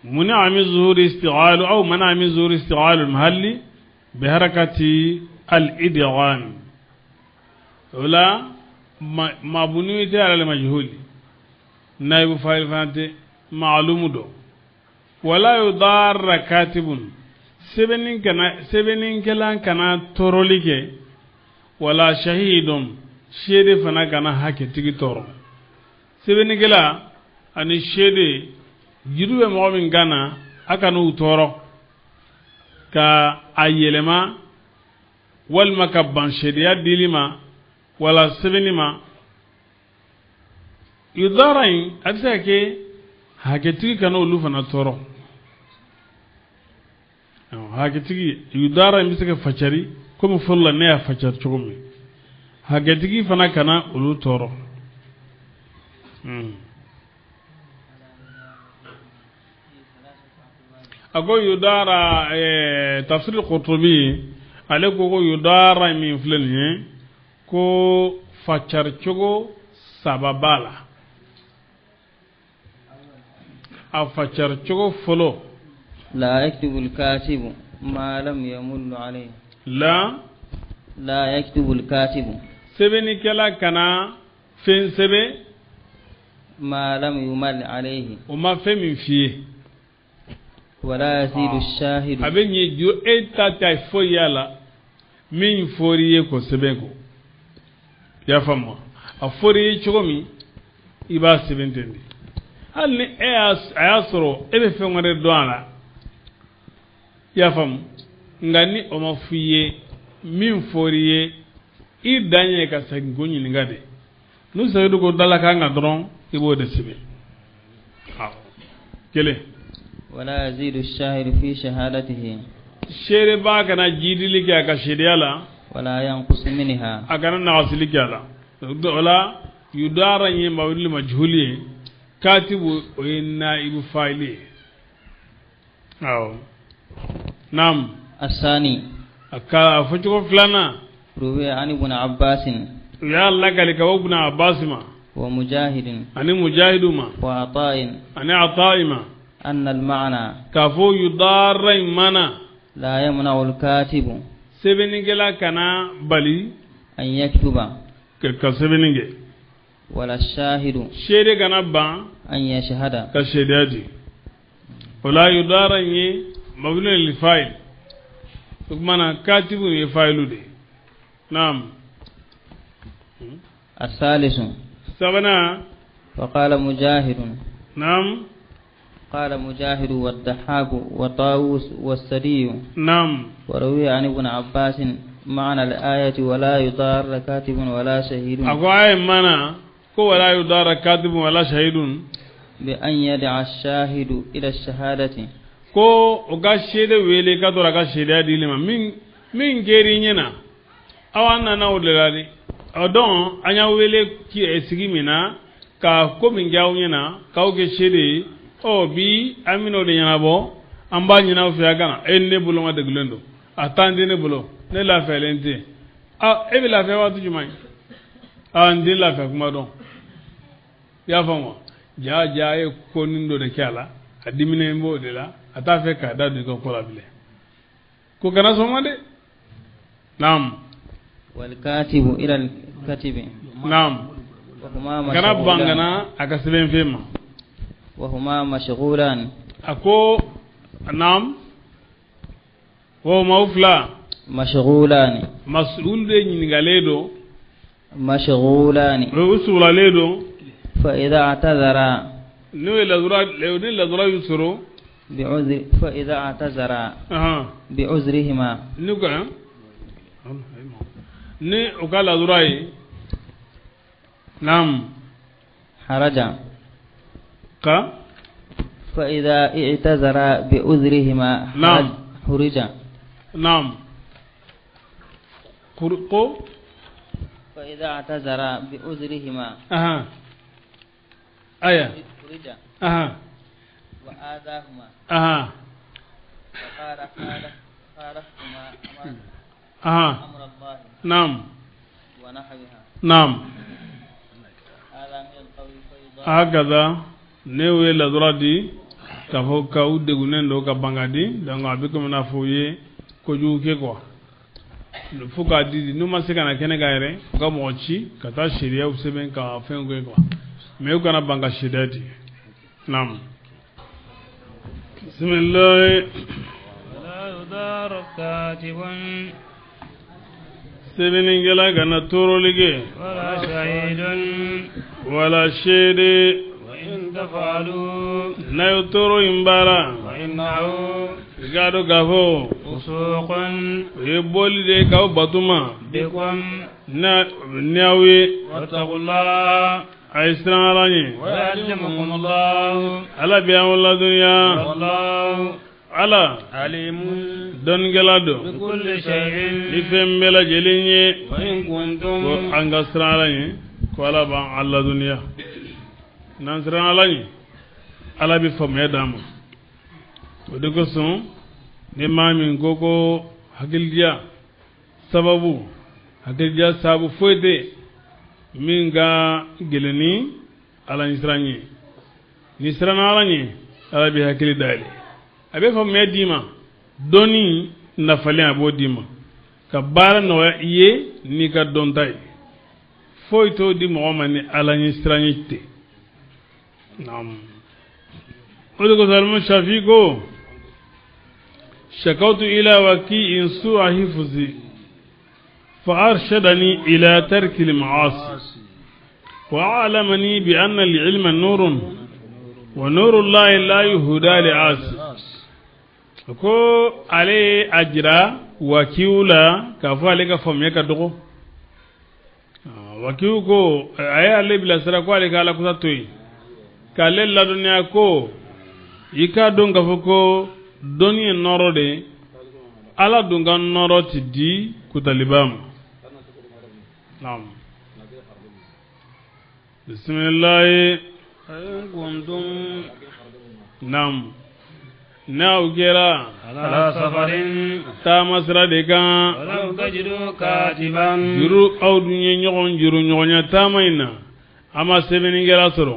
منع من ظهور استعال أو منع من ظهور استعال المحل بحركة الإدغام ولا ما بنيت على المجهول نائب فاعل فانت معلوم دو ولا يضار كاتب سبنين كلان كنا توروليك ولا شهيد شهيد فنا كنا حكي تورو سبنين كلا أني شهيد جدو مؤمن كنا أكنو تورو ka a yɛlɛma walima ka ban seereya dili ma wala sɛbɛnni ma yudara in a bɛ se ka kɛ hakɛtigi kana olu fana tɔɔrɔ hakɛtigi yudara in bɛ se ka facari komi fɔlɔ la ne y'a facari cogo min hakɛtigi fana kana olu tɔɔrɔ. A ko yudara tafsir Qurtubi ale ko yudara min filɛ nin ye ko facari cogo saba b'a la a facari cogo fɔlɔ la yaktubu al-katibu ma lam yamullu alayhi la yaktubu al-katibu sɛbɛnnikɛla kana fɛn sɛbɛn ma lam yumal alayhi o ma fɛn min f'i ye wala yazidu ash-shahidu a bɛ ɲɛ jo e ta ta foyi y'a la min fɔr'i ye k'o sɛbɛn ko i y'a faamu a fɔr'i ye cogo min i b'a sɛbɛn ten de hali ni e y'a a y'a sɔrɔ e bɛ fɛn wɛrɛ dɔn a la i y'a faamu nka ni o ma f'i ye min fɔr'i ye i dan ye ka segin ko ɲininka de n'u seginna ko dalakan kan dɔrɔn i b'o de sɛbɛn awɔ kelen. wala yazidu ash-shahidu fi shahadatihi seerebaa kana jidili kɛ a ka seereya la wala yanqusu minha a kana nagasili kɛ a la o la yudara ye mawuli majhuli ye katibu o ye naibu fa'ili ye awɔ naam asani a ka fɔcogo filanan ruwiya an ibn Abbas u y'a lakali ka bɔ ibn Abbas ma wa mujahidin ani mujahidu ma wa ata'in ani ata'i ma أن المعنى كافو يضار منا لا يمنع الكاتب سبنيكلا كنا بالي أن يكتب كسبنيك ولا الشاهد شيري كنا با أن يشهد كشهادي ولا يضار مبني للفاعل ثم كاتب يفاعل دي نعم الثالث سبنا وقال مجاهد نعم قال مجاهد والضحاك وطاووس والسدي نعم وروي عن ابن عباس معنى الآية ولا يضار كاتب ولا شهيد أقول معنى كو ولا يضار كاتب ولا شهيد بأن يدع الشاهد إلى الشهادة ko o ka seede wele ka dɔrɔn a ka seedeya dili ma min kɛr'i ɲɛna aw an nana o de la dɛ o dɔn an y'a wele sigi min na ka ko min kɛ aw ɲɛna k'aw kɛ seede ye ɔ bi an bɛna o de ɲɛnabɔ an b'a ɲini aw fɛ a ka na e ne bolo ma degulen don a tan tɛ ne bolo ne lafiyalen tɛ e bɛ lafiya waati jumɛn a n tɛ lafiya kuma dɔn i y'a faamu wa ja ye ko nin dɔ de kɛ a la a diminen b'o de la a t'a fɛ k'a da don i ka ko la bilen ko kana sɔn ma dɛ naam walkatibu ila alkatibi naam Kana ban ka na a ka sɛbɛnfɛn ma. Wahuma mashghulan. A ko naam. Wahuma u fila. Mashghulan. Mas'ul de ɲininkalen don. Mashghulan. U sugulalen don. Fa idha i'tadhara. N'o ye ladura ni ladura y'u sɔrɔ. Bi'udhri fa idha i'tazara. Bi'udhrihima. N'u ka ni u ka ladura ye. Naam. Haraja. Ka. Fa idha i'tazara bi'udhrihima. Naam. Hurija. Naam. Ko. Fa idha i'tazara bi'udhrihima. Aya. Hurija. Wa adahuma. Wa qala khalafuma amra Allah. Naam. Wa nahwiha. Naam. Hakaza ne ye ladura di k'a fɔ ka u degunnen don ka ban ka di donc a bɛ komi n'a fɔ u ye kojugu kɛ quoi fo k'a di n'u ma se ka na kɛnɛ kan yɛrɛ u ka mɔgɔ ci ka taa sariyaw sɛbɛn ka fɛnw kɛ quoi mais u kana ban ka sariya di. Naam. Bisimilahi. Sɛbɛnnikɛla kana tɔɔrɔli kɛ. Wala seere. N'a ye tɔɔrɔ in baara. I k'a dɔn k'a fɔ. O ye bɔli de ye k'aw bato ma. Ni aw ye. A ye siran Ala ɲɛ. Ala bɛ aw ladɔnniya. Ala dɔnnikɛla don ni fɛn bɛɛ lajɛlen ye ko an ka siran Ala ɲɛ ko Ala b'an ladɔnniya. N'an siran Ala ɲɛ Ala bɛ faamuya d'an ma. O de kosɔn ni maa min ko ko hakilidiya sababu hakilidiya sababu foyi tɛ min ka gɛlɛn ni Ala ɲɛsiran ye. Ni siranna Ala ɲɛ Ala bɛ hakili dayɛlɛ. A bɛ faamuya d'i ma dɔnni nafalen a b'o d'i ma ka baara nɔgɔya i ye n'i ka dɔnta ye. Foyi t'o di mɔgɔ ma ni Ala ɲɛsiran ye tɛ. Naam. O de kosɔn Alimamu Shafi ko shakawtu ila waki'in su'a hifzi fa arshadani ila tarki al-ma'asi wa a'lamani bi anna al-ilma nurun wa nuru Allahi la yuhda li'asi. Ko ale a jira wakiw la k'a fɔ ale ka faamuya ka dɔgɔ. Wakiw ko a y'ale bilasira ko ale ka Ala kusa to yen k'ale ladɔnniya ko i k'a dɔn k'a fɔ ko dɔnni ye nɔɔrɔ de ye. Ala dun ka nɔɔrɔ ti di kutaliba ma. Naam. Bisimilahi. Naam. N'aw kɛra taama sira de kan juru aw dun ye ɲɔgɔn juru ɲɔgɔnya taama in na a ma sɛbɛnnikɛla sɔrɔ.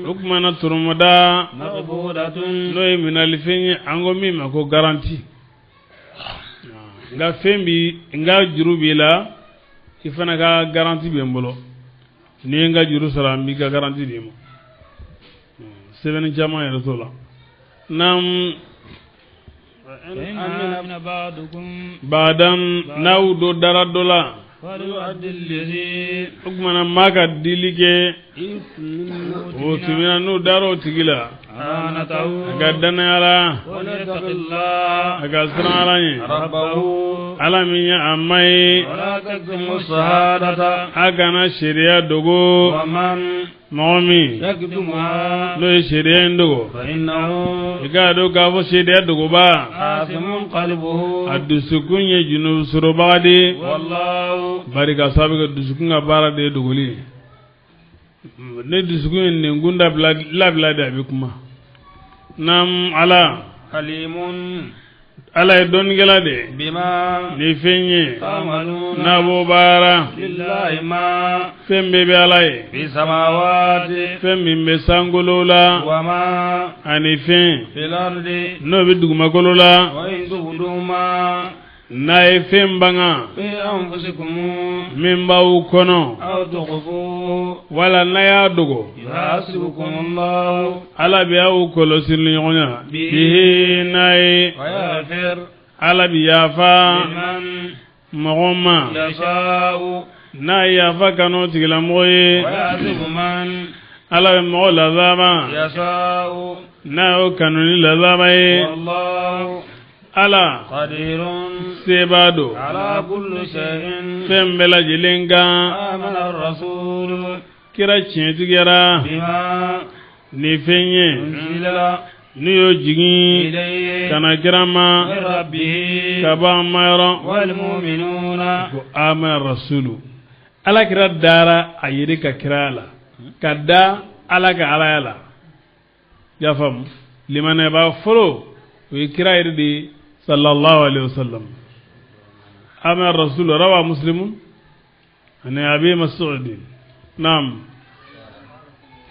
O tuma na tɔrɔmɔda n'o ye minɛlifɛn ye an ko min ma ko garanti. N ka fɛn bi n ka juru b'i la i fana ka garanti bɛ n bolo. N'i ye n ka juru sara n b'i ka garanti d'i ma. Sɛbɛnni caman yɛrɛ t'o la. Naam. Badan n'aw dɔ dara dɔ la. O tuma na maa ka dili kɛ o tumina n'o dara o tigi la. A ka danaya la. A ka siran Ala ɲɛ. Ala min ye a ma ye. A kana sariya dogo. Mɔgɔ min n'o ye sariya in dogo. I k'a dɔn k'a fɔ sariya dogoba. A dusukun ye junubu sɔrɔbaga de ye. Bari ka sababu kɛ dusukun ka baara de ye dogoli ye. Ne dusukun ye nɛnkun labila de a bɛ kuma. Naam Ala. Ala ye dɔnnikɛla de ye. Ni fɛn ye n'a b'o baara. Fɛn bɛɛ bɛ Ala ye. Fɛn min bɛ sankolo la. Ani fɛn n'o bɛ dugumakolo la. N'a ye fɛn banga min b'aw kɔnɔ wala n'a y'a dogo Ala bɛ aw kɔlɔsi ni ɲɔgɔn ye bihi n'a ye Ala bɛ yafa mɔgɔ ma n'a ye yafa kanu tigilamɔgɔ ye Ala bɛ mɔgɔ lazaba n'a y'o kanu ni lazaba ye Ala sebaa don fɛn bɛɛ lajɛlen kan kira tiɲɛtigiyara ni fɛn ye n'u y'o jigin ka na kira ma ka bɔ an ma yɔrɔ ko amana rasulu Ala kira dara a yɛrɛ ka kiraya la ka da Ala ka alaya la i y'a faamu limanɛbaa fɔlɔ o ye kira yɛrɛ de ye sallallahu alaihi wasallam amana rasulu rawa muslimun ani abi mas'ud naam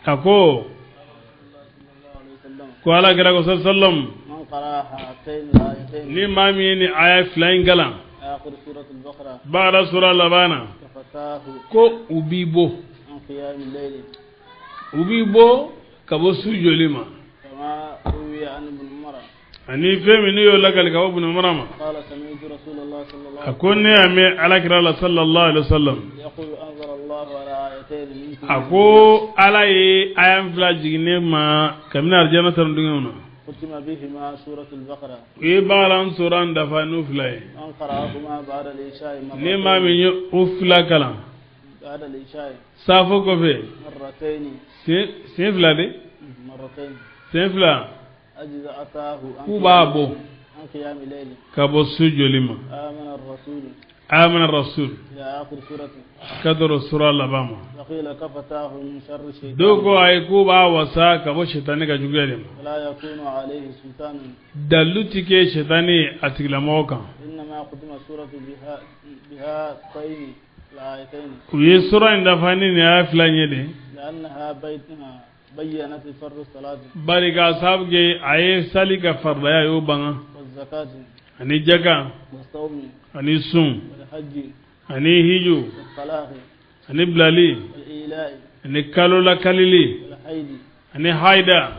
a ko ko Ala kira ko sallam ni maa min ye ni aya fila in kalan Bakara sura laban na ko u b'i bɔ u b'i bɔ ka bɔ su jɔli ma ani fɛn min n'u y'o lakali ka bɔ Ibn Umar ma a ko ne y'a mɛn Ala kira la sallallahu alaihi wasallam a ko Ala ye aya fila jigin ne ma kabini arijana sanu dingɛw na u ye Bakara sura dafa n'u fila ye ni maa min ye o fila kalan saafo kɔfɛ sen fila de sen fila k'u b'a bɔ ka bɔ su jɔli ma amana rasul ka dɔrɔ sura laban ma dɔw ko ayi k'u b'a wasa ka bɔ sitani ka juguya de ma dalu ti kɛ sitani a tigilamɔgɔ kan u ye sura in dafa ni nin aya fila in ye de bari k'a sababu kɛ a ye sali ka faridaya y'o banga ani jaka ani sun ani hiju ani bilali ani kalo lakalili ani haida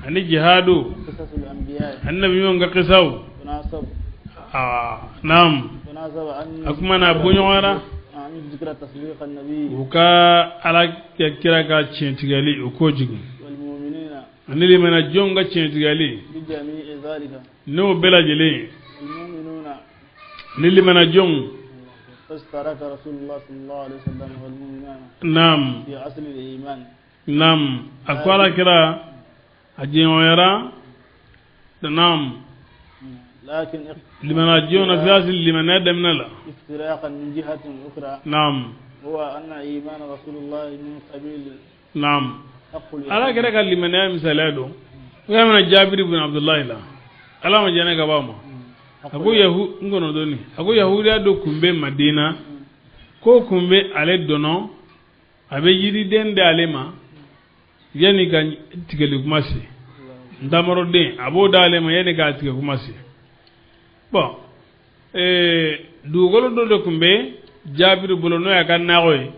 ani jihadu ani nabi ɲumanw ka kisaw naam a kuma na bɔɲɔgɔnyara u ka Ala kira ka tiɲɛtigɛli u k'o jigin ani limana jɔnw ka tiɲɛtigɛli n'o bɛɛ lajɛlen ni limana jɔnw naam naam a ko Ala kira a jɛɲɔgɔnyara naam limana jɔnw na fi asili limaniya daminɛ la naam naam Ala kira ka limaniya misaliya don o y'a minɛ Jabiri bin Abdulayi la Ala ma jɛnɛ ka b'a ma a ko yahu n kɔnɔ dɔɔni a ko yahudiya dɔ tun bɛ Madina k'o tun bɛ ale dɔnɔ a bɛ yiriden di ale ma yanni ka tigɛli kuma se ntamaro-den a b'o d'ale ma yanni k'a tigɛ kuma se bon dugukolo dɔ de tun bɛ Jabiri bolo n'o y'a ka nakɔ ye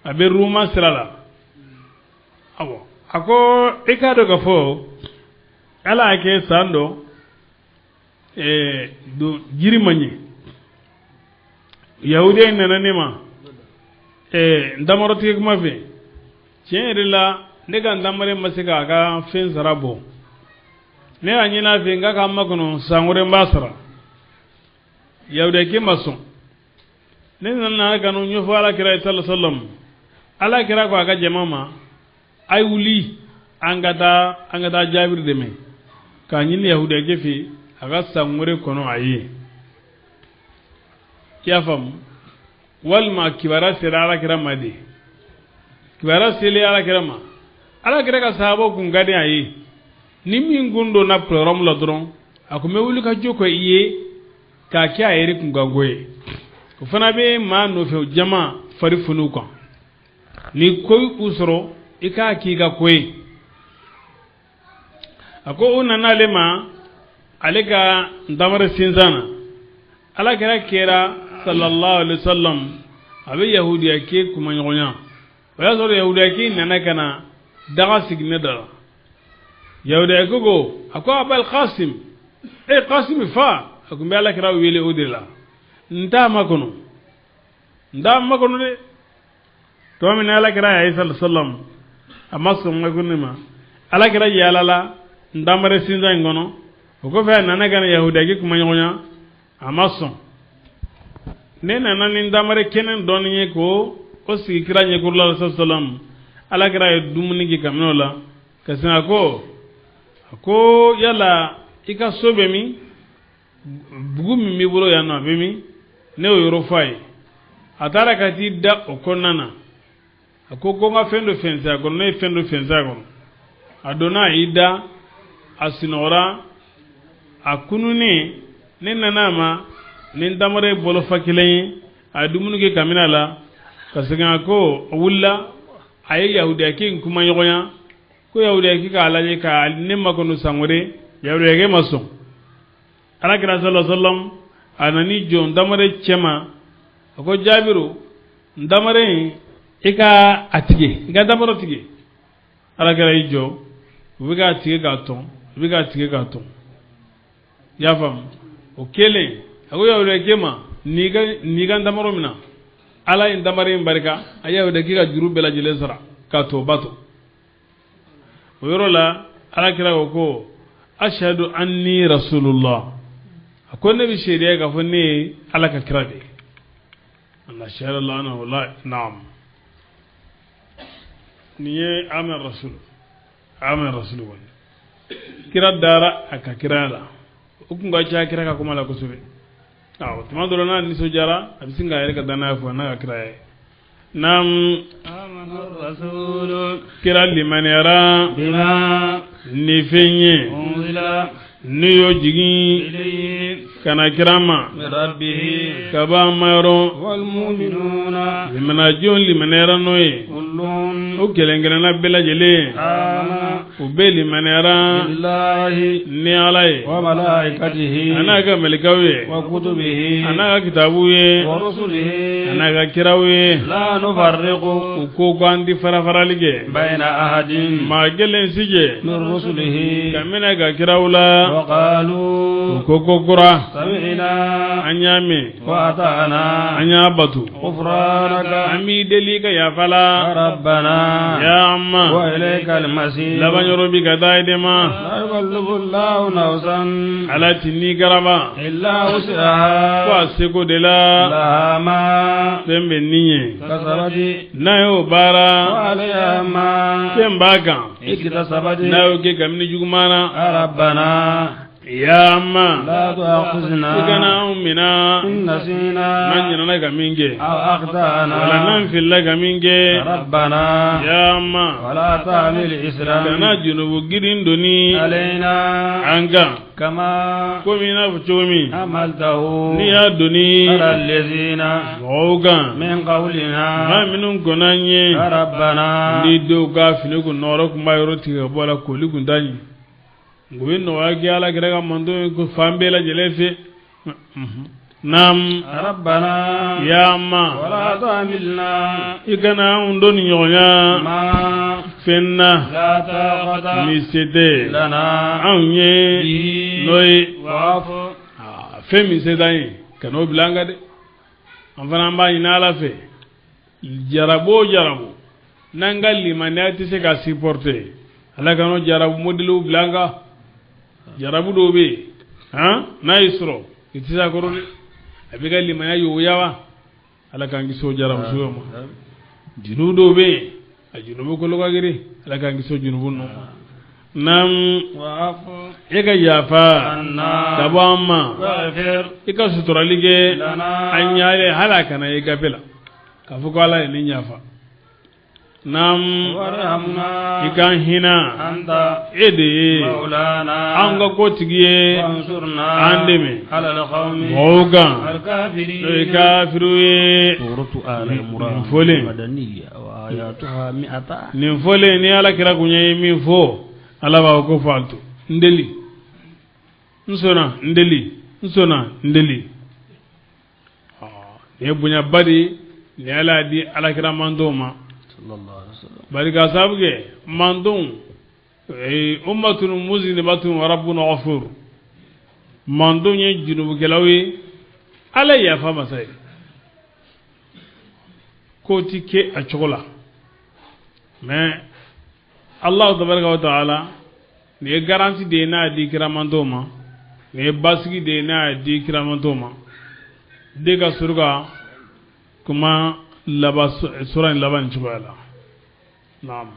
a bɛ Ruma sira la awɔ a ko i k'a dɔn k'a fɔ Ala y'a kɛ san dɔ jiri ma ɲɛ yahudiya in nana ne ma ntamaro tigɛ kuma fɛ tiɲɛ yɛrɛ la ne ka ntamaro ma se k'a ka fɛn sara bɔ ne y'a ɲini a fɛ n k'a ka makɔnɔ san wɛrɛ n b'a sara yahudiyakɛ ma sɔn ne nana ka n'o ɲɛfɔ Ala kira ye sallallahu alaihi wasallam Ala kira ko a ka jama ma a ye wuli an ka taa Jabiri dɛmɛ k'a ɲini yahudiyakɛ fɛ a ka san wɛrɛ kɔnɔ a ye i y'a faamu walima kibaruya sera Ala kira ma de kibaruya selen Ala kira ma Ala kira ka sahabaw kun ka di a ye ni min kun donna problème la dɔrɔn a kun bɛ wuli ka jɔ kɛ i ye k'a kɛ a yɛrɛ kunkanko ye o fana bɛ maa nɔfɛ jama fari funu kan ni ko u sɔrɔ i k'a k'i ka ko ye a ko u nana ale ma ale ka ntamaro sinsan na Ala kira kɛra sallallahu alaihi wasallam a bɛ yahudiya ke kumaɲɔgɔnya o y'a sɔrɔ yahudiya ke nana ka na daga sigi ne da la yahudiya ko a ko Abal Qasim e Qasim fa a kun bɛ ala kira wele o de la n t'a makɔnɔ n t'a makɔnɔ dɛ tuma min na ala kira ye sallallahu alaihi wasallam a ma sɔn makɔnɔ ma ala kira yaalala n damare sinzan in kɔnɔ o kɔfɛ a nana ka na yahudiya ke kumaɲɔgɔnya a ma sɔn ne nana ni damare kɛnɛ dɔɔni ye ko o sigi kira ɲɛkɔrɔ la sallam ala kira ye dumuni kɛ kabini o la ka sin a ko yala i ka so bɛ min bugu min b'i bolo yan nɔ a bɛ min ne y'o yɔrɔ fɔ a ye a taara ka t'i da o kɔnɔna na a ko n ka fɛn dɔ fɛnsɛn a kɔnɔ ne ye fɛn dɔ fɛnsɛn a kɔnɔ a donna a y'i da a sunɔgɔra a kununnen ne nana a ma ni n damara ye bolofa kelen ye a ye dumuni kɛ kabini a la ka segin a ko a wulila a ye yahudiyakɛ in kumaɲɔgɔnya ko yahudiyakɛ k'a lajɛ ka ne makɔnɔ san wɛrɛ yahudiyakɛ ma sɔn ala kira sallallahu alaihi wasallam a nan'i jɔ n damare cɛ ma a ko Jabiru n damare in i ka a tigɛ i ka damaro tigɛ ala kira y'i jɔ u bɛ k'a tigɛ k'a tɔn u bɛ k'a tigɛ k'a tɔn i y'a faamu o kɛlen a ko yahudiyakɛ ma n'i ka n damaro minɛ ala ye n damare in barika a yahudiyakɛ ka juru bɛɛ lajɛlen sara k'a to ba to o yɔrɔ la ala kira ko ashhadu anni rasulullah a ko ne bɛ seereya k'a fɔ ne ye ala ka kira de ye Allah shahada la annahu la naam nin ye amana rasul kɔni kira dara a ka kiraya la o kun ka ca kira ka kuma la kosɛbɛ awɔ tuma dɔ la n'a nisɔndiyara a bɛ sin k'a yɛrɛ ka danaya fɔ n'a ka kiraya ye naam amana rasul kira limaniyara bima ni fɛn ye unzila n'u y'o jigin ka na kira ma rabbihi ka bɔ a ma yɔrɔ wal mu'minuna limanajɔn limaniyara n'o ye kullun o kelen kelenna bɛɛ lajɛlen amana u bɛɛ limaniyara billahi ni ala ye wa malaikatihi a n'a ka mɛlɛkɛw ye wa kutubihi a n'a ka kitabuw ye wa rusulihi a n'a ka kiraw ye la nufarriqu u ko k'an ti farafarali kɛ bayna ahadin maa kelen si jɛ min rusulihi ka minɛ ka kiraw la wa qalu u ko kura sami'na an y'a mɛn wa ata'na an y'a batu ghufranaka an b'i deli ka yafa la rabbana ya amma wa ilayka al-masir laban yɔrɔ bi ka taa i de ma la yukallifu Allahu nafsan ala ti ni garaba illa wus'aha ko a seko de la laha ma fɛn bɛ nin ye kasabat n'a y'o baara wa alayha ma fɛn b'a kan iktasabat n'a y'o kɛ kabini juguman na rabbana ya amma la tu'akhidhna i kana anw minɛ in nasina n'an ɲinɛna ka min kɛ aw akhtana wala n'an filila ka min kɛ rabbana ya amma wala tahmil isran kana junubu girin doni alayna an kan kama komi i n'a fɔ cogo min hamaltahu n'i y'a doni ala allazina mɔgɔw kan min qawlina maa minnu kɔnna an ye rabbana ni dɔw ka fini kun nɔgɔra kun b'a yɔrɔ tigɛ ka bɔ a la koli kun t'a ɲɛ o bɛ nɔgɔya kɛ ala kira ka mantɔn ye ko fan bɛɛ lajɛlen fɛ naam rabbana ya amma wala tahmilna i kana anw doni ɲɔgɔnya ma fɛn na la taqata ni se tɛ lana anw ye bihi n'o ye wa'fu fɛn min se t'an ye ka n'o bila an kan dɛ an fana b'a ɲini ala fɛ jarabo o jarabo n'an ka limaniya tɛ se ka supporter ala ka n'o jarabu modeliw bila an kan jarabu dɔw bɛ yen han n'a y'i sɔrɔ i tɛ se a kɔrɔ dɛ a b'i ka limaniya yogoya wa ala k'an kisi o jarabu suguya ma junubu dɔw bɛ yen a junubu kolo ka girin ala k'an kisi o junubu ninnu ma naam wa'fu e ka yafa anna ka bɔ an ma waghfir i ka suturali kɛ lana an ɲare hali a kana ye gafe la k'a fɔ ko ala ye ne yafa naam warhamna i k'an hinɛ anta e de ye maulana an ka kotigi ye wansurna an dɛmɛ ala alqawmi mɔgɔw kan alkafirin n'o ye kafiriw ye suratu al imran nin fɔlen madaniya wa ayatuha mi'ata nin fɔlen ni ala kira kun ye min fɔ ala b'a fɔ ko faaltu n deli n sɔnna n deli n sɔnna n deli Nin ye bonyaba de ye, nin ye Ala y'a di alakira mantɔnw ma. Bari k'a sababu kɛ mantɔnw ummatun muzinibatun wa rabbuna ghafur, mantɔnw ye junubukɛlaw ye, Ala ye yafa masa ye. Ko ti kɛ a cogo la, mais Allah tabaraka wa taala nin ye garantie de ye n'a y'a di kiramantɔnw ma, nin ye basigi de ye n'a y'a di kiramantɔnw ma. De ka sɔrɔ ka kuma laban sura in laban nin cogoya la. Naam.